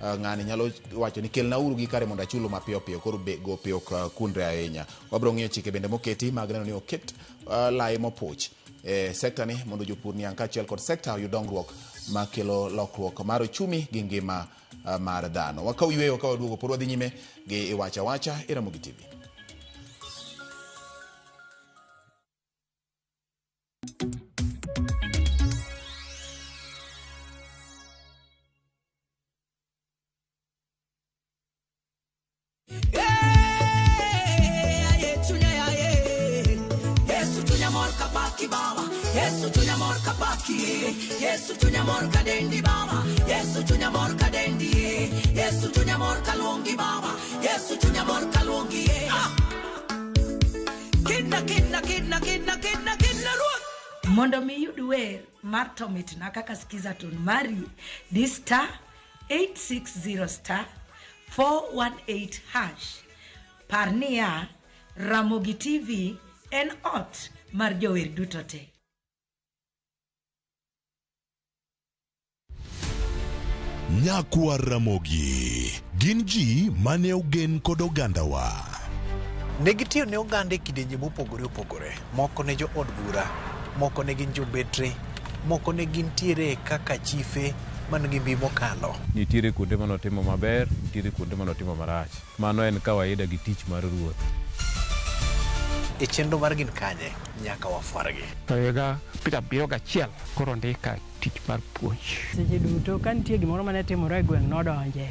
Ng'ani nyalo wacho ni kelnauru gi kare mondo achulu mapiyo piyo, koro gope ok kundre ahinya. Wabiro ng'iyo chike bende moketi mag neno ni oket lai mopuch e sekta ni mondo jopur niang' kaachiel kod sekta oyud dongruok makelo lokruok mar ochumi gi ngima mar dhano. Wakaw yweyo ka waduogo pod wadhi nyime gi Iwacho Awacha e Ramogi TV. Yesu chunya mor kapaki, Yesu chunya mor kadendi baba, Yesu chunya mor kadendi, Yesu chunya mor kaluongi baba, Yesu chunya mor kaluongi. Kidna kidna kidna kidna kidna kidna ruoth. Mondo mi iyud wer mar to mitna kaka skiza tune mari, di star 860 star 418 hash. Par niya, Ramogi TV en ot mar jower duto te. Nyakwa Ramogi gin ji mane ogen kod ogandawa. Ne gitiyo ne oganda e kidienje mopogore opogore. Moko ne jo od bura, moko ne gin jobetre, moko ne gintiere kaka chife man gi mbi mokalo. Nitiere kuonde manotimo maber, nitiere kuonde manotimo marach. Mano en kawaida gi tich mar ruoth. E chenro mar Gin Kanye nyaka wafwargi. To higa 71 koro ndika tich mar puonj. Seche duto ka nitie gimoro mane timore e gweng' nodonje.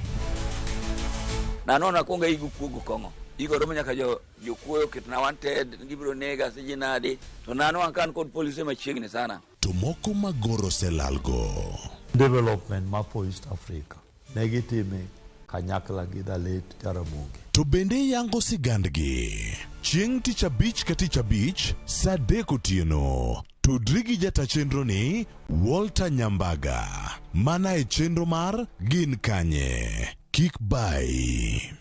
Nano nakwongo igo kuogo kong'o. Igo romo nyaka jokuoyo oketna wanted, gibiro nega siji nadi. To nano an kan kod polise machiegni sana. To moko magoro oselalgo. Development ma for East Africa ne gitime kanyakla gi the late Jaramogi. To bende yango sigandgi. Chieng' tich abich ka tich abich, saa 3 otieno. Tudri gi jata chenro ni Walter Nyambaga. Mana e chenro mar Gin Kanye. Kik bai.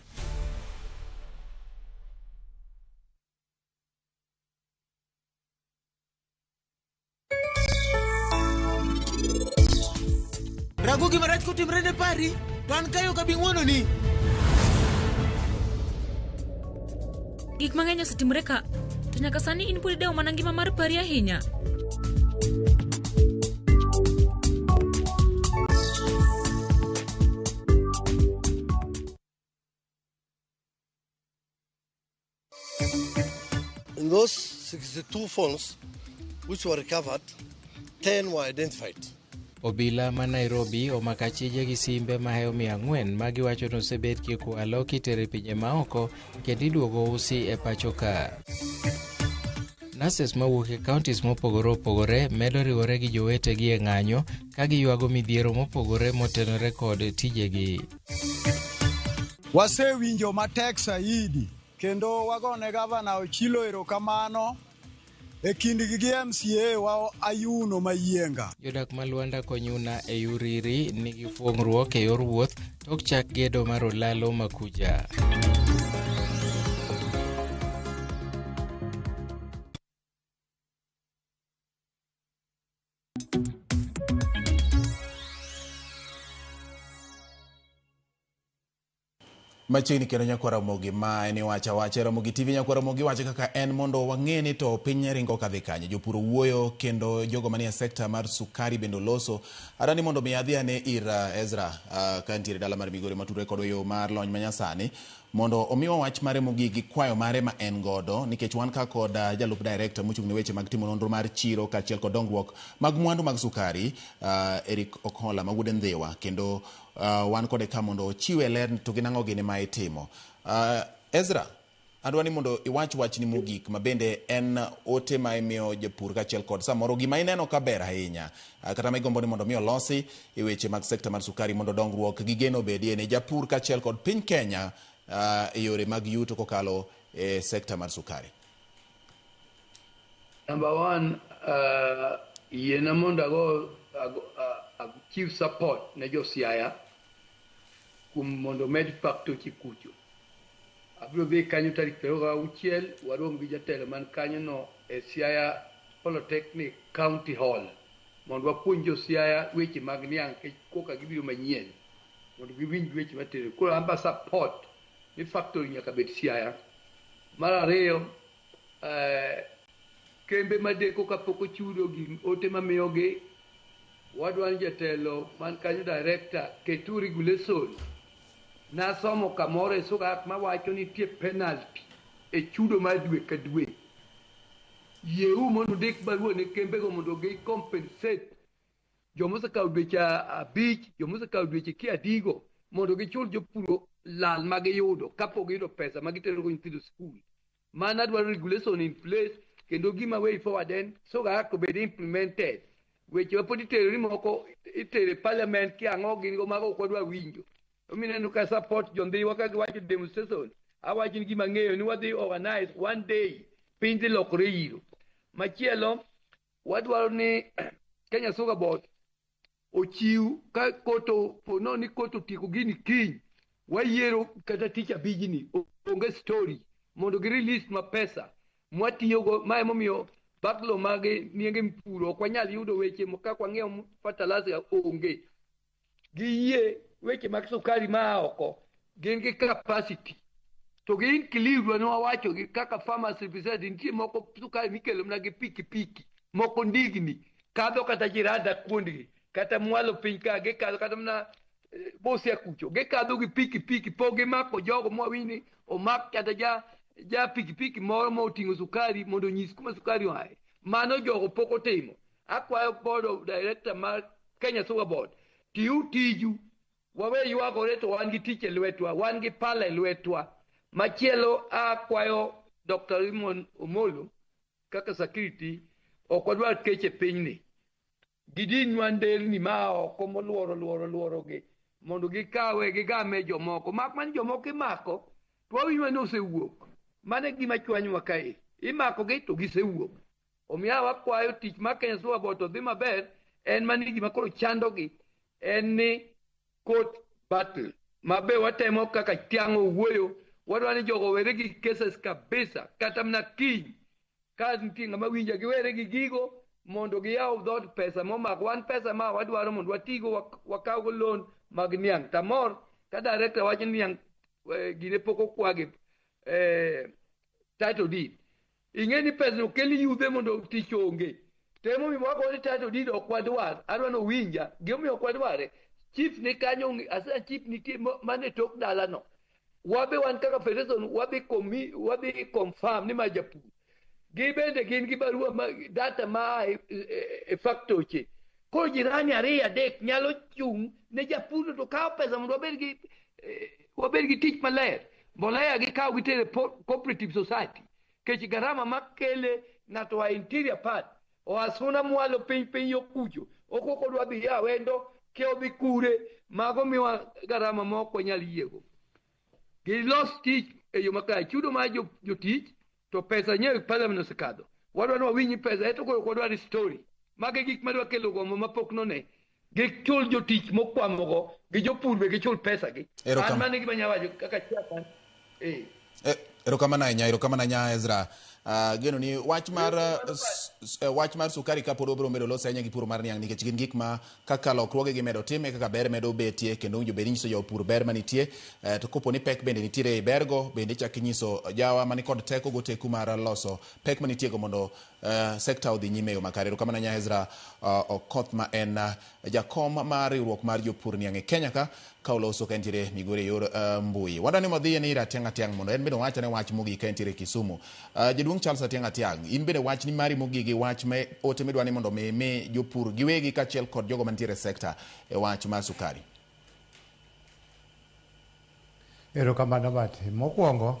Rago gima rach kotimre ne pari, to an kayo ka bing'uononi. Gik mang'eny osetimore ka, to nyaka sani in pod idewo mana ngima mar pari ahinya. In those 62 phones which were recovered, 10 were identified. Obila ma Nairobi omako achije gi simbe mahewo 400 ma giwacho ni osebet kikwalo kitere pinje maoko kendo iduogo usi e pacho ka. Nurses mawuok e counties mopogore opogore medo riwore gi jowetegi e ng'anyo ka giywago midhiero mopogore motenore kod tijegi. Wasewinjo matek saidi kendo wagone gavana Ochilo erokamano e kindgi gi MCA wa Ayuno Mayienga. Jodak ma Luanda Konyuna e Uriri nigi fuong'ruok e yor wuoth tok chak gedo mar olalo Makuja. Machiegni kendo Nyakwar Ramogi ma en Iwacho Awacha Ramogi TV. Nyakwar Ramogi wacho kaka en mondo wang'e ni to piny ringo kadhi kanye. Jopur wuoyo kendo jogo manie sekta mar sukari bende oloso. Adani mondo mi adhi ane ir Ezra ka nitiere dala mar Migori matudore kod yo mar lony manyasani mondo omiwa wach mare mogik gi kwayo mare ma en godo nikech wan ka kod jalup director mochung' ne weche mag timo nonro mar chiro kaachiel kod dongruok mag mwandu mag sukari Eric Okola ma wuod Ndhiwa kendo wan kode ka mondo ochiwe ler to gin ang'o gini ma itimo. Ezra, adwa ni mondo iwach wachni mogik ma bende en ote ma imiyo jopur kaachiel kod samoro gima ineno ka ber ahinya kata ma igombo ni mondo mi olosi e weche mag sekta mar sukari mondo dongruok gi geno obedie ne japur kaachiel kod piny Kenya e yore mag yuto kokalo e sekta mar sukari. Number one, yiena mondo ago chiw support ne jo Siaya kuom mondo omed faktochi kucho. Abiro dhi kanyo tarik 26 warom gi jatelo man kanyo no e Siaya Polytechnic County Hall mondo wapuonj jo Siaya weche mag niang' nikech koka gibiro manyien mondo giwinj weche matero. Koro an ba support ni factory nyaka bed Siaya. Mar ariyo, kembe madeko kapok ochudo gi ote mamiyogi, wadwa ni jatelo man kanyo director ketu regulation. Nasomo kamoro e Sugar Act mawacho ni nitie penalty e chudo mar dwe ka dwe. Yieu mondo undik barua ne kembego mondo gi compensate joma osekawo dweche 5, joma osekawo dweche kia adigo, mondo gichul jopur lal ma giyudo kapok giyudo pesa ma gitero go nyithindo skul. Mano adwaro regulation in place kendo gima way forward en Sugar Act obed implemented. Weche ma pod itero ni moko itero e parliament ki ang'o gin go mago ok wadwa winjo. Omiyo ineno ka support jondhiwa ka giwacho demonstration, awacho ni gima ang'eyo ni wadhi organize one day piny dhi lokore iro. Machielo, wadwaro ni Kenya Sugar Board ochiw ka koto pono ni koto otieko gini kiny, wayiero kata tich abijni, onge story mondo gi release ma pesa mwatiyogo. Ma emomiyo backlog mag nienge mpuro ok wanyal yudo weche kaka wang'iewo fertilizer onge. Giyie weche mag sukari maa oko gin gi capacity to gi include ne wawacho gi kaka farmers representative nitie moko sukari mikelo mana gi pikipiki moko ndigni kadho kata jiranda kuondgi kata mwalo piny ka gikadho kata mana Busia kucho gikadho gi pikipiki pok gimako jogo mwawinj ni omak kata ja pikipiki moro moting'o sukari mondo onyis kuma sukari oaye. Mano jogo pok otimo. Akwayo board of director mar Kenya Sugar Board tiyu tiju wawe ywagore to wan gi tich e lwetwa, wan gi pala e lwetwa. Machielo akwayo Dr. Raymond Omolo kaka security ok wadwar kech e pinyni. Gidinwa nderni ma oko moluoro luoro luoro gi mondo gikawe gigame jomoko. Mak mana jomoko imako to wawinjo ni osewuok. Mano e gima chwanyowa kae. Imako gi to gisewuok. Omiyo wakwayo tich mar Kenya Sugar Board to dhi maber en mana ni gima koro chandogi en ni court battle ma be watemo kaka tiang' owuoyo wadwa ni jogo owere gi cases kabisa kata mana kiny ka nitie ng'ama winja giwere gi gigo mondo giyaw dhood pesa momako wan pesa ma wadwaro mondo watigo wakawgo loan mag niang'. Tamor ka director wacho ni niang' gine pok okwagi title deed. Ing'e ni pesa no kel yudhe mondo tich onge. To emomiyo wago ni title deed ok wadwar. Adwa ni owinja. Gimomiyo ok wadware. Chief ni kanyo, assistant chief nitie mane tok dalano. Wabe wan kaka federation wadhi confirm ni ma japur. Gi bende gin gi barua ma data ma e factoche. Koro jirani 2 3 nyalo chung' ne japur to kawo pesa mondo wabed gi tich maler. Mbolea gikawo gitere cooperative society. Kech garama makele ng'ato oa interior part oa Suna mwalo piny piny yo kucho ok odwa dhi Awendo ke odhi kure mago miwa garama ma ok wanyal yiego. Gilos tich e yo makare chudo mar jotich to pesa nyewe parliament osekadho. Wadwa ni wawinj pesa eto koro ok wadwar story. Mago e gik madwa kelo gombo mapok none. Gichul jotich mokwamogo gi jopur be gichul pesa gi. An mano e gima anyalo wacho kaka chairman. Erokamano ahinya, erokamano ahinya Ezra. Geno ni wach mar sukari kapod wabiro medo loso ahinya gi pur mar niang' nikech gin gik ma kaka lokruoge gi medo time kaka ber medo betie kendo owinjo bed ni inyiso jopur ber manitie to kopo ni pek bende nitiere e bergo bende ichako inyiso jawa mani kod teko goteku mar loso pek manitie go mondo sekta odhi nyime e yo makare. Erokamano ahinya Ezra Okoth ma en jakom mar riwruok mar jopur niang' e Kenya ka oloso ka entiere Migori e yor mbui. Wadwa ni wadhi ni ir Atiang' Atiang' mondo en bende owachane wach mogik ka entiere Kisumu. Jaduong' Charles Atiang' Atiang', in bende wach ni mari mogik gi wach me ote midwa ni mondo mi jopur giwegi kaachiel kod jogo mantiere e sekta e wach mar sukari. Erokamano Bati. Mokwongo,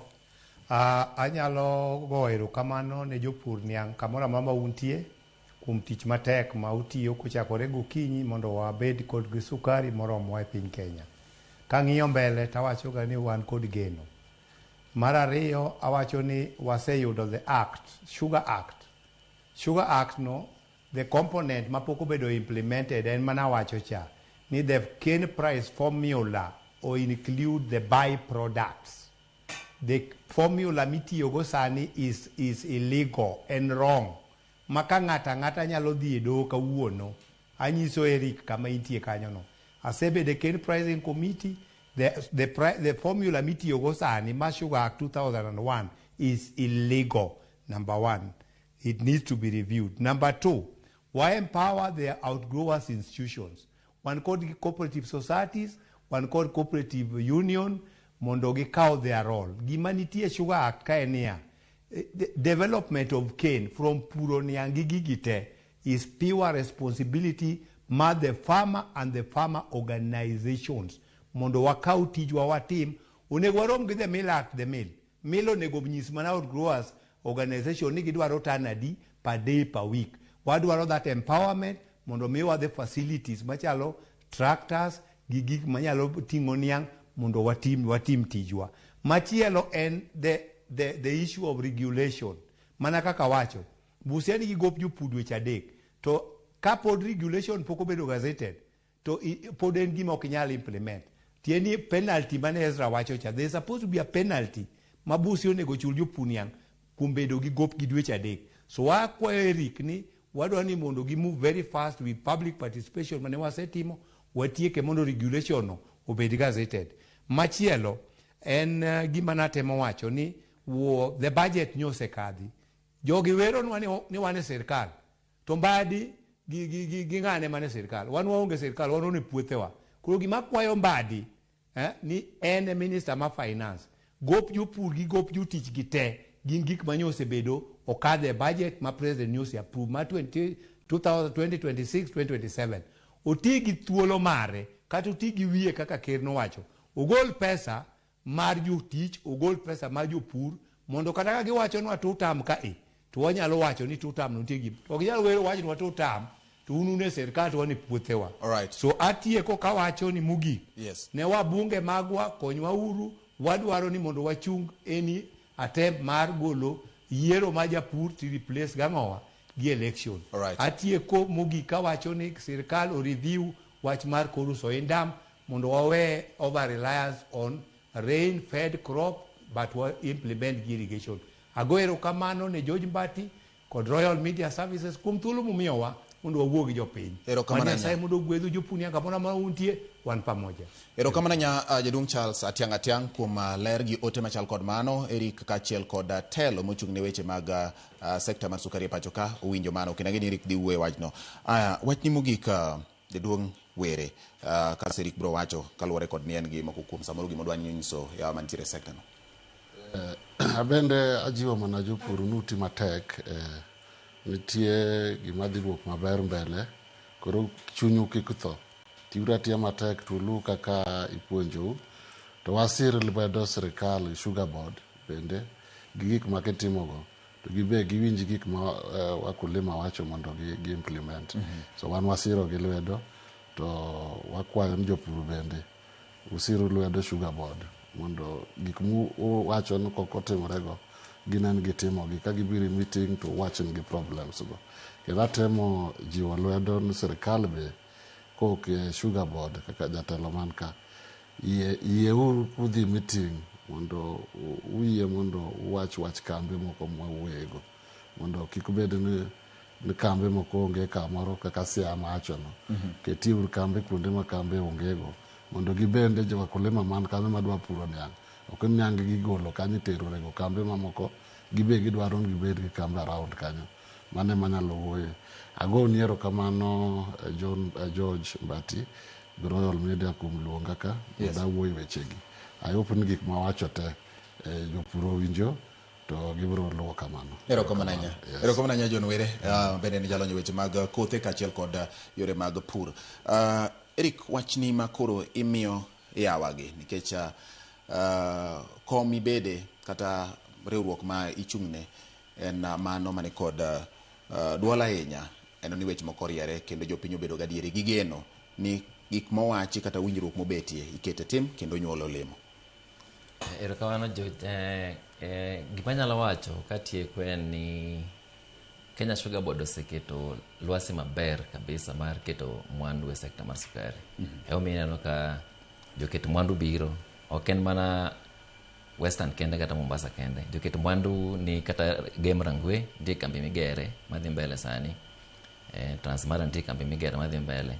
anyalo go erokamano ne jopur niang' kamoro amora ma untie kuom tich matek ma utiyo kochakore gokinyi mondo wabed kod gi sukari moromowa e piny Kenya. Kang'iyo mbele tawacho ga ni wan kod geno. Mar ariyo awacho ni waseyudo the act, Sugar Act. Sugar Act no, the component mapok obedo implemented en mana wacho cha ni the cane price formula o include the byproducts. The formula mitiyogo sani is illegal and wrong. Ma ka ng'ato ang'ata nyalo dhi e doho kawuono, anyiso Eric kama intie kanyono. Asebedo e Cane Pricing Committee, the formula mitiyogo sani ma Sugar Act 2001 is illegal, number one. It needs to be reviewed. Number two, why empower the outgrowers institutions? Wan kod cooperative societies, wan kod cooperative union, mondo gikaw their role. Gima nitie Sugar Act ka en niya, the development of cane from puro niang' gi gigi te is pure responsibility mar the farmer and the farmer organizations. Mondo wakaw tijwa watim, onego warom gi the mill at the mill. Mill onego nyis mana outgrowers organization ni gidwaro tan adi per day per week. Wadwaro that empowerment mondo miwa the facilities machalo tractors gi gik manyalo ting'o niang' mondo watim tijwa. Machielo en the issue of regulation. Mana kaka wacho, Busia nigi gop jopur dweche 3, to kapod regulation pok obedo gazetted, to pod en gima ok inyal implement. Tieni penalty mane Ezra wacho cha, there is supposed to be a penalty ma Busia onego chul jopur niang' kuom bedo gi gop gi dweche 3. So wakwayo Eric ni wadwa ni mondo gi move very fast with public participation mane wasetimo, watieke mondo regulation no obed gazetted. Machielo en gima natemo wacho ni the budget nyosekadhi. Jogi weronwa ni wan e sirkal. To Mbadi gi ng'ane mane sirkal. Wan waonge sirkal, wan e puothewa. Koro gima kwayo Mbadi ni en e minister ma finance. Gop jopur gi gop jotich gi te gin gik ma nyosebedo okadhe e budget ma president nyose approve ma 2026-2027. Oti gi thuolo mare kata oti gi wiye kaka ker nowacho. Ogol pesa mar jotich, ogol pesa mar jopur mondo kata ka giwachonwa tutam ka e to wanyalo wacho ni tutam nitie gi. Ok ginyal wero wachnwa tutam to un e sirkal to wan e puothewa. Alright. So atieko kawacho ni mogik. Yes. Ne wabunge magwa konywa uru, wadwaro ni mondo wachung any attempt mar golo yiero ma japur to replace gang'owa gi election. Alright. Atieko mogik kawacho ni sirkal o review wach mar Koru Dam mondo wawe over reliance on rain fed crop but wa implement gi irrigation. Ago erokamano ne George Mbati kod Royal Media Services kuom thuolo mumiyowa mondo wawuo gi jopiny. Erokamano Ma Nyasaye ahinya. mondo ogwedhu jopur nyaka kamoro amora untie, wan pamoja. Erokamano ahinya jaduong' Charles Atiang' Atiang' kuom ler gi ote machal kod mano. Eric kaachiel kod telo mochung' ne weche mag sekta mar sukari e pacho ka owinjo mano kendo ang'e ni Eric dhi wuoyo e wachno. Aya, wachni mogik jaduong' Were kasto Eric biro wacho kaluwore kod ni en gi moko kuom samoro gima odwa nyiso yawa mantiere e sekta no. Abende ajiwo mana jopur ni uti matek, nitie gima dhi wuok maber mbele, koro chunyu kik tho. Tiuru atiya matek to ulu kaka ipuonjou, to wasir lwedo sirikal Sugar Board bende gi gik ma gitimogo, to gibe giwinj gik ma wakulima wacho mondo gi implement. So wan wasiro gi lwedo, to wakwayo ni jopur bende usiru lwedo Sugar Board mondo gik muwacho ni kok otimorego ginen gitimogi. Ka gibiro e meeting to uwach negi problems go. Kendo atemo jiwo lwedo ni sirikal be kok e Sugar Board kaka jatelo man ka, yieuru kudhi meeting mondo uyie mondo uwach wach kambe moko mwawuoyego, mondo kik bed ni kambe moko onge kamoro kaka Siaya mawachono. Ketieuru kambe kuonde ma kambe ongego mondo gibende jo wakulima man kanyo madwa puro niang' ok ni niang' gigolo kanyo itero rego kambe mamoko, gibe gidwaro ni gibed gi kambe around kanyo. Mano ema anyalo wuoye. Agoni erokamano John, George Mbati gi Royal Media kuom luonga ka mondo awuoye wechegi. I hope ni gik mawacho te jopur owinjo to gibiro luwo kamano. Erokamano ahinya. Yes. Erokamano ahinya John Were, bende ni jalony e weche mag kothe kaachiel kod yore mag pur. Eric, wachni ma koro imiyo yawagi nikech kom ibede kata riwruok ma ichung'ne en mano mani kod duol ahinya en ni weche moko oriere kendo jopiny obedo gadieri gi geno ni gik mowachi kata winjruok mobetie ikete tim kendo nyuolo olemo. Erokamano George. Gima anyalo wacho katieko en ni Kenya Sugar Board oseketo lwasi maber kabisa mar keto mwandu e sekta mar sukari. Emomiyo ineno ka Joket mwandu biro, ok en mana Western kende kata Mombasa kende. Joket mwandu ni kata Gem Rangwe nitie kambi migere madhi mbele sani. Transmara nitie kambi migere madhi mbele.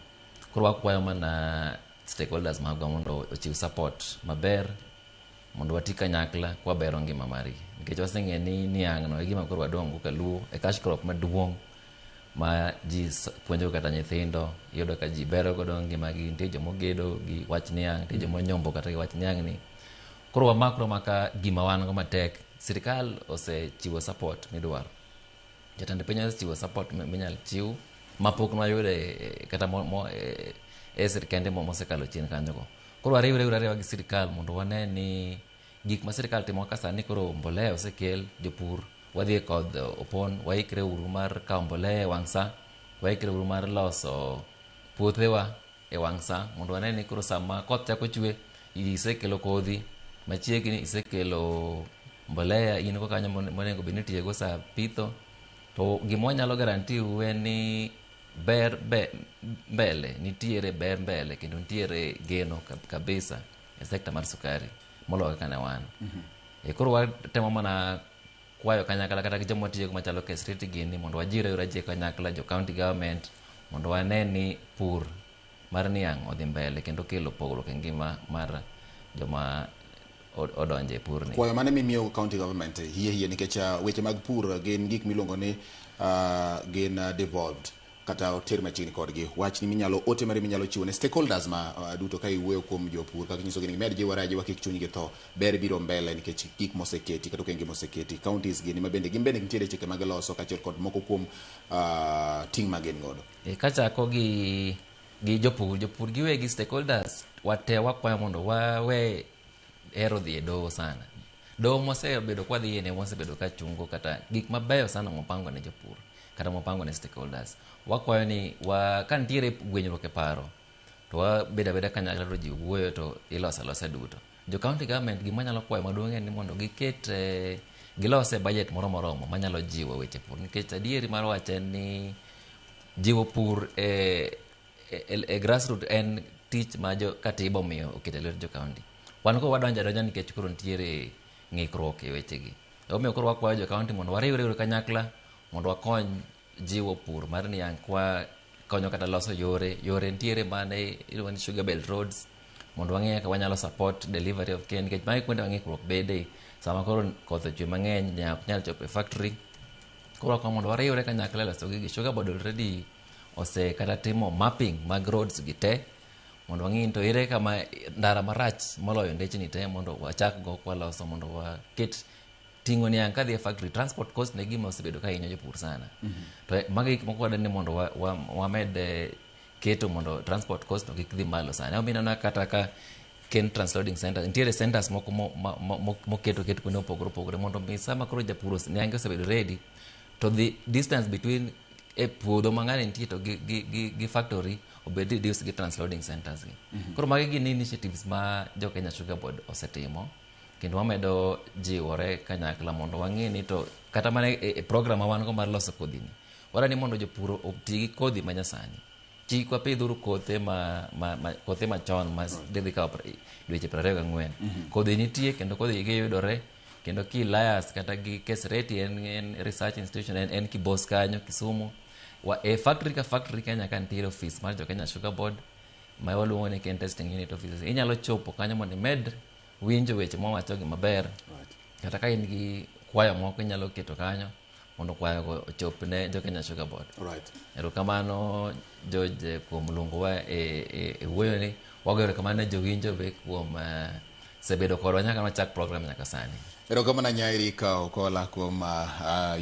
Koro wakwayo mana stakeholders magwa mondo ochiw support maber mondo wati kanyakla kwabero ngima margi. Nikech waseng'eyo ni niang' no e gima koro wadong' go kaluo, e cash crop maduong' ma ji puonjo kata nyithindo, iyudo ka ji bero godo ngimagi, nitie jomogedo gi wach niang', nitie jomonyombo kata gi wach niang' ni. Koro wamakre maka gima wan go matek. Sirikal osechiwo support midwaro. Jatend piny osechiwo support minyal chiw mapok nwayudo kata e sirkende mosekalo chien kanyo go. Koro wariwre uru ariwa gi sirikal mondo wane ni gik ma sirikal timo kaka sani koro mbolea osekel, jopur wadhi e kodh opon, waikre uru mar kawo mbolea e wang' sa, waikre uru mar loso puothewa e wang' sa mondo wane ni koro sama koth chako chwe, isekelo kodhi machiegni, isekelo mbolea in go kanyo monego bed ni itiyogo sa pitho. To gima wanyalo guarantee u en ni ber mbele, nitiere ber mbele kendo nitiere geno kabisa e sekta mar sukari moloyo kaka ne wan. Koro watemo mana kwayo kanyakla kata gi joma tiyogo machalo KESRETI gini mondo wajiwre uru kanyakla jo county government mondo wane ni pur mar niang' odhi mbele kendo kelo pogruok e ngima mar joma odonje e purni. Kwayo mane mimiyo county government hie hie nikech weche mag pur gin gik miluongo ni gin devolved kata oter machiegni kodgi. Wachni minyalo ote mare minyalo chiwo ne stakeholders ma duto ka iwuoyo kuom jopur kaka inyisogi ni gimed jiwore ajiwa kik chunygi tho, ber biro mbele nikech gik moseketi kata okenge moseketi. Counties gini ma bende gin bende nitiere chike magiloso kaachiel kod moko kuom ting' ma gin godo. Kachako gi jopur, jopur giwegi stakeholders wate wakwayo mondo wawe hero dhi e doho sana. Doho mosebedo kwadhiye ne mosebedo kachungo kata gik mabeyo sana mopango ne jopur kata mopango ne stakeholders. Wakwayo ni ka nitiere gwenyruok e paro to wabedo abeda kanyakla to ji wuoyo to iloso alosa duto. Jo county government gima nyalo kwayo maduong' en ni mondo giket gilose budget moro moromo manyalo jiwo weche pur nikech adieri mar wach en ni jiwo pur e grassroots en tich ma jo katiba omiyo oketo e lwet jo county. Wan koro wadonjo adonja nikech koro nitiere ng'ikruok e wechegi. Emomiyo koro wakwayo jo county mondo wariwre uru kanyakla mondo wakony jiwo pur mar niang' kwa konyo kata loso yore. Yore nitiere mane iluongo ni sugar belt roads mondo wang'e kaka wanyalo support delivery of cane nikech magi kuonde ma ng'ikruok bede sama koro koth ochwe mang'eny niang' ok nyal chopo e factory. Koro wakwayo mondo wariwre kanyakla e loso gigi. Sugar board already ose kata timo mapping mag roads gi te mondo wang'i to ere kama ndara marach moloyo ndechni te mondo wachak go kwaloso mondo waket ting'o niang' kadhi e factory. Transport cost ne gima osebedo ka hinyo jopur sana. To magi gik moko wadwaro ni mondo wamed keto mondo transport cost no kik dhi malo sana. Emomiyo ineno kata ka Ken Transloading Center nitiere centers moko moketo ket kuonde mopogore opogore mondo mi sama koro japur niange osebedo ready to the distance between e puodho ma ng'ani nitie to gi factory obed reduced gi transloading centers gi. Koro magi gin initiatives ma jo Kenya Sugar Board osetimo kendo wamedo jiwore kanyakla mondo wang'e ni to kata mana e program ma wan go mar loso kodhi ni wadwa ni mondo jopur oti gi kodhi ma nyasani. Kik wapidhuru kothe kothe machon ma dhi kawo dweche 24. Kodhi nitie kendo kodhi giyudore kendo ki Elias kata gi KESRETI en research institution en Kibos kanyo Kisumu. E factory ka factory Kenya ka nitiere office mar jo Kenya Sugar Board ma waluongo ni Cane Testing Unit offices. Inyalo chopo kanyo mondo imed winjo weche mwawacho gi maber. Kata ka in gi kwayo moko inyalo keto kanyo mondo kwayo go ochop ne jo Kenya Sugar Board. Erokamano George kuom luongowa e wuoyo ni. Wagoyo erokamano ne jowinjo be kuom sebedo kodwa nyaka nwachak program nyaka sani. Erokamano ahinya Eric Okola kuom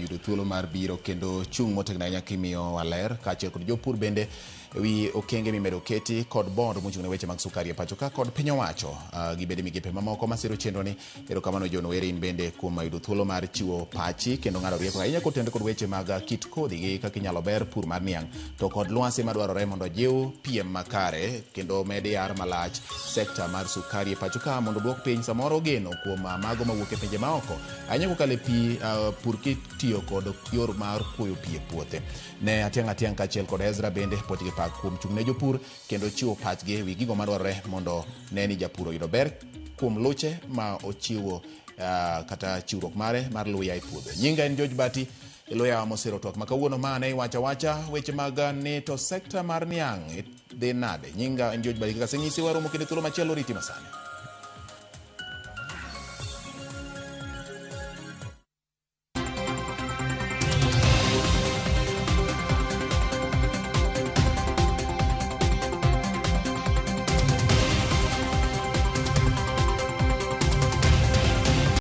yudo thuolo mar biro kendo chung' motegno ahinya kimiyowa ler kaachiel kod jopur bende ewi okenge mimedo keti kod board mochung' ne weche mag sukari e pacho ka kod piny owacho gibede migepe mamoko masiro chenro ni. Erokamano John Were in bende kuom yudo thuolo mar chiwo pachi kendo ng'ado rieko ahinya kotenore kod weche mag kit kodhi gi kaka inyalo ber pur mar niang' to kod lwasi madwarore mondo jiw piem makare kendo med yar malach sekta mar sukari e pacho ka mondo duok piny samoro geno kuom mago mawuok e pinje maoko ahinya kokalo e pi pur kitiyo kod yor mar kuoyo pi e puothe. Ne Atiang' Atiang' kaachiel kod Ezra bende poch gi Pak kuom chung' ne jopur kendo chiwo pachgi ewi gigo madwarore mondo ne ni japur oyudo ber kuom luche ma ochiwo kata chiwruok mare mar luya e puodho. Nyinga en George Bati, iluya mosiro twak ma kawuono ma ne iwacho awacha weche mag ni to sekta mar niang' dhi nade. Nyinga en George Bati kaka asenyisi waromo kendo thuolo machielo riti masani.